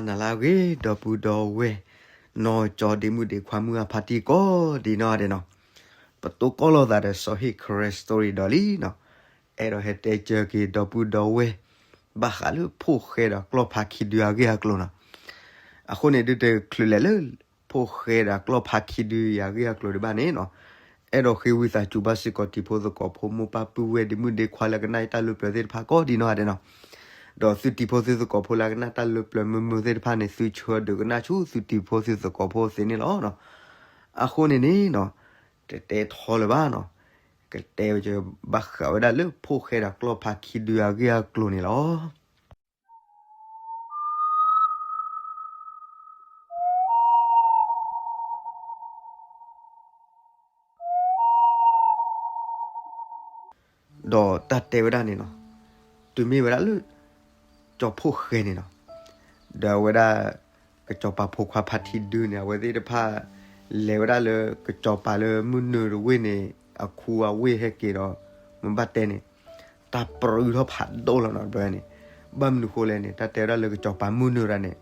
နၤလၢအဂ့ၤ ဒီပုၢ်ဒီဝဲၢ် နီၢ်ကၠီဒ့မုၣ်ဒ့ခွါမုၢ်အဖါတံၢ်ကိးဒံးနီၢ်ဒဲးနီၤ, ပတိၢ်ကီၢ်လိာ်သးဒီးစီၤဟ့ၣ် Karen Story ဒီးလံနီၤ, အဲၣ်ဒိးဟဲတဲကၢၤက့ၤဒီပုၢ်ဒီဝဲၢ် ဘၣ်ဃးလၢဖိၣ်ဃဲဒီးကျီၢ်ဖါခံဒုအဂ့ၢ်အကျိၤနီၤ. အဃိန့ၣ်ဒုးတချုးလဲၤလၢ ဖိၣ်ဃဲဒီးကျီၢ်ဖါခံဒုအဂ့ၢ်အကျိၤဒံးဘၣ်န့ၣ်နီၤ, အဲၣ်ဒိးဃ့ဝံသးစူၤဘၣ်စ့ၢ်ကီးတံၤဖိသကိးဖိမိၢ်ပၢ်ပုၢ်ဝဲၢ်ဒ့မုၣ်ဒ့ခွါလၢကနၣ်တၢ်လၢပျၢၤသ့ၣ်တဖၣ်ကိးဒံးနီၢ်ဒဲးနီၤ, ဒီးသုတံၤဖိသုသကိးဖိလၢကနၣ်တၢ်လၢပျၢၤမုာ်မုာ်သ့ၣ်တဖၣ်န့ၣ် သုဆၢဒုးကနၣ်ဆူသုတံၤဖိသုသကိးဖိသ့န့ၣ်လီၤ. အဃိန့ၣ်န့ၣ်နီၤ, တတဲထီလၢၤဘၣ်နီၤ, ကတဲကၢၤဘၣ်ဃးဝဲဒၣ်လၢဖိၣ်ဃဲဒီးကျီၢ်ဖါခံဒုအဂ့ၢ်အကျိၤန့ၣ်လီၤ. ဒီးတၢ်တဲဝဲဒၣ်န့ၣ်နီၤ, တုၤမ့ၢ်ဝဲဒၣ်လၢ ကၠီၤဖိၣ်ဃဲန့ၣ်နီၤ, ဒီးအဝဲဒၣ် ကစီၤပၤဖိခွါဖါထံဒုန့ၣ် အဝဲသ့ၣ်တဖၣ် လဲၤဝဲဒၣ်လၢကစီၤပၤလၢမုၢ်နုာ်တဝ့ၢ်န့ၣ် အခူအဝ့ၢ်ဟဲက့ၤဒီး မ့ၢ်ဘၣ်တဲန့ၣ် တၢ်ပြူထီၣ်ဖးဒိၣ်လီၤနီၤ တဘျီန့ၣ်, ဘၣ်မနုၤဃိလဲၣ်န့ၣ် တၢ်တဲဝဲဒၣ်လၢကစီၤပၤမုၢ်နုာ်တဂၤန့ၣ်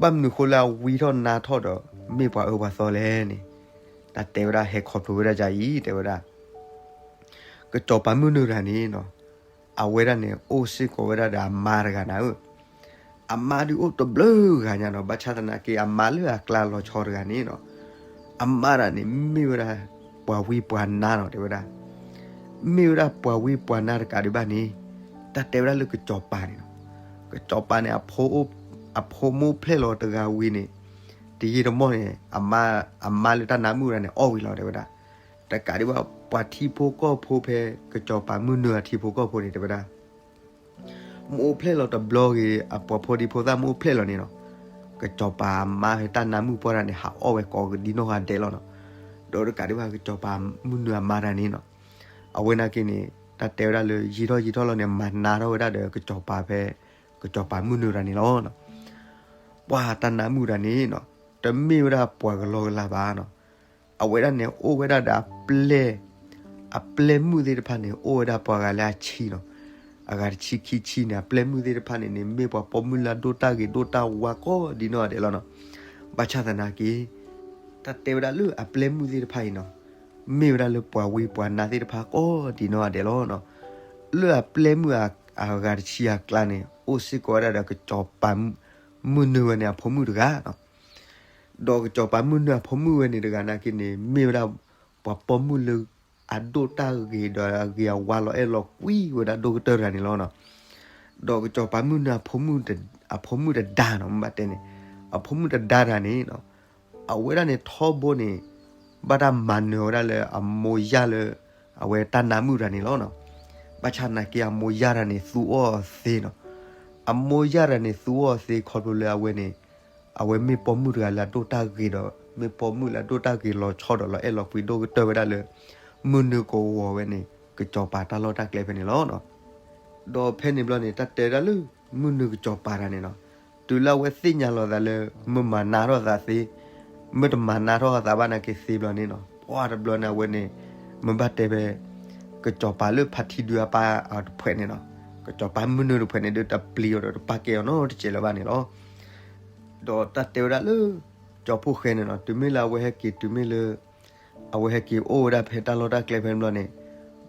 ဘၣ်မနုၤဃိလၢအဝံထီၣ်နါထီၣ်ဒီး မ့ၢ်ပှၤအၢပှၤသီလဲၣ်န့ၣ်, တၢ်တဲဝဲဒၣ်ဟဲခီဖျိဝဲဒၣ်ဒ်အံၤ တဲဝဲဒၣ် ကစီၤပၤမုၢ်နုာ်တဂၤန့ၣ်နီၤ, အဝဲဒၣ်န့ၣ် အိၣ်စ့ၢ်ကီးဝဲဒၣ်ဒီးအမါတဂၤနၤဧၢ, အမါဒုးအိၣ်တဘျုးဂၤညါနီၤ, ဘၣ်ဆၣ်သနာ်က့ အမါလၢအကျါလီၤဆီတဂၤန့ၣ်နီၤ, အမါတဂၤန့ၣ် မ့ၢ်ဝဲဒၣ် ပှၤဝံပှၤနါနီၤ တဲဝဲဒၣ် မ့ၢ်ဝဲဒၣ်ပှၤဝံပှၤနါတကးဒံးဘၣ်န့ၣ်, တၢ်တဲဝဲဒၣ်လၢကစီၤပၤန့ၣ်နီၤ, ကစီၤပၤန့ၣ် အဖိမုၣ်အိၣ်ဖျဲၣ်လီၤတဂၤဝံၤန့ၣ်, တယံာ်တမီၢ်န့ၣ် အမါလၢတၢ်နါမုၣ်တဂၤန့ၣ် အီၣ်ဝံၤလီၤ တဲဝဲဒၣ်, တကးဒံးဘၣ် ပှၤထံဖိကီၢ်ဖိဖဲ ကစီၤပၤမုၢ်နုာ်အထံဖိကီၢ်ဖိန့ၣ် တဲဝဲဒၣ် မ့ၢ်အိၣ်ဖျဲၣ်လီၤတဘျီဂ့ၤ အပှၤဖိဒံဖိသၣ်မ့ၢ်အိၣ်ဖျဲၣ်လီၤန့ၣ်နီၤ, ကစီၤပၤအမါဖဲတၢ်နါမုၣ်ပှၢ်တဂၤန့ၣ် ဟးအီၣ်ဝဲကိးဒံနီၢ်ဂၤဒဲးလီၤနီၤ, ဒီးတကးဒံးဘၣ် ကစီၤပၤမုၢ်နုာ်အမါတဂၤန့ၣ်နီၤ, အဝဲနာ်က့န့ၣ် တၢ်တဲဝဲဒၣ်လၢယံာ်ထီၣ်ယံာ်ထီၣ်လီၤန့ၣ် မၤနါထီၣ်ဝဲဒၣ်ဒီးကစီၤပၤဖဲ ကစီၤပၤမုၢ်နုာ်တဂၤန့ၣ်လီၤ. ပှၤတၢ်နါမုၣ်တဂၤန့ၣ်နီၤ, တမ့ၢ်ဝဲဒၣ်ပှၤကလီကလီဘၣ်နီၤ, အဝဲဒၣ်န့ၣ် အိၣ်ဝဲဒၣ်ဒီးအပျဲၢ်, အပျဲၢ်မုၣ်သ့ၣ်တဖၣ်န့ၣ် အိၣ်ဝဲဒၣ်ပှၤဂၤလၢအဆံနီၤ, အဂၤတဆံခံဆံန့ၣ် အပျဲၢ်မုၣ်သ့ၣ်တဖၣ်န့ၣ်န့ၣ် မ့ၢ်ပှၤပိာ်မုၣ်လၢအဒိၣ်တၢ်ဂ့ၤဒိၣ်တၢ်ဝါကိးဒံနီၢ်ဂၤဒဲးလီၤနီၤ, ဘၣ်ဆၣ်သနာ်က့ တၢ်တဲဝဲဒၣ်လၢအပျဲၢ်မုၣ်သ့ၣ်တဖၣ်အံၤနီၤ, မ့ၢ်ဝဲဒၣ်လၢပှၤဝံပှၤနါသ့ၣ်တဖၣ်ကိးဒံနီၢ်ဂၤဒဲးလီၤနီၤ, လၢအပျဲၢ်မုၣ်အဂၤတဆံအကျါန့ၣ် အိၣ်စ့ၢ်ကီးဝဲဒၣ်ဒီးကစီၤပၤမုၢ်နုာ်ဝဲန့ၣ်အဖိမုၣ်တဂၤနီၤ ဒီးကစီၤပၤမုၢ်နုာ်အဖိမုၣ်ဝဲန့ၣ်တဂၤနာ်က့န့ၣ် မ့ၢ်ဝဲဒၣ် ပှၤပိာ်မုၣ်လၢအဒိၣ်တၢ်ဂ့ၤဒီးအဂ့ၤအဝါလီၤအဲၣ်လီၤကွံဝဲဒၣ်ဒိၣ်ကတၢၢ်တဂၤန့ၣ်လီၤနီၤ. ဒီးကစီၤပၤမုၢ်နုာ်အဖိမုၣ်တ, အဖိမုၣ်တဒါနီၤ မ့ၢ်ဘၣ်တဲန့ၣ်, အဖိမုၣ်တဒါတဂၤန့ၣ်နီၤ, အဝဲဒၣ်န့ၣ်ထီဘိန့ၣ် ဘၣ်တၢ်မၤနၢၤဝဲဒၣ်လၢအမိၢ်ယၢ်လၢ အဝဲတၢ်နါမုၣ်တဂၤန့ၣ်လီၤနီၤ. ဘၣ်ဆၣ်သနာ်က့အမိၢ်ယၢ်တဂၤန့ၣ်သူအီၤသ့နီၤ. အမိၢ်ယၢ်တဂၤန့ၣ်သူအီၤသ့ခီဖျိလၢအဝဲန့ၣ် အဝဲမ့ၢ်ပိာ်မုၣ်တဂၤလၢအဒိၣ်တၢ်ဂ့ၤဒီး မ့ၢ်ပိာ်မုၣ်လၢအဒိၣ်တၢ်ဂ့ၤလီၤဆီဒီးလီၤအဲၣ်လီၤကွံဒိၣ်ကတၢၢ်ဝဲဒၣ်လၢ မုၢ်နုာ်ကဝီၤဝဲန့ၣ် ကစီၤပၤတၢ်လီၢ်တၢ်ကျဲဖဲန့ၣ်လီၤနီၤ. ဒီးဖဲန့ၣ်ဘျီန့ၣ် တၢ်တဲဒၣ်လၢ မုၢ်နုာ်ကစီၤပၤတဂၤန့ၣ်နီၤ, တုၤလၢအဝဲသ့ၣ်ညါလီၤသးလၢ မ့ၢ်မၤနါထီၣ်သးသ့, မ့ၢ်တမၤနါထီၣ်သးဘၣ်နာ်က့သ့ဘျီန့ၣ်နီၤ, ပှၢ်တဘျီန့ၣ်အဝဲန့ၣ် မ့ၢ်ဘၣ်တဲဖဲ ကစီၤပၤလၢဖါထံဒုအပၢ်တဖုန့ၣ်နီၤ, ကစီၤပၤမုၢ်နုာ်တဖုန့ၣ်ဒုးတပျံၤအီၤဒီးတပာ်ကဲအီၤနီတစဲးလၢၤဘၣ်န့ၣ်လီၤ. ဒီးတၢ်တဲဝဲဒၣ်လၢ ကၠီၤဖိၣ်ဃဲန့ၣ်နီၤ, တုၤမ့ၢ်လၢအဝဲဟဲက့ၤ တုၤမ့ၢ်လၢ အဝဲဟဲက့ၤအိၣ်ဝဲဒၣ်ဖဲတၢ်လီၢ်တၢ်ကျဲဖဲန့ၣ်ဘျီန့ၣ်,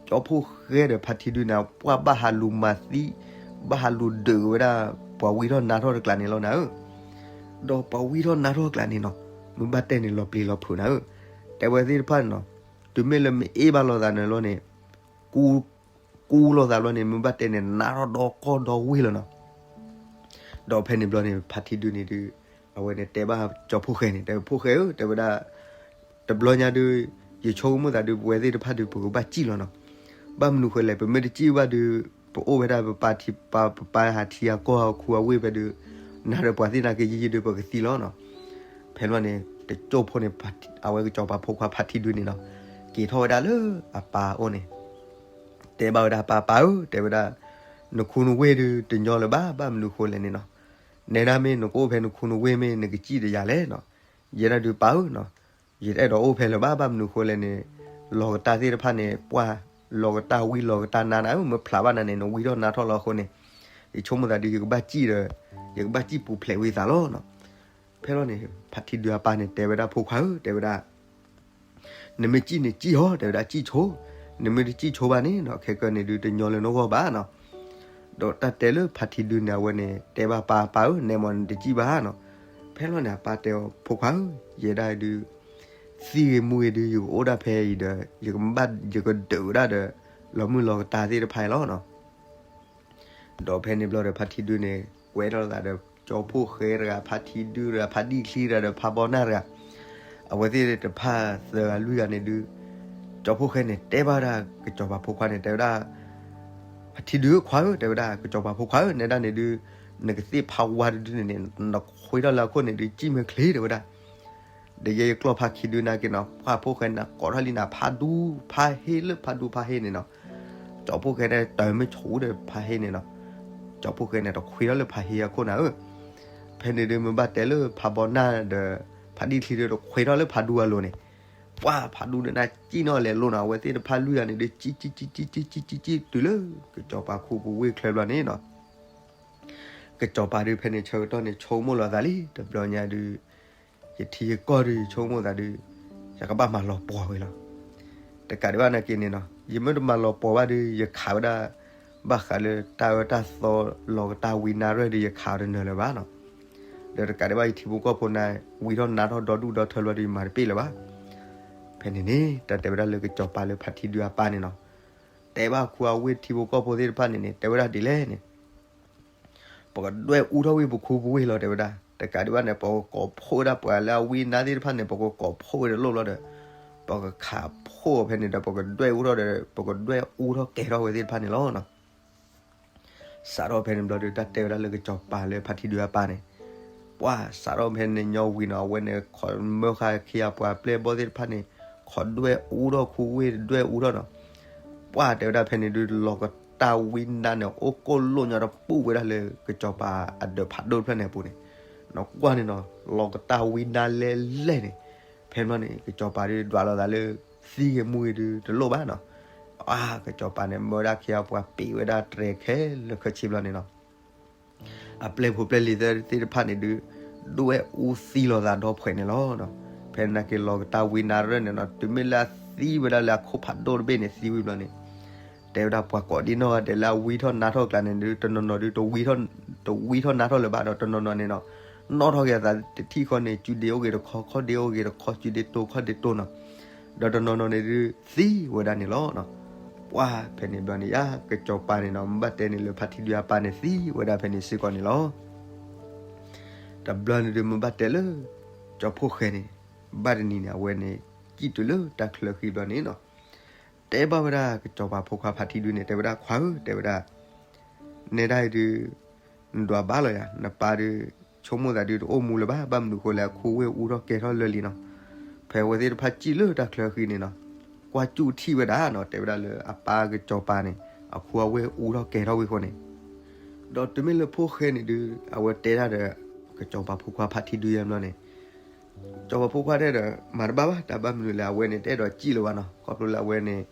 ကၠီၤဖိၣ်ဃဲဒီးဖါထံဒုန့ၣ် ပှၢ်ဘၣ်ဟးလူၤမၤသံ, ဘၣ်ဟးလူၤဒုးဝဲဒၣ် ပှၤဝံထီၣ်နါထီၣ်တကျးန့ၣ်လီၤနၤဧၢ. ဒီးပှၤဝံထီၣ်နါထီၣ်တကျးန့ၣ်နီၤ, မ့ၢ်ဘၣ်တဲန့ၣ်လီၤပျံၤလီၤဖုးနၤဧၢ, တဲဝဲသ့ၣ်တဖၣ်န့ၣ်နီၤ, တုၤမ့ၢ်လၢမ့ၢ်အ့ၣ်ဘၣ်လိာ်သးန့ၣ်လီၤန့ၣ် ကူ ကူလိာ်သးဘျီန့ၣ် မ့ၢ်ဘၣ်တဲန့ၣ် နါထီၣ်ဒီကီၢ်ဒီဝ့ၢ်လီၤနီၤ. ဒီးဖဲန့ၣ်ဘျီန့ၣ် ဖါထံဒုန့ၣ်ဒုး အဝဲန့ၣ်တဲဘၣ်ကၠီၤဖိၣ်ဃဲန့ၣ် တဲဝဲ ဖိၣ်ဃဲဧၢ တဲဝဲဒၣ်, တဘျီညါဒုး ယဆိကမိၣ်သးဒုး ပဝဲသ့ၣ်တဖၣ်ဒုး ပကဘၣ်စံၣ်လီၤနီၤ. ဘၣ်မနုၤဃိလဲၣ် ပမ့ၢ်တစံၣ်ဘၣ်ဒုး ပအိၣ်ဝဲဒၣ်ပပၢ်ထံ ပပၢ်ဟးထံအကီၢ်အခူအဝ့ၢ်ဖဲဒုး နၤဒီးပှၤသ့ၣ်နာ်က့ယံာ်ယံာ်ဒုး ပကသံလီၤနီၤ. ဖဲန့ၣ်ဘျီန့ၣ် တကၠိၢ်ဖိန့ၣ် အဝဲကစီၤပၤဖိခွါဖါထံဒုန့ၣ်နီၤ, က့ၤထီၣ်ဝဲဒၣ်လၢအပၢ်အအိၣ်န့ၣ် တဲဘၣ်ဝဲဒၣ် ပၢ်ပၢ်ဧၢ တဲဝဲဒၣ်, နခူနဝ့ၢ်ဒုးတညီလၢၤဘၣ် ဘၣ်မနုၤဃိလဲၣ်န့ၣ်နီၤ. နဲဒၣ်မ့ၢ်နကအိၣ်ဖဲနခူနဝ့ၢ်မ့ၢ်နကစံၣ်ဒီးယၤလဲၣ်နီၤ. ယဲဒၣ်ဒုးပၢ်ဧၢနီၤ, ယတအဲၣ်ဒိးအိၣ်ဖဲလၢၤဘၣ် ဘၣ်မနုၤဃိလဲၣ်န့ၣ်, လီၤကတၢ်သ့ၣ်တဖၣ်န့ၣ် ပှၢ်လီၤကတၢ်ဝံလီၤကတၢ်နါနၤဧၢ, မ့ၢ်ဖျးဘၣ်နၤန့ၣ် နဝံထီၣ်နါထီၣ်လီၤအဃိန့ၣ်, ယဆိကမိၣ်သးဒုး ယကဘၣ်စံၣ်ဒီး ယကဘၣ်စံၣ်ပူၤဖျဲးဝံသးလီၤနီၤ. ဖဲလီၤန့ၣ် ဖါထံဒုအပၢ်န့ၣ် တဲဝဲဒၣ်ဖိခွါဧၢ တဲဝဲဒၣ် နမ့ၢ်စံၣ်န့ၣ်စံၣ်ဟီ တဲဝဲဒၣ် စံၣ်ဆိ, နမ့ၢ်တစံၣ်ဆိဘၣ်န့ၣ်နီၤ ခဲကနံၣ်န့ၣ်ဒုးတညီလၢနဂီၢ်ဘၣ်နီၤ. ဒီးတၢ်တဲလၢဖါထံဒုန့ၣ် အဝဲန့ၣ် တဲဘၣ်ပၢ် ပၢ်ဧၢ နဲမ့ၢ်နတစံၣ်ဘၣ်နီၤ. ဖဲလီၤန့ၣ် အပၢ်တဲအီၤ ဖိခွါဧၢ ယဲဒၣ်ဒုး သံဂ့ၤမူဂ့ၤဒုး ယကအိၣ်ဒၣ်ဖဲအံၤဒီး ယကဘၣ် ယကဒုးဝဲဒၣ်ဒီး လီၤမုၢ်လီၤကတၢ်သ့ၣ်တဖၣ်အံၤလီၤနီၤ. ဒီးဖဲန့ၣ်ဘျီဒီး ဖါထံဒုန့ၣ် ကွဲထီၣ်လိာ်သးဒီး ကၠီဖှိၣ်ဃဲတဂၤ ဖါထံဒုတဂၤ ဖါဒံၣ်ချံတဂၤဒီး ဖါဘီနၢ်တဂၤ, အဝဲသ့ၣ်တဖၣ်သၢဂၤလွံၢ်ဂၤန့ၣ်ဒုး ကၠီဖှိၣ်ဃဲန့ၣ် တဲဘၣ်ဝဲဒၣ်ကစီၤပၤဖိခွါန့ၣ် တဲဝဲဒၣ် ဖါထံဒုခွါဧၢ တဲဝဲဒၣ် ကစီၤပၤဖိခွါဧၢ နဲဒၣ်န့ၣ်ဒုး နကသ့ၣ်ဖါဝါတဒုန့ၣ်န့ၣ် နခွ့ထီၣ်လၢအခိၣ်န့ၣ်ဒုး စံၣ်မ့ၢ်ချ့ တဲဝဲဒၣ် ဒီးယဲယကျီၢ်ဖါထံဒုနာ်က့နီၤ ဖါဖှိၣ်ဃဲန့ၣ် ကိးထီၣ်လံနၤ ဖါဒူဖါဟ့ၣ်လၢဖါဒူဖါဟ့ၣ်န့ၣ်နီၤ, ကၠီဖှိၣ်ဃဲန့ၣ် တၢ်မ့ၢ်ဆူၣ်ဒီးဖါဟ့ၣ်န့ၣ်နီၤ, ကၠီဖှိၣ်ဃဲန့ၣ် တခွ့ထီၣ်လၢဖါဟ့ၣ်အခိၣ်နၤဧၢ, ဖဲန့ၣ်ဒုးမ့ၢ်ဘၣ်တဲလၢဖါဘီနၢ်ဒီး ဖါဒံၣ်ချံဒုး တခွ့ထီၣ်လၢဖါဒူအလိၤန့ၣ်, ပှၢ်ဖါဒူန့ၣ်နၤစံၣ်နီၣ်လဲၤလိၤနီၤ အဝဲသ့ၣ်တဖၣ်လွံၢ်ဂၤန့ၣ်ဒုး စံၣ်စံၣ်စံၣ်စံၣ်စံၣ်စံၣ်စံၣ်တုၤလၢ ကစီၤပၤခူပူၤဝ့ၢ်ချၢဘျီန့ၣ်နီၤ ကစီၤပၤဒုးဖဲန့ၣ်ဆၢကတီၢ်န့ၣ် ဆိကမိၣ်လီၤသးလံ တဘျီညါဒုး, ယထံယကီၢ်ဒုး ယဆိကမိၣ်သးဒုး, ယကဘၣ်မၤလီၤပှီၢ်ဝဲလီၤ. တကးဒံးဘၣ်နာ်က့န့ၣ်နီၤ ယမ့ၢ်တမၤလီၤပှီၢ်ဘၣ်ဒုး ယခးဝဲဒၣ် ဘၣ်ဃးလၢတၢ်အၢတၢ်သီလီၤကတၢ်ဝံနါရဲၣ်ဒုး ယခးအီၤတနၢၤလၢၤဘၣ်နီၤ. ဒီးတကးဒံးဘၣ်ယထံဖိကီၢ်ဖိန့ၣ် ဝံထီၣ်နါထီၣ်ဒီဒူၣ်ဒီထၢဘျီဒုး ယမၤတပ့ၢ်လၢၤဘၣ်. ဖဲန့ၣ်န့ၣ် တၢ်တဲဝဲဒၣ်လၢကစီၤပၤလၢဖါထံဒုအပၢ်န့ၣ်နီၤ တဲဘၣ်ခူအဝ့ၢ်ထံဖိကီၢ်ဖိသ့ၣ်တဖၣ်န့ၣ်န့ၣ် တဲဝဲဒၣ်ဒ်လဲၣ်န့ၣ် ပကဒွဲၣ်အူထီၣ်ဝံၢ်ပခူပဝ့ၢ်လီၤ တဲဝဲဒၣ်. တကးဒံးဘၣ်န့ၣ် ပကကိးဖှိၣ်ဝဲဒၣ်ပှၤလၢအဝံနါသ့ၣ်တဖၣ်န့ၣ် ပကကိးဖှိၣ်ဝဲတလိၣ်ဘျီဒီး ပကခးဖှိၣ်ဖဲန့ၣ်ဒီး ပကဒွဲၣ်အူထီၣ်ဒီး ပကဒွဲၣ်အူထီၣ်ကဲထီၣ်ဝဲသ့ၣ်တဖၣ်န့ၣ်လီၤ. စးထီၣ်ဖဲန့ၣ်ဘျီဒီး တၢ်တဲဝဲဒၣ်လၢကစီၤပၤလၢဖါထံဒုအပၢ်န့ၣ် ပှၢ်စးထီၣ်ဖဲန့ၣ်ညီဝံၤနီၤ အဝဲန့ၣ် ခိးမၢဃာ်ခံဂၤပှၤပျဲၢ်ဘီၣ်သ့ၣ်တဖၣ်န့ၣ် ခိးဒွဲၣ်အူထီၣ်ခူဝ့ၢ် ဒွဲၣ်အူထီၣ်နီၤ. ပှၢ်တဲဝဲဒၣ်ဖဲန့ၣ်ဒုး လီၤကတၢ်ဝံနါန့ၣ် အိၣ်ကိၢ်လိၣ်ညီတပူၣ်ဝဲဒၣ်လၢကစီၤပၤအဒၢးဖးဒိၣ်တဖျၢၣ်န့ၣ်အပူၤန့ၣ် နကွၢ်န့ၣ်နီၤ လီၤကတၢ်ဝံနါလဲၣ်လဲၣ်န့ၣ် ဖဲန့ၣ် ကစီၤပၤဒုးဒွးလိာ်သးလၢ သံဂ့ၤမူဂ့ၤဒုးတလိၣ်ဘၣ်နီၤ. အါ ကစီၤပၤန့ၣ် မၢဝဲဒၣ်ခံဂၤပှၤပံးဝဲဒၣ်တြဲၤခဲလၢာ်ခဲဆ့ဘျီန့ၣ်နီၤ အပျဲၢ်ဖိပျဲၢ်လံၤသ့ၣ်တဖၣ်န့ၣ်ဒုး ဒွဲၣ်အူသံလိာ်သးဒီဖှဲးန့ၣ်လီၤ. ဖဲန့ၣ်နာ်က့လီၤကတၢ်ဝံနါရဲၣ်န့ၣ်နီၤ တုၤမ့ၢ်လၢအသံဝဲဒၣ်လၢအခိၣ်ဖးဒိၣ်တဘ့ၣ်န့ၣ် သံဝံၤဘျီန့ၣ် တဲဝဲဒၣ်ပှၤကိးဒံနီၢ်ဂၤဒဲးလၢအဝံထီၣ်နါထီၣ်ကျါန့ၣ်ဒုး တနီၤနီၤဒုး တဝံထီၣ်နါထီၣ်လၢၤဘၣ်ဒီး တနီၤနီၤန့ၣ်နီၤ နီၣ်ထီၣ်က့ၤအသးတထံၣ်ဃီန့ၣ် စုဒ့အိၣ်ဂ့ၤတခီ ခီၣ်ဒ့အိၣ်ဂ့ၤတခီ စုဒ့တိၢ်ခီၣ်ဒ့တိၢ်နီၤ ဒီးတနီၤနီၤန့ၣ်ဒုး သံဝဲဒၣ်န့ၣ်လီၤ. ပှၢ်ဖဲန့ၣ်ဘျီန့ၣ် ယကစီၤပၤန့ၣ်နီၤ မ့ၢ်ဘၣ်တဲန့ၣ်လၢဖါထံဒုအပၢ်န့ၣ်သံဝဲဒၣ်ဖဲန့ၣ်စ့ၢ်ကီးန့ၣ်လီၤ. တဘျီန့ၣ်ဒုးမ့ၢ်ဘၣ်တဲလၢ ကၠီဖှိၣ်ဃဲန့ၣ် ဘၣ်တနံၤန့ၣ် အဝဲန့ၣ် စံၣ်တုၤလၢတၢ်ချၢဃံဘျီန့ၣ်နီၤ တဲဘၣ်ဝဲဒၣ်ကစီၤပၤဖိခွါဖါထံဒုန့ၣ် တဲဝဲဒၣ်ခွါဧၢ တဲဝဲဒၣ် နဲဒၣ်အံၤဒုး နဒွးဘၣ်လီၤယၤ နပၢ်ဒုး ဆိကမိၣ်သးဒုးတအိၣ်မူလၢၤဘၣ် ဘၣ်မနုၤဃိလဲၣ် အခူဝ့ၢ်အူထီၣ်ကဲထီၣ်လၢာ်လံနီၤ. ဖဲအဝဲသ့ၣ်တဖၣ်စံၣ်လၢတၢ်ချၢဃံန့ၣ်နီၤ ကွၢ်စူၣ်ထံၣ်ဝဲဒၣ်နီၤ တဲဝဲဒၣ်လၢအပၢ်ကစီၤပၤန့ၣ် အခူအဝ့ၢ်အူထီၣ်ကဲထီၣ်ဝံၤဃိန့ၣ် ဒီးတုၤမ့ၢ်လၢဖိၣ်ဃဲန့ၣ်ဒုး အဝဲတဲဒၣ်ဒီး ကစီၤပၤဖိခွါဖါထံဒုယဲၢ်ဘျီန့ၣ် ကစီၤပၤဖိခွါတဲဒီး မၤတဘၣ်ဘၣ် တၢ်ဘၣ်မနုၤလဲၣ် အဝဲန့ၣ် တအဲၣ်ဒိးစံၣ်လၢၤဘၣ်နီၤ ခီဖျိလၢအဝဲန့ၣ်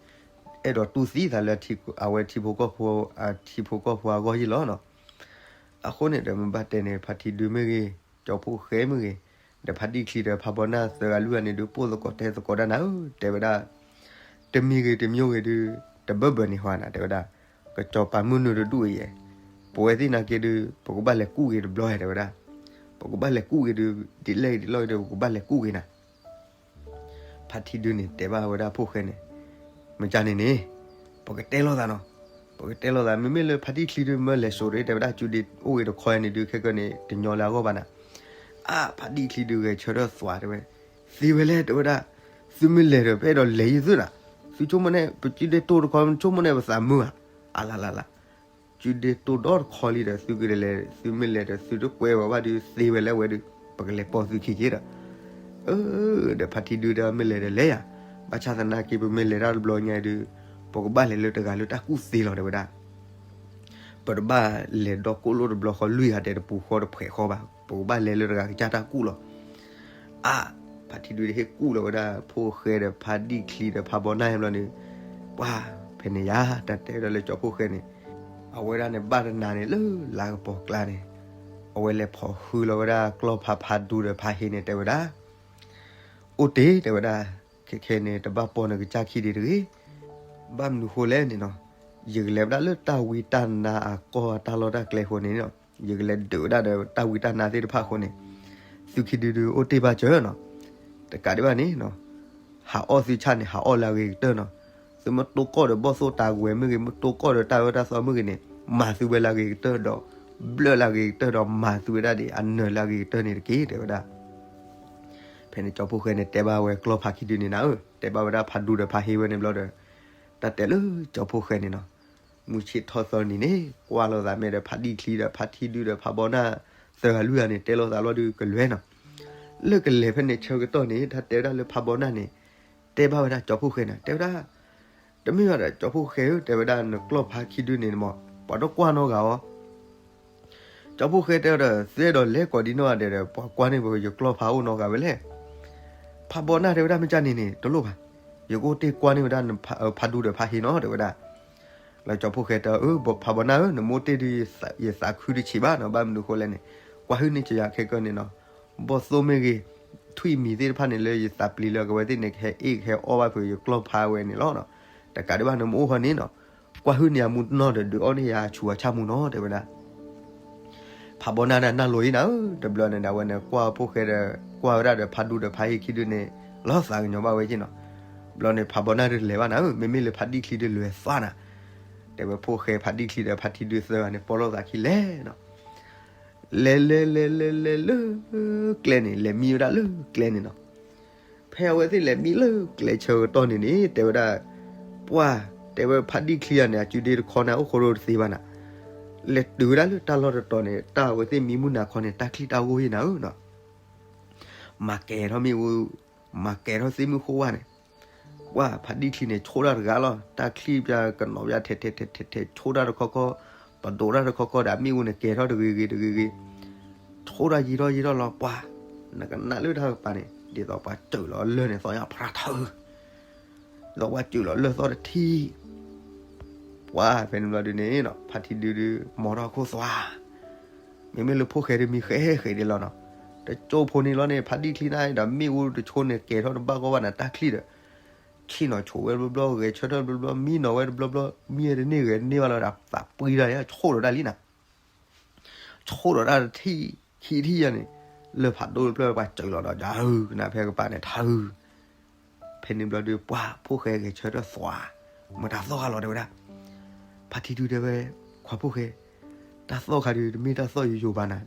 အဲၣ်ဒိးတူၢ်သံသးလၢအဝဲထံဖိကီၢ်ဖိ အထံဖိကီၢ်ဖိအဂီၢ်ယ့ၢ်လီၤနီၤ. အဃိန့ၣ်ဒီးမ့ၢ်ဘၣ်တဲန့ၣ် ဖါထံဒုမ့ၢ်ဂ့ၤ ကၠီဖှိၣ်ဃဲမ့ၢ်ဂ့ၤ ဒီးဖါဒံၣ်ချံဒီးဖါဘီနၢ်သၢဂၤလွံၢ်ဂၤန့ၣ်ဒုး ပိၢ်သကိးတဲသကိးဒၣ်နၤဧၢ တဲဝဲဒၣ် တမံၤဂ့ၤတမံၤဂ့ၤဒုး တဘၢဘၢန့ၣ်ဟီနၤ တဲဝဲဒၣ် ကစီၤပၤမုၢ်နုာ်တဒူၣ်အံၤ ပဝဲသ့ၣ်နာ်က့ဒုး ပကဘၣ်လဲၤကူၣ်က့ၤတဘျီဧါ တဲဝဲဒၣ် ပကဘၣ်လဲၤကူၣ်က့ၤဒုး ဒ်လဲၣ်ဂ့ၤဒ်လဲၣ်ဂ့ၤဒုး ပကဘၣ်လဲၤကူၣ်က့ၤနၤ ဖါထံဒုန့ၣ် တဲဘၣ်ဝဲဒၣ်ဖိၣ်ဃဲန့ၣ် မ့ၢ်ကန့ၣ်န့ၣ် ပကတဲလိာ်သးနီၤ ပကတဲလိာ်သး မ့မ့ၢ်လၢဖါဒံၣ်ချံဒုး မၢလဲၤစိာ်တ့ၢ် တဲဝဲဒၣ် စုဒ့အိၣ်ဂ့ၤတခီန့ၣ်ဒုး ခဲကနံၣ်န့ၣ် တညီလၢအဂီၢ်ဘၣ်နၤ အါ ဖါဒံၣ်ချံဒုးဂဲၤဆၢထၢၣ်သွးတဲဝဲ သ့ဝဲလဲၣ် တဲဝဲဒၣ် သုမ့ၢ်လဲၤဒီး ပအဲၣ်ဒိးလဲၤယုၢ်သုနၤ သုဆိကမိၣ်န့ၣ် ပစုဒ့တိၢ်တခီ ဆိကမိၣ်န့ၣ် ပသးမုာ်ဧါ အလလလ စုဒ့တိၢ်ဒီတခီလံဒီး သုကလဲၤ သုမ့ၢ်လဲၤဒီး သုတကွဲဝဲဘၣ်ဒုး သ့ဝဲလဲၣ်ဝဲဒုး ပကလဲၤပိာ်သုခံက့ဒီး အၢ ဒီးဖါထံဒုတဲ မ့ၢ်လဲၤဒီးလဲၤယၤ ဘၣ်ဆၣ်သနာ်က့ ပမ့ၢ်လဲၤတၢ်တဘျီညါဒုး ပကဘၣ်လဲၤလၢတဂၤလၢတၢ်ကူၣ်သ့လီၤ တဲဝဲဒၣ် ပတဘၣ်လဲၤဒီကိၣ်လိၣ်တဘျီဃီ လွံၢ်ဂၤဒဲးတပူၤဃီတဖှဲးဃီဘၣ် ပကဘၣ်လဲၤလၢတဂၤကစၢ်တၢ်ကူၣ်လီၤ အါ ဖါထံဒုတဟ့ၣ်ကူၣ်လီၤဝဲဒၣ် ဖိၣ်ဃဲဒီးဖါဒံၣ်ချံဒီးဖါဘီနၢ်ဘျီန့ၣ် ပှၢ် ဖဲန့ၣ်ယါ တၢ်တဲဝဲဒၣ်လၢကၠီဖှိၣ်ဃဲန့ၣ် အဝဲဒၣ်န့ၣ် ဘၣ်တနၤန့ၣ်လၢလါကပီၤကျါန့ၣ် အဝဲလဲၤဖီၣ်ဃုလီၤဝဲဒၣ်ကျီၢ်ဖးဖးဒူဒီးဖးဟ့န့ၣ် တဲဝဲဒၣ်, အိၣ်တ့ၢ် တဲဝဲဒၣ်, ခဲခဲန့ၣ် တဘၣ်ပိာ်နကစၢ်ခံဒံးတဂ့ၤ. ဘၣ်မနုၤဃိလဲၣ်န့ၣ်နီၤ, ယကလဲၤဝဲဒၣ်လၢတၢ်ဝံတၢ်နါအကီၢ်အတၢ်လီၢ်တၢ်ကျဲအဃိန့ၣ်, ယကလဲၤဒုးဝဲဒၣ်ဒီးတၢ်ဝံတၢ်နါသ့ၣ်တဖၣ်အဃိန့ၣ်, သုခံဒုဒုးအိၣ်တ့ၢ်ဘၣ်စၢၤနီၤ. တကးဒံးဘၣ်န့ၣ်နီၤ, ဟးအီၣ်သုဆၣ်န့ၣ် ဟးအီၣ်လၢအဂ့ၤကတၢၢ်နီၤ. သုမ့ၢ်တိၢ်ကီၢ်ဒီးဘီၣ်သိၣ်တၢ်ဝဲၤမ့ၢ်ဂ့ၤ, မ့ၢ်တိၢ်ကီၢ်ဒီးတၢ်အၢတၢ်သီမ့ၢ်ဂ့ၤန့ၣ်, မၤသုဝဲလၢအဂ့ၤကတၢၢ်ဒီး ဘျၢၣ်လၢအဂ့ၤကတၢၢ်ဒီး မၤသုဝဲဒၣ်ဒ်အနၢၤလၢအဂ့ၤကတၢၢ်န့ၣ်တက့ၢ် တဲဝဲဒၣ်. ဖဲန့ၣ်ကၠီဖှိၣ်ဃဲန့ၣ် တဲဘၣ်ဝဲကျီၢ်ဖးခံဒုန့ၣ်နၤဧၢ, တဲဘၣ်ဝဲဒၣ်ဖးဒူဒီးဖးဟ့ဝဲန့ၣ်ဘျီဒီး, တၢ်တဲလၢကၠီဖှိၣ်ဃဲန့ၣ်နီၤ, မုၢ်ဆ့ၣ်ထီၣ်သီနံၤန့ၣ် ကွၢ်လိာ်သးမ့ၢ်ဒီးဖးဒံၣ်ချံဒီးဖးထံဒုဒီးဖးဘီနၢ် သၢဂၤလွံၢ်ဂၤန့ၣ် တဲလိာ်သးလီၤဒုးကလဲၤနီၤ. လၢကလဲၤဖဲန့ၣ်ဆၢကတီၢ်န့ၣ် တၢ်တဲဝဲဒၣ်လၢဖးဘီနၢ်န့ၣ် တဲဘၣ်ဝဲဒၣ်ကၠီဖှိၣ်ဃဲန့ၣ် တဲဝဲဒၣ်, တမ့ၢ်ဘၣ်ဒီးကၠီဖှိၣ်ဃဲဧၢ, တဲဝဲဒၣ်နကျီၢ်ဖးခံဒုန့ၣ်မ့ၢ် ပှၤတကွၢ်နီတဂၤအီၤ ကၠီဖှိၣ်ဃဲတဲဝဲဒီး သုအဲၣ်ဒိးလဲၤကိးဒံနီၢ်ဂၤဒဲးဒီး ပှၤကွၢ်န့ၢ်ပယကျီၢ်ဖးအိၣ်နီတဂၤဝဲလဲၣ်. ဖးဘီနၢ်တဲဝဲဒၣ် မ့ၢ်ကၢ်န့ၣ်န့ၣ် တလိၣ်ဘၣ်, ယကအိၣ်တ့ၢ်ကွၢ်န့ၢ်ဝဲဒၣ်ဖးဒူဒီးဖးဟ့နီၤ တဲဝဲဒၣ်. လၢကၠီဖှိၣ်ဃဲတဲ ဖးဘီနၢ်ဧၢ, နမ့ၢ်အိၣ်တ့ၢ်ဒုး ယသးခုတဆံးဘၣ်နီၤ, ဘၣ်မနုၤဃိလဲၣ်န့ၣ်, ကွၢ်ဟုၣ်န့ၢ်ကယၤခဲကၢန့ၣ်နီၤ, ဘီၣ်သိၣ်မ့ၢ်ဂ့ၤ, ထွံၣ်မံၤသ့ၣ်တဖၣ်န့ၣ် လၢယသးပျံၤလၢကဝဲသ့ၣ်န့ၣ် ကဟဲအ့ၣ်ကဟဲအီၣ်ဘၣ်ဖုးယကျီၢ်ဖးဝဲန့ၣ်လီၤ. တကးဒံးဘၣ်နမ့ၢ်အိၣ်ဃီန့ၣ်နီၤ, ကွၢ်ဟုၣ်န့ၢ်အမူနီၢ်ဒီး ဒုးအီၣ်န့ၢ်ယၤဆူးအဆၣ်မူနီၤ တဲဝဲဒၣ်. ဖးဘီနၢ်ဒၣ်နၢ်လိၤအံၤနၤဧၢ, တဘျီန့ၣ်ဒၣ်ဝဲန့ၣ် ကွၢ်ဖှိၣ်ဃဲဒီး ကွၢ်ဝဲဒၣ်ဒီးဖးဒူဒီးဖးဟ့ခံဒုန့ၣ် လီၤသးကညီၤဘၣ်ဝဲက့နီၤ. ဘျီန့ၣ် ဖးဘီနၢ်ဒုးလဲၤဘၣ်နၤဧၢ, မ့မ့ၢ်လၢဖးဒံၣ်ချံဒုးလဲၤသးနၤ, တဲဝဲဖှိၣ်ဃဲဖးဒံၣ်ချံဒီးဖးထံဒုသၢဂၤန့ၣ် ပိာ်လိာ်သးခံလဲၤနီၤ. လဲၤလဲၤလဲၤလဲၤလဲၤလၢကျဲန့ၣ်, လဲၤမံဝဲဒၣ်လၢကျဲန့ၣ်နီၤ. ဖဲအဝဲသ့ၣ်လဲၤမံလၢကျဲဆၢကတီၢ်န့ၣ်န့ၣ် တဲဝဲဒၣ်, ပှၢ်, တဲဝဲဖးဒံၣ်ချံဂၤန့ၣ် အစုဒ့တခီန့ၣ် အိၣ်ဃိရိတသ့ဘၣ်နၤ, လဲၤတုၤဝဲဒၣ်လၢတၢ်လီၢ်တတီၤန့ၣ် တၢ်အဝဲသ့ၣ်မံမုၢ်နၤခီန့ၣ် တၢ်ချံၣ်တၢ်ဂိၢ်ယံၤနၤဧၢနီၤ. မၤကဲၤထီၣ်မ့ၣ်အူ, မၤကဲၤထီၣ်သ့ၣ်မုၢ်ဃိဝါန့ၣ်, ပှၢ်, ဖးဒံၣ်ချံန့ၣ် ဆိၣ်တၢ်တဂၤလီၤ, တၢ်ချံၣ်ပျၢကနီၤပျၢထဲထဲထဲထဲထဲ ဆိၣ်တၢ်တခီခီ, ပဒိးတၢ်တခီခီဒီး မ့ၣ်အူန့ၣ် ကဲၤထီၣ်တဂ့ၤဂ့ၤတဂ့ၤဂ့ၤ, ဆိၣ်တၢ်ယံၤထီၣ်ယံၤထီၣ်လီၤ. ပှၢ်, နကနၣ်လၢတၢ်ကပၤန့ၣ် ဒ်သိးပှၤစၢၤလီၤလၢၢ်န့ၣ် သီၣ်ညါဖျါထၢ, ဒ်သိးပှၤစၢၤလီၤလၢၢ်သီၣ်တထံၣ်. ပှၢ်, ဖဲန့ၣ်ဘျီဒုန့ၣ်နီၤ, ဖးထံဒုဒု မ်ထီၣ်ခိၣ်သွါ, မ့မ့ၢ်လၢဖှိၣ်ဃဲဒုးမံဃဲဃဲဒ်လီၤနီၤ. တကၠိဖိန့ၣ်လီၤန့ၣ် ဖးဒံၣ်ချံန့ၣ်ဒီး မ့ၣ်အူတဆိန့ၣ် ကဲၤထီၣ်တဘၣ်ဂီၢ်ဘၣ်နၤ တၢ်ချံၣ်ဒီး ဆ့ၣ်နီၤဆိးဝဲတဘျီဘျီ, ဂဲၤဆၢထၢၣ်တဘျီဘျီ, မံနီၤဝဲတဘျီဘျီ, မံတန့ၢ်ဂဲၤန့ၢ်ဘၣ်လီၤဒီး သးပှံတၢ်န့ၣ် ဆိၣ်ဒီးတၢ်လံနၤ. ဆိၣ်ဒီးတၢ်တထံၣ်ခံထံၣ်ယၤန့ၣ်, လၢၢ်ဖးဒိၣ်တဖျၢၣ်ပှၤစၢၤလီၤဒီး ယၤဟုကနၣ်ဖဲကပၤန့ၣ် ထၢဟု. ဖဲန့ၣ်ဘျီဒုး ပှၢ်, ဖှိၣ်ဃဲဂဲၤဆၢထၢၣ်သွါ, မ့ၢ်တၢ်သီၣ်ခါလီၤ တဲဝဲဒၣ်. ဖါထံဒုတဲဝဲ, ခွါဖှိၣ်ဃဲ, တၢ်သီၣ်ခါဒုး တမ့ၢ်တၢ်သီၣ်ယိယိဘၣ်နၤ,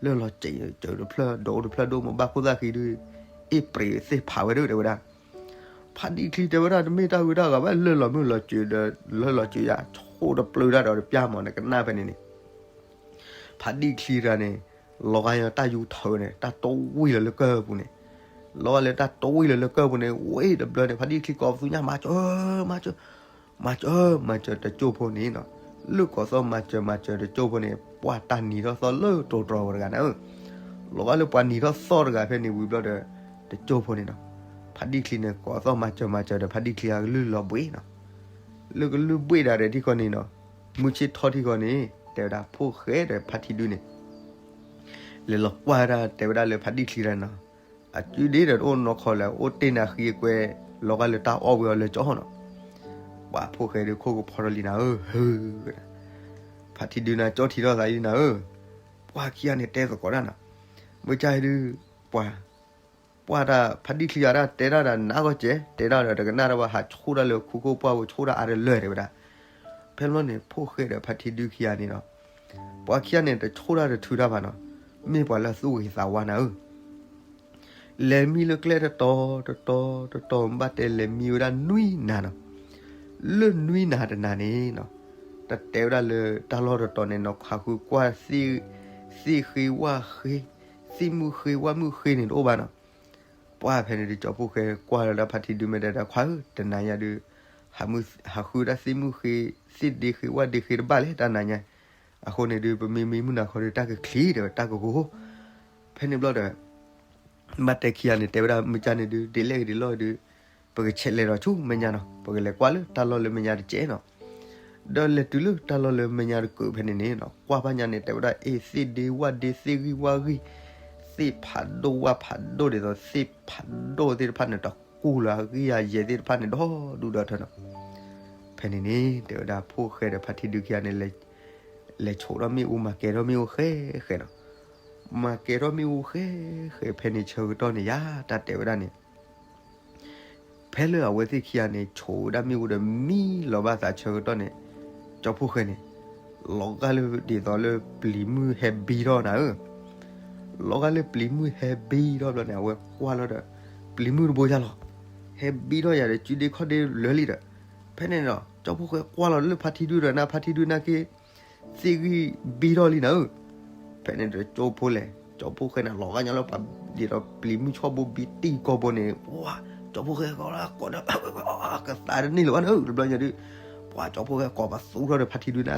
လၢၢ်လီၤစၢၤစၢၤတဖျၢၣ် ဒိၣ်တဖျၢၣ်ဒိၣ် မ့ၢ်ဘၣ်ခိၣ်သၣ်ဃံဒုး အ့ၣ်ပြံးသ့ၣ်ဖးဝဲဒၣ် တဲဝဲဒၣ်. ဖါဒံၣ်ချံတဲဝဲဒၣ် တမ့ၢ်တၢ်ဂုၤတၢ်ဂၤဘၣ်, လၢၢ်လီၤမုၢ်လီၤစၢၤဒီး လၢၢ်လီၤစၢၤယၤ ဆိၣ်တပျုာ်တၢ်ဒီးတပျၢ်မး နကနၣ်ဖဲန့ၣ်န့ၣ် ဖါဒံၣ်ချံတဂၤန့ၣ် လီၤဂာ်ယီၤတၢ်ယူထၢန့ၣ် တၢ်တဝံၢ်လီၤလၢကၢၢ်ပူၤန့ၣ်, လီၤဂာ်လၢတၢ်တဝံၢ်လီၤလၢကၢၢ်ပူၤန့ၣ် ဝံၤတဘျီန့ၣ် ဖါဒံၣ်ချံကိးပသူညါ မၤစၢၤ, မၤစၢၤ, မၤစၢၤ, မၤစၢၤတကၠိဖိန့ၣ်နီၤ. လၢကိးသီၣ်မၤစၢၤမၤစၢၤတကၠိဖိန့ၣ် ပှၢ်တၢ်နံၤထီၣ်သီၣ်လၢတိၤတြီၤဝဲတဂၤန့ၣ်ဧၢ, လီၤဂာ်လၢပှၤနံၤထီၣ်သီၣ်တဂၤဖဲန့ၣ်ဝံၤဘျီဒီး တကၠိဖိန့ၣ်နီၤ. ဖါဒံၣ်ချံန့ၣ် ကိးသီၣ်မၤစၢၤမၤစၢၤဒီး ဖါဒံၣ်ချံအကလုၢ်လီၤဘှံးနီၤ. လၢကလုၢ်ဘှံးဒၣ်ဒီးထံဃီန့ၣ်နီၤ, မုၢ်ဆ့ၣ်ထီၣ်ထံဃီန့ၣ် တဲဝဲဒၣ် ဖှိၣ်ဃဲဒီးဖါထံဒုန့ၣ် လဲၤလီၤကွၢ်ဝဲဒၣ် တဲဝဲဒၣ်လၢဖါဒံၣ်ချံတဂၤန့ၣ်နီၤ, အစုဒ့ဒီးတအိၣ်နီၢ်ခီလၢၤ အိၣ်တ့ၢ်နၤဃံအကွဲ လီၤဂာ်လၢတၢ်အီၣ်ဝဲအီၤလၢကၠီနီၤ. ပှၢ်ဖှိၣ်ဃဲဒုးခိၣ်ကဖီထီၣ်လံနၤဧၢ, ဟုဝဲဒၣ်, ဖါထံဒုန့ၣ်ကၠီထံၣ်ထီၣ်သးလံနၤဧၢ, ပှၢ်ခံဂၤန့ၣ်တဲသကိးတၢ်နီၤ, မ့ၢ်ကၢ်ဒုး ပှၢ် ပှၢ်တၢ်ဖါဒံၣ်ချံဂၤဒၣ်တဲတၢ်ဒီးနးဂီၢ်စဲး တဲတၢ်ဒီးတကနၣ်တၢ်ဘၣ် ဟးဆိၣ်တၢ်လၢခိခိၣ်ပှၢ်ဝဲ ဆိၣ်တၢ်အါတလၢာ်တဲဝဲဒၣ်. ဖဲန့ၣ်န့ၣ် ဖှိၣ်ဃဲဒီးဖါထံဒုခံဂၤန့ၣ်နီၤ, ပှၤခံဂၤန့ၣ် တဆိၣ်တၢ်တထုးတၢ်ဘၣ်နီၤ, မ့ၢ်ပှၤလၢအသူၣ်ဂ့ၤသးဝါနၤဧၢ. လဲၤမံလၢကျဲတတီၤတတီၤတတီၤ ဘၣ်တဲလဲၤမံဝဲဒၣ်နွံနၤနီၤ. လၢနွံနၤတနၤန့ၣ်နီၤ, တၢ်တဲဝဲဒၣ်လၢတၢ်လီၢ်တတီၤန့ၣ်နီၤ ဟးဃုကွၢ် သ့ၣ်ဃ့ဝၣ်ဃ့, သ့ၣ်မုၢ်ဃ့ဝၣ်မုၢ်ဃ့န့ၣ်တအိၣ်ဘၣ်နီၤ. ပှၢ်ဖဲန့ၣ်ဒုး ကၠီဖှိၣ်ဃဲကွၢ်လီၤဒၣ်ဖါထံဒု မ့ၢ်တဲဒၣ် ခွါဧၢ, တနၤညါဒုး ဟးဃုဒၣ်သ့ၣ်မုၢ်ဃ့, သ့ၣ်ဒ့ဃ့ဝၣ်ဒ့ဃ့တဘၣ်လဲၣ် တၢ်နၤညါ. အဃိန့ၣ်ဒုး ပမံမံမုၢ်နၤခီဒုး တၢ်ကချံးဒီးတၢ်ကဂိၤ. ဖဲန့ၣ်ဘျီဒီး ဘၣ်တဲခံဂၤန့ၣ် တဲဝဲဒၣ် မ့ၢ်ကၢ်န့ၣ်ဒုး ဒ်လဲၣ်ဂ့ၤဒ်လဲၣ်ဂ့ၤဒုး ပကဆဲးလဲၤဒီးဆူမဲာ်ညါနီၤ, ပကလဲၤကွၢ်လၢတၢ်လီၢ်လၢမဲာ်ညါတကဲးနီၤ. ဒီးလဲၤတုၤလၢတၢ်လီၢ်လၢမဲာ်ညါတကုာ်ဖဲန့ၣ်န့ၣ် ကွၢ်ဘၣ်ညါန့ၣ် တဲဝဲဒၣ် အ့ သ့ၣ်ဒ့ဝၣ်ဒ့ သ့ၣ်ဂံၢ်ဝၣ်ဂံၢ်, သ့ၣ်ဖးဒိၣ်ဝၣ်ဖးဒိၣ် ဒ်သိးသ့ၣ်ဖးဒိၣ်သ့ၣ်တဖၣ်န့ၣ် တကူၢ်လၢအဂံၢ်အယဲၢ်သ့ၣ်တဖၣ်န့ၣ် ဒီဒူၣ်ဒီထၢနီၤ. ဖဲန့ၣ်န့ၣ် တဲဝဲဒၣ် ဖိၣ်ဃဲဒီးဖါထံဒုခံဂၤန့ၣ် လဲၤဆိးထီၣ်မ့ၣ်အူ မၤကဲၤထီၣ်မ့ၣ်အူဃဲဃဲနီၤ. မၤကဲၤထီၣ်မ့ၣ်အူဃဲဃဲ ဖဲန့ၣ်ဆၢကတီၢ်န့ၣ်ယါ တၢ်တဲဝဲဒၣ်န့ၣ် ဖဲလၢအဝဲသ့ၣ်ခံဂၤန့ၣ် ဆိးဝဲဒၣ်မ့ၣ်အူဒီး မံလီၤဘၣ်သးဆၢကတီၢ်န့ၣ် ကၠီဖှိၣ်ဃဲန့ၣ် လီၤဂာ်လၢဒ်သိးလၢပျံၤမုၢ်ဟဲဘံထီၣ်နၤဧၢ, လီၤဂာ်လၢပျံၤမုၢ်ဟဲဘံထီၣ်ဘျီန့ၣ် အဝဲကွၢ်လီၤဒီး ပျံၤမုၢ်တဘိယါလီၤ. ဟဲဘံထီၣ်ယၤဒီး စုဒ့ခီၣ်ဒ့လၢာ်လံဒီး ဖဲန့ၣ်ဒီး ကၠီဖှိၣ်ဃဲကွၢ်လီၤလၢဖါထံဒုဒီး နၤဖါထံဒုနာ်က့ သ့ၣ်ဂံၢ်ဘံထီၣ်လံနၤဧၢ. ဖဲန့ၣ်ဒီးကၠီဖှိၣ်လဲၣ် ကၠီဖှိၣ်ဃဲန့ၣ် လီၤဂာ်ညါလၢပှၤဒ်သိးပျံၤမုၢ်ဆီၣ်ဘိဘံတံၢ်ကီၢ်ဘိန့ၣ် ပှၤ ကၠီဖှိၣ်ဃဲကီးလၢကိးဒီး ကသးတန့ၢ်လၢၤဘၣ်နၤဧၢ တဘျီညါဒုး ပှၤကၠီဖှိၣ်ဃဲကိးပသူထီၣ်ဒီး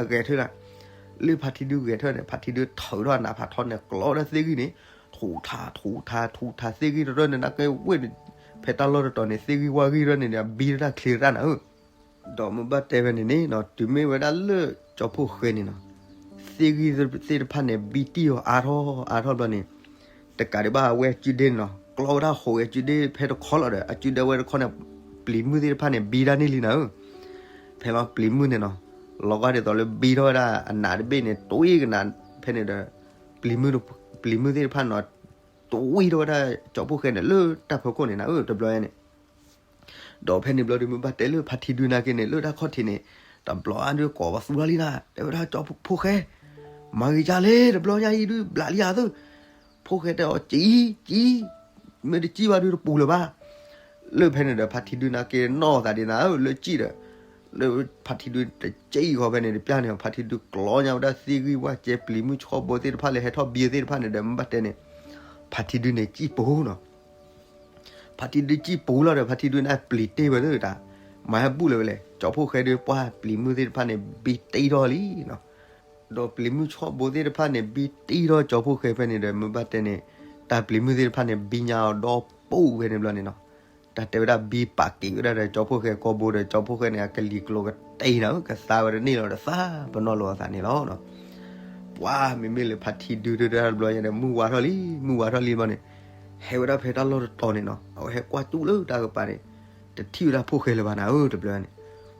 ဖါထံဒုန့ၣ်ဂဲၤထၢၣ်လၢ လၢဖါထံဒုဂဲၤထၢၣ်န့ၣ် ဖါထံဒုထုးထီၣ်အနးဖးထီန့ၣ် ကျီဝဲဒၣ်သ့ၣ်ဂံၢ်န့ၣ် ထူးထါ ထူးထါ ထူးထါ သ့ၣ်ဂံၢ်တရၢၢ်န့ၣ် နကဲဝ့ၢ်န့ၣ် ဖဲတၢ်လီၢ်တတီၤန့ၣ် သ့ၣ်ဂံၢ်ဝၣ်ဂံၢ်တရၢၢ်န့ၣ် အဘံတၢ်ချ့တၢ်နၤဧၢ. ဒီးမ့ၢ်ဘၣ်တဲဝဲန့ၣ်န့ၣ် တုၤမ့ၢ်ဝဲဒၣ်လၢကၠီဖှိၣ်ဃဲန့ၣ်နီၤ သ့ၣ်ဂံၢ်သ့ၣ်တဖၣ်န့ၣ် ဘံတံၢ်အီၤအါထီၣ်အါထီၣ်ဘျီန့ၣ် တကးဒံးဘၣ်အဝဲအစုဒ့န့ၣ်နီၤ ကျီဝဲဒၣ်ဃိးဝဲအစုဒ့ဖဲတခီလီၤဒီး အစုဒ့ဝဲတခီန့ၣ် ပျံၤမုၢ်သ့ၣ်တဖၣ်န့ၣ် ဘံတၢ်န့ၢ်လံနၤဧၢ. ဖဲလီၤပျံၤမုၢ်န့ၣ်နီၤ လီၤဂာ်ဒ်သိးလၢဘံထီၣ်ဝဲဒၣ်အနးတဘ့ၣ်န့ၣ် တွံၢ်ကနး ဖဲန့ၣ်ဒီး ပျံၤမုၢ်သ့ၣ်တဖၣ်နီၤ တွံၢ်ထီၣ်ဝဲဒၣ်ကၠီဖှိၣ်ဃဲန့ၣ် လၢတၢ်ဖီခိၣ်န့ၣ်နၤဧၢ တဘျီန့ၣ် ဒီးဖဲန့ၣ်ဘျီဒုး မ့ၢ်ဘၣ်တဲလၢဖါထံဒုနာ်က့န့ၣ် လၢတၢ်ခီၣ်ထံးန့ၣ် တဘျီအါဒုးကိးပသူထီၣ်လံနၤ တဲဝဲဒၣ်ကၠီဖှိၣ်ဃဲ မၤဂ့ၤကၢ်လဲၣ် တဘျီညါအံၤဒုး ဘျးလံဧါသု ဖိၣ်ဃဲတဲအီၤ ကံ ကံ မ့ၢ်တကံၣ်ဘၣ်ဒုးတပူၤလၢၤဘၣ်. လၢဖဲန့ၣ်ဒီး ဖါထံဒုနာ်က့နီၢ်သးဒ်နၤဧၢ လၢကံၣ်ဒီး လၢဖါထံဒုတကံၣ်ဃီဖဲန့ၣ် တပျၢ်န့ၣ် ဖါထံဒုကျီညါဝဲဒၣ်သ့ၣ်ဂံၢ်ဝၣ်ကဲပျံၤမုၢ်ဆီၣ်ဘိသ့ၣ်တဖၣ်လၢဟဲထီၣ်ဘံသ့ၣ်တဖၣ်န့ၣ်ဒီး မ့ၢ်ဘၣ်တဲန့ၣ် ဖါထံဒုန့ၣ်ကံၣ်ပူၤနီၤ ဖါထံဒုကံၣ်ပူၤလီၤဒီး ဖါထံဒုန့ၣ်ပျံၤတ့ၢ်ဝဲသတး မၤဟဲဘူၣ်လၢၤဝဲလဲၣ် ကၠီဖှိၣ်ဃဲဒုး ပှၤပျံၤမုၢ်သ့ၣ်တဖၣ်န့ၣ် ဘံတ့ၢ်ထီၣ်လံနီၤ. ဒီးပျံၤမုၢ်ဆီၣ်ဘိသ့ၣ်တဖၣ်န့ၣ် ဘံတ့ၢ်ထီၣ်ကၠီဖှိၣ်ဃဲဖဲန့ၣ်ဒီး မ့ၢ်ဘၣ်တဲန့ၣ် တၢ်ပျံၤမုၢ်သ့ၣ်တဖၣ်န့ၣ် ဘံညါအီၤဒီးပူၤဖဲန့ၣ်ဘျီန့ၣ်နီၤ. တၢ်တဲဝဲဒၣ်ဘံပာ်က့ၤဝဲဒၣ်ဒီး ကၠီဖှိၣ်ဃဲကိာ်ဘိဒီး ကၠီဖှိၣ်ဃဲန့ၣ် အကလံၤကျိၤကတဲာ်နၤဧၢ ကသါဝဲတန့ၢ်လီၤဒီး သးပနီၣ်လိာ်အသးန့ၣ်လီၤ. ပှၤမ့မ့ၢ်လၢဖါထံဒုတဘျီညါဒီး မုၢ်ဝါထီၣ်လံ မုၢ်ဝါထီၣ်လံဘျီန့ၣ် ဟဲဝဲဒၣ်ဖဲတၢ်လီၢ်တတီၤန့ၣ်နီၤ အဝဲဟဲကွၢ်တူၢ်လၢတၢ်ကပၤန့ၣ် တထံၣ်ဝဲဒၣ်ဖိၣ်ဃဲလၢၤဘၣ်နၤဧၢ တဘျီန့ၣ်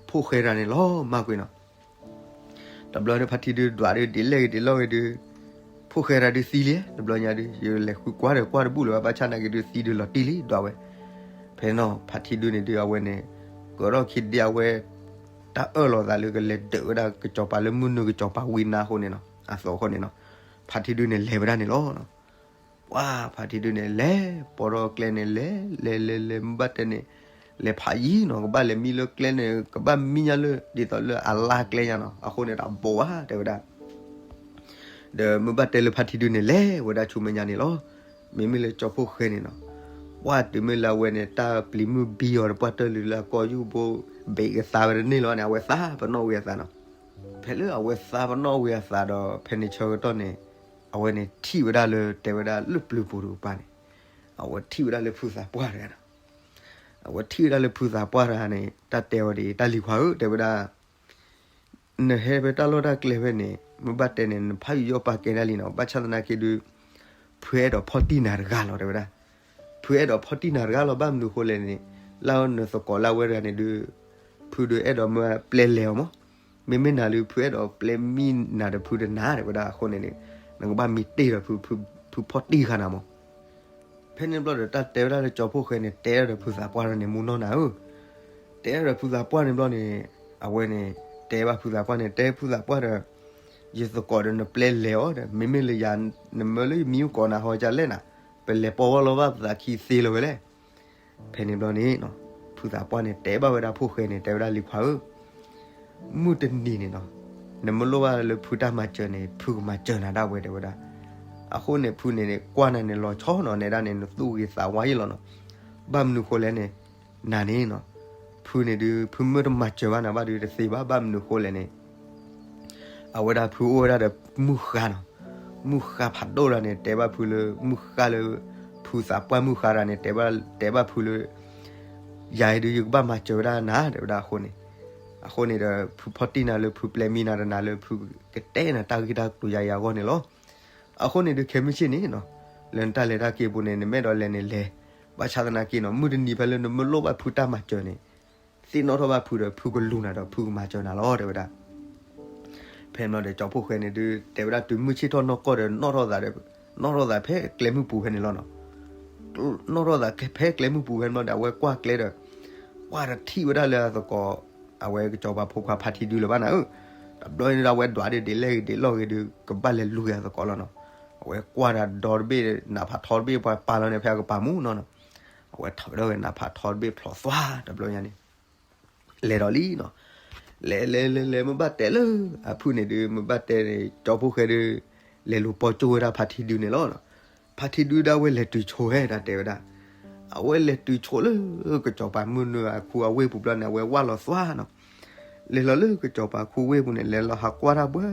ဖိၣ်ဃဲတဂၤန့ၣ်လီၤမၢ်ကွံာ်နီၤ. တဘျီန့ၣ် ဖါထံဒုဒွးဒုး ဒ်လဲၣ်ဂ့ၤဒ်လဲၣ်ဂ့ၤဒုး ဖိၣ်ဃဲတဂၤဒုးသံလံ တဘျီညါဒုး ယလဲၤဃုကွၢ်ဒီးကွၢ်တဘူၣ်လၢၤဘၣ် ဘၣ်ဆၣ်နာ်က့ဒုးသံဒုးလီၤတံၢ်လံ ဒွးဝဲ ဖဲနီၤ ဖါထံဒုန့ၣ်ဒုး အဝဲန့ၣ် ကၢထီၣ်ခံဒ့အဝဲ တၢ်အၢၣ်လီၤသးလၢကလဲၤဒၢးဝဲဒၣ်ကစီၤပၤလၢမုၢ်နုာ်ကစီၤပၤဝံၤနါအဃိန့ၣ်နီၤ အသိးအဃိန့ၣ်နီၤ ဖါထံဒုန့ၣ်လဲၤဝဲဒၣ်န့ၣ်လီၤ. ပှၤဖါထံဒုန့ၣ်လဲၤ ပိာ်ထီၣ်ကျဲန့ၣ်လဲၤ လဲၤလဲၤလဲၤ မ့ၢ်ဘၣ်တဲန့ၣ် လဲၤဖးယံၤနီၤ ကဘၣ်လဲၤမံလၢကျဲန့ၣ် ကဘၣ်မံညါလၢ ဒ်သိးလၢအလါကျဲညါနီၤ အဃိန့ၣ်တၢ်ဘိးဘၣ် တဲဝဲဒၣ် ဒီးမ့ၢ်ဘၣ်တဲလၢဖါထံဒုန့ၣ်လဲၤဝဲဒၣ်ဆူမဲာ်ညါန့ၣ်လီၤ. မ့မ့ၢ်လၢကၠီဖှိၣ်ဃဲန့ၣ်နီၤ ပှၤတုၤမ့ၢ်လၢအဝဲန့ၣ် တၢ်ပျံၤမုၢ်ဘံအီၤဒီး ပှၤတၢၢ်လုၢ်လၢအကီၢ်ယူၢ်ဘိ ဘ့ၣ်ကသါဝဲတန့ၢ်လီၤန့ၣ် အဝဲသးပနီၣ်ဝံၤအသးနီၤ. ဖဲလၢအဝဲသးပနီၣ်ဝံၤအသးဒီး ဖဲန့ၣ်ဆၢကတီၢ်န့ၣ် အဝဲန့ၣ်ထံၣ်ဝဲဒၣ်လၢ တဲဝဲဒၣ်လၢပျုၤပူၤတကပၤန့ၣ် အဝဲထံၣ်ဝဲဒၣ်လၢဖုသးပှၢ်တဂၤနီၤ. အဝဲထံၣ်ဝဲဒၣ်လၢဖုသးပှၢ်တဂၤန့ၣ် တၢ်တဲဝဲဒ်အံၤ တၢ်လံၤခွါဧၢ တဲဝဲဒၣ် နဟဲဖဲတၢ်လီၢ်တၢ်ကျဲဖဲန့ၣ် မ့ၢ်ဘၣ်တဲန့ၣ် နဖးယံၤယီၣ်ပာ်ကဲဒၣ်လံနီၤ ဘၣ်ဆၣ်သနာ်က့ဒုး ဖုအဲၣ်ဒိးဖီၣ်တံၢ်နၤတဂၤလီၤ တဲဝဲဒၣ်. ဖုအဲၣ်ဒိးဖီၣ်တံၢ်နၤတဂၤလီၤ ဘၣ်မနုၤအဃိလဲၣ်န့ၣ် လၢနသကိးလၢအဝဲတဂၤန့ၣ်ဒုး ဖုဒုးအဲၣ်ဒိးမၢပျဲလဲၤအီၤမး မ့မ့ၢ်နၤဒုး ဖုအဲၣ်ဒိးပျဲမံနၤဒီးဖုတနၤ တဲဝဲဒၣ်အဃိန့ၣ်န့ၣ် နကဘၣ်မံတ့ၢ်ဒီးဖု ဖုဖီၣ်တံၢ်ဃာ်နၤမး. ဖဲန့ၣ်ဘျီဒီး တၢ်တဲဝဲဒၣ်လၢကၠီဖှိၣ်ဃဲန့ၣ် တဲဒီးဖုသးပှၢ်ဒီးန့ၣ် မူနီၢ်နၤဧၢ, တဲဒီးဖုသးပှၢ်န့ၣ်ဘျီန့ၣ် အဝဲန့ၣ် တဲဘၣ်ဖုသးပှၢ်န့ၣ် တဲဖုသးပှၢ်ဒီး ယသကိးဒီးနပျဲလဲၤအီၤဒီး မ့မ့ၢ်လၢယၤ နမၢလၢယမံမုၢ်ကိးနၤဟီကလဲၣ်နၤ, ပလဲၤပိာ်ဝဲလီၤဘၣ်ပသးခံသ့လၢၤဝဲလဲၣ်. ဖဲန့ၣ်ဘျီန့ၣ် ဖုသးပှၢ်န့ၣ် တဲဘၣ်ဝဲဒၣ်ဖှိၣ်ဃဲန့ၣ် တဲဝဲဒၣ်လံၤခွါဧၢ, မုၢ်တနံၤန့ၣ်နီၤ နမ့ၢ်လိၣ်ဘၣ်လၢဖုတၢ်မၤစၢၤန့ၣ် ဖုကမၤစၢၤနၤဒၣ်ဝဲတဲဝဲဒၣ်. အဃိန့ၣ် ဖုန့ၣ်န့ၣ် ကွၢ်နၤန့ၣ်လီၤဆီနီၤ နဲဒၣ်န့ၣ် နသူၣ်ဂ့ၤသးဝါယံာ်လီၤနီၤ. ဘၣ်မနုၤဃိလဲၣ်န့ၣ် နၤန့ၣ်နီၤ ဖုန့ၣ်ဒုး ဖုမ့ၢ်တမၤစၢၤဘၣ်နၤဘၣ်ဒုးတသ့ဘၣ်. ဘၣ်မနုၤဃိလဲၣ်န့ၣ် အဝဲဒၣ်ဖုအိၣ်ဝဲဒၣ်ဒီးမုၢ်ဃါနီၤ, မုၢ်ဃါဖးဒိၣ်တဂၤန့ၣ် တဲဘၣ်ဖုလၢ မုၢ်ဃါလၢ ဖုသးပှၢ်မုၢ်ဃါတဂၤန့ၣ် တဲဘၣ် တဲဘၣ်ဖုလၢ ယၤအံၤဒုး ယကဘၣ်မၤစၢၤဝဲဒၣ်နၤ တဲဝဲဒၣ်အဃိန့ၣ် အဃိန့ၣ်ဒီး ဖုဖီၣ်တံၢ်နၤလၢ ဖုပျဲမံနၤတနၤလၢ ဖုကတဲနၤတၢ်ဂ့ၢ်တၢ်ကျိၤယၤယၤအဂီၢ်န့ၣ်လီၤ. အဃိန့ၣ်ဒီး ခဲမုၢ်ဆ့ၣ်န့ၣ်နီၤ, လၢနတၢ်လဲၤတၢ်က့ၤပူၤန့ၣ် နမ့ၢ်အဲၣ်ဒိးလဲၤန့ၣ်လဲၤ, ဘၣ်ဆၣ်သနာ်က့နီၤ မုၢ်တနံၤဖဲလၢနမ့ၢ်လိၣ်ဘၣ်ဖုတၢ်မၤစၢၤန့ၣ်, သ့ၣ်နီၣ်ထီၣ်ဘၣ်ဖုဒီး ဖုကလူၤနၤဒီး ဖုကမၤစၢၤနၤလီၤ တဲဝဲဒၣ်. ဖဲန့ၣ်ဘျီဒီး ကၠီဖီၣ်ဃဲန့ၣ်ဒုး တဲဝဲဒၣ်တုၤမုၢ်ဆ့ၣ်ထီၣ်နီၢ်ကီၢ်ဒီး နီၣ်ထီၣ်သးဒီး, နီၣ်ထီၣ်သးဖဲကျဲမုၢ်ပူၤဖဲန့ၣ်လီၤနီၤ. နီၣ်ထီၣ်သးဖဲကျဲမုၢ်ပူၤဖဲန့ၣ်ဘျီဒီး အဝဲကွၢ်ကျဲဒီး ကွၢ်တထံၣ်ဝဲဒၣ်လၢအသကိး, အဝဲကစီၤပၤဖိခွါဖါထံဒုလၢၤဘၣ်နၤဧၢ. တဘျီန့ၣ်ဒီး အဝဲဒွးဒၣ်ဒ်လဲၣ်ဂ့ၤဒ်လဲၣ်ဂ့ၤဒီး ကဘၣ်လဲၤလူၤက့ၤအသကိးလီၤနီၤ. အဝဲကွၢ်တၢ်ဒီတဘ့ၣ် နးဖးထီတဘ့ၣ် ပှၤပာ်လီၤန့ၣ်ဖဲအကပၤမူနီၤနီၤ. အဝဲထီၣ်ဝဲဒၣ်ဂ့ၤ နးဖးထီတဘ့ၣ်ဖျိးသွါ တဘျီညါန့ၣ် လဲၤဒီးလံနီၤ. လဲၤလဲၤလဲၤလဲၤ မ့ၢ်ဘၣ်တဲလၢအဖုၣ်န့ၣ်ဒုး မ့ၢ်ဘၣ်တဲန့ၣ် ကၠီဖီၣ်ဃဲဒုး လဲၤလူၤပီၢ်ကၠိၣ်ဝဲဒၣ်ဖါထံဒုန့ၣ်လီၤ. ဖါထံဒုဒၣ်ဝဲလဲၤတုၤဆိဝဲ တၢ်တဲဝဲဒၣ်, အဝဲလဲၤတုၤဆိလၢ ကစီၤပၤမုၢ်နုာ်အခူအဝ့ၢ်ပူၤဘျီန့ၣ် အဝဲဝၢ်လီၤသွါနီၤ. လဲၤလီၤလၢကစီၤပၤခူဝ့ၢ်ပူၤန့ၣ် လဲၤလီၤဟးကွၢ်တၢ်ဘှၢ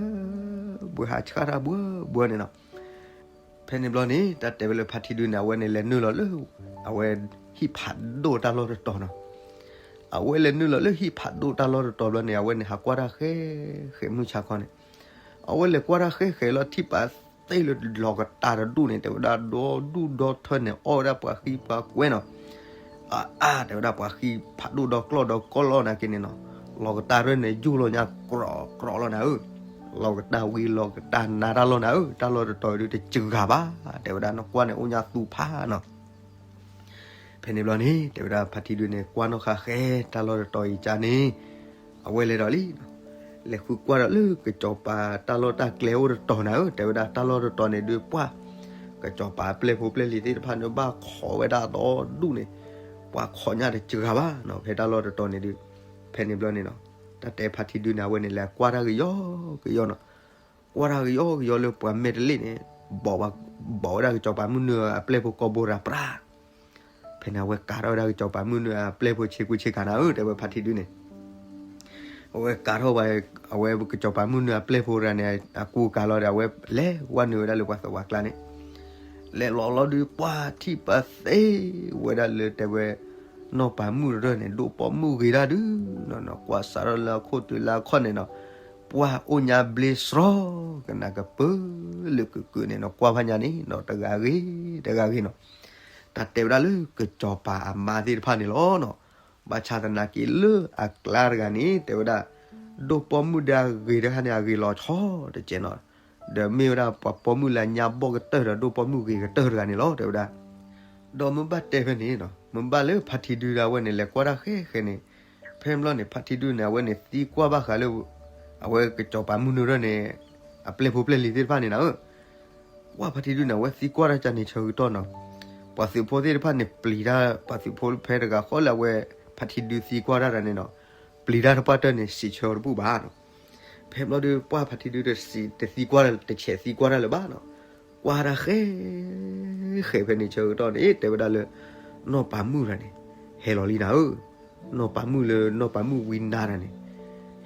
ဘှၢ ဟးဆှၣ်တၢ်ဘှၢဘှၢန့ၣ်နီၤ. ဖဲန့ၣ်ဘျီန့ၣ် တၢ်တဲဝဲလၢဖါထံဒုန့ၣ် အဝဲန့ၣ်လဲၤနုာ်လီၤလၢ အဝဲဟံၣ်ဖးဒိၣ်တၢ်လီၢ်တတီၤနီၤ. အဝဲလဲၤနုာ်လီၤလၢဟံၣ်ဖးဒိၣ်တၢ်လီၢ်တတီၤဘျီန့ၣ် အဝဲန့ၣ်ဟးကွၢ်တၢ်ဃဲဃဲမုၢ်ဆါခီန့ၣ်, အဝဲလဲၤကွၢ်တၢ်ဃဲဃဲလီၤ ထံၣ်ပာ်သ့ၣ်လၢလီၤကတၢ်တဒူၣ်န့ၣ် တဲဝဲဒၣ်ဒီဒူၣ်ဒီထၢန့ၣ် အီၣ်ဝဲဒၣ်ပှၤဃံပှၤကွဲနီၤ. အအါ တဲဝဲဒၣ်ပှၤဃံဖးဒိၣ်ဒီကျီၢ်ဒီကီၢ်လီၢ်နာ်က့န့ၣ်နီၤ, လီၤကတၢ်ရၢၢ်န့ၣ် ယူၢ်လီၤညါကြီးကြီးလီၤနၤဧၢ. လီၤကတၢ်ဝံၤလီၤကတၢ်နါတၢ်လီၢ်နၤဧၢ, တၢ်လီၢ်တတီၤအံၤဒုးတစှၤဘၣ်, တဲဝဲဒၣ်နကွၢ်န့ၣ်အိၣ်ညါသူဖးနီၤ. ဖဲန့ၣ်ဘျီန့ၣ် တဲဝဲဒၣ်ဖါထံဒုန့ၣ် ကွၢ်နီၣ်ဃာ်ဃဲတၢ်လီၢ်တတီၤအံၤကၢ်န့ၣ်, အဝဲလဲၤဒီးလံ လဲၤဃုကွၢ်ဒီးလၢကစီၤပၤတၢ်လီၢ်တၢ်ကျဲအိၣ်တတီၤနၤဧၢ, တဲဝဲဒၣ်တၢ်လီၢ်တတီၤန့ၣ်ဒုး ပှၢ်ကစီၤပၤအပျဲၢ်ဖိပျဲၢ်လံၤသ့ၣ်တဖၣ်န့ၣ် ဘၣ်ခိးဝဲဒၣ်ဒီဒူၣ်န့ၣ်, ပှၤခိးညါတစှၤဘၣ်နီၤ, ဖဲတၢ်လီၢ်တတီၤန့ၣ်ဒုး, ဖဲန့ၣ်ဘျီန့ၣ်နီၤ, တၢ်တဲဖါထံဒုန့ၣ် အဝဲန့ၣ်လဲၤကွၢ်တၢ်ကယီကယီနီၤ, ကွၢ်တၢ်ကယီကယီလၢပှၤမဲာ်တလ့ၣ်န့ၣ်, ဘီၣ်ဝဲဒၣ်ကစီၤပၤမုၢ်နုာ်အပျဲၢ်ဖိကိာ်ဘိရၤပြၢ် ဖဲန့ၣ် အဝဲကၤထီၣ်ဝဲဒၣ်ကစီၤပၤမုၢ်နုာ်အပျဲၢ်ဖိဆ့ကူဆ့ကၤနၤဧၢ, တဲဝဲဖါထံဒုန့ၣ်, အဝဲကၤထီၣ်ဝဲ, အဝဲကစီၤပၤမုၢ်နုာ်အပျဲၢ်ဖိရၤန့ၣ် အကူအကၤလီၤဒီး အဝဲလဲၤဝဲနုာ်ဝဲဒၣ်လၢပှၤသဝးကျါန့ၣ်, လဲၤလီၤလီၤဒုး ပှၢ်ထံၣ်ပာ်သ့ဝဲဒၣ်လၢတဲဝဲ, နီၢ်ပၤမုၣ်တရၢၢ်န့ၣ် ဒိၣ်ပိာ်မုၣ်ဂ့ၤတၢ်ဒုးနီၤ, ကွၢ်စးထီၣ်လၢအခိၣ်တုၤလၢအခီၣ်န့ၣ်နီၤ, ပှၢ်အိၣ်ညါဘျ့စှီၤ ကနၣ်ကပၢလၢကုာ်ကုာ်န့ၣ်နီၤ, ကွၢ်ဖးညါန့ၣ်နီၤ တဂၤဂ့ၤတဂၤဂ့ၤနီၤ, တၢ်တဲဝဲဒၣ်လၢကစီၤပၤအမါသ့ၣ်တဖၣ်န့ၣ်လီၤနီၤ, ဘၣ်ဆၣ်သနာ်က့လၢအကျါတဂၤန့ၣ် တဲဝဲဒၣ်, ဒိၣ်ပိာ်မုၣ်ဒၣ်ဂ့ၤတခါန့ၣ် အဂ့ၤလီၤဆီတကဲးနီၤ, ဒီးမ့ၢ်ဝဲဒၣ်ပှၤပိာ်မုၣ်လၢညါဘီၣ်ကတၢၢ်ဒီး ဒိၣ်ပိာ်မုၣ်ဂ့ၤကတၢၢ်တဂၤန့ၣ်လီၤ တဲဝဲဒၣ်. ဒီးမ့ၢ်ဘၣ်တဲဖဲန့ၣ်နီၤ, မ့ၢ်ဘၣ်လၢဖါထံဒုဒၣ်ဝဲန့ၣ် လဲၤကွၢ်တၢ်ဃဲဃဲန့ၣ်, ဖဲဘျီန့ၣ် ဖါထံဒုန့ၣ် အဝဲန့ၣ်သံကွၢ်ဘၣ်ဃးလၢ အဝဲကစီၤပၤမုၢ်နုာ်ရၢၢ်န့ၣ် အပျဲၢ်ဖိပျဲၢ်လံၤသ့ၣ်တဖၣ်န့ၣ်နၤဧၢ, ကွၢ်ဖါထံဒုန့ၣ် အဝဲသံကွၢ်တၢ်ကန့ၣ်ဆၢကတီၢ်နီၤ, ပှၤသုးဖိသ့ၣ်တဖၣ်န့ၣ်ပျံၤတၢ်, ပှၤသုးဖိဖဲတဂၤဃီလၢအဝဲ ဖါထံဒုသံကွၢ်တၢ်တဂၤန့ၣ်နီၤ, ပျံၤတၢ်တပှၢ်တၢၢ်န့ၣ် စံးဆၢတဘူၣ်ဘၣ်နီၤ. ဖဲဘျီဒုး ပှၢ်ဖါထံဒုတစံး, တသံကွၢ်, တဆဲးသံကွၢ်တၢ်လၢၤဘၣ်နီၤ, ကွၢ်တၢ်ဃဲ ဃဲဖဲန့ၣ်ဆၢကတီၢ်န့ၣ် တဲဝဲဒၣ်လၢ နီၢ်ပၤမုၣ်တဂၤန့ၣ် ဟဲလီၤလံနၤဧၢ, နီၢ်ပၤမုၣ်လၢ နီၢ်ပၤမုၣ်ဝံနါတဂၤန့ၣ်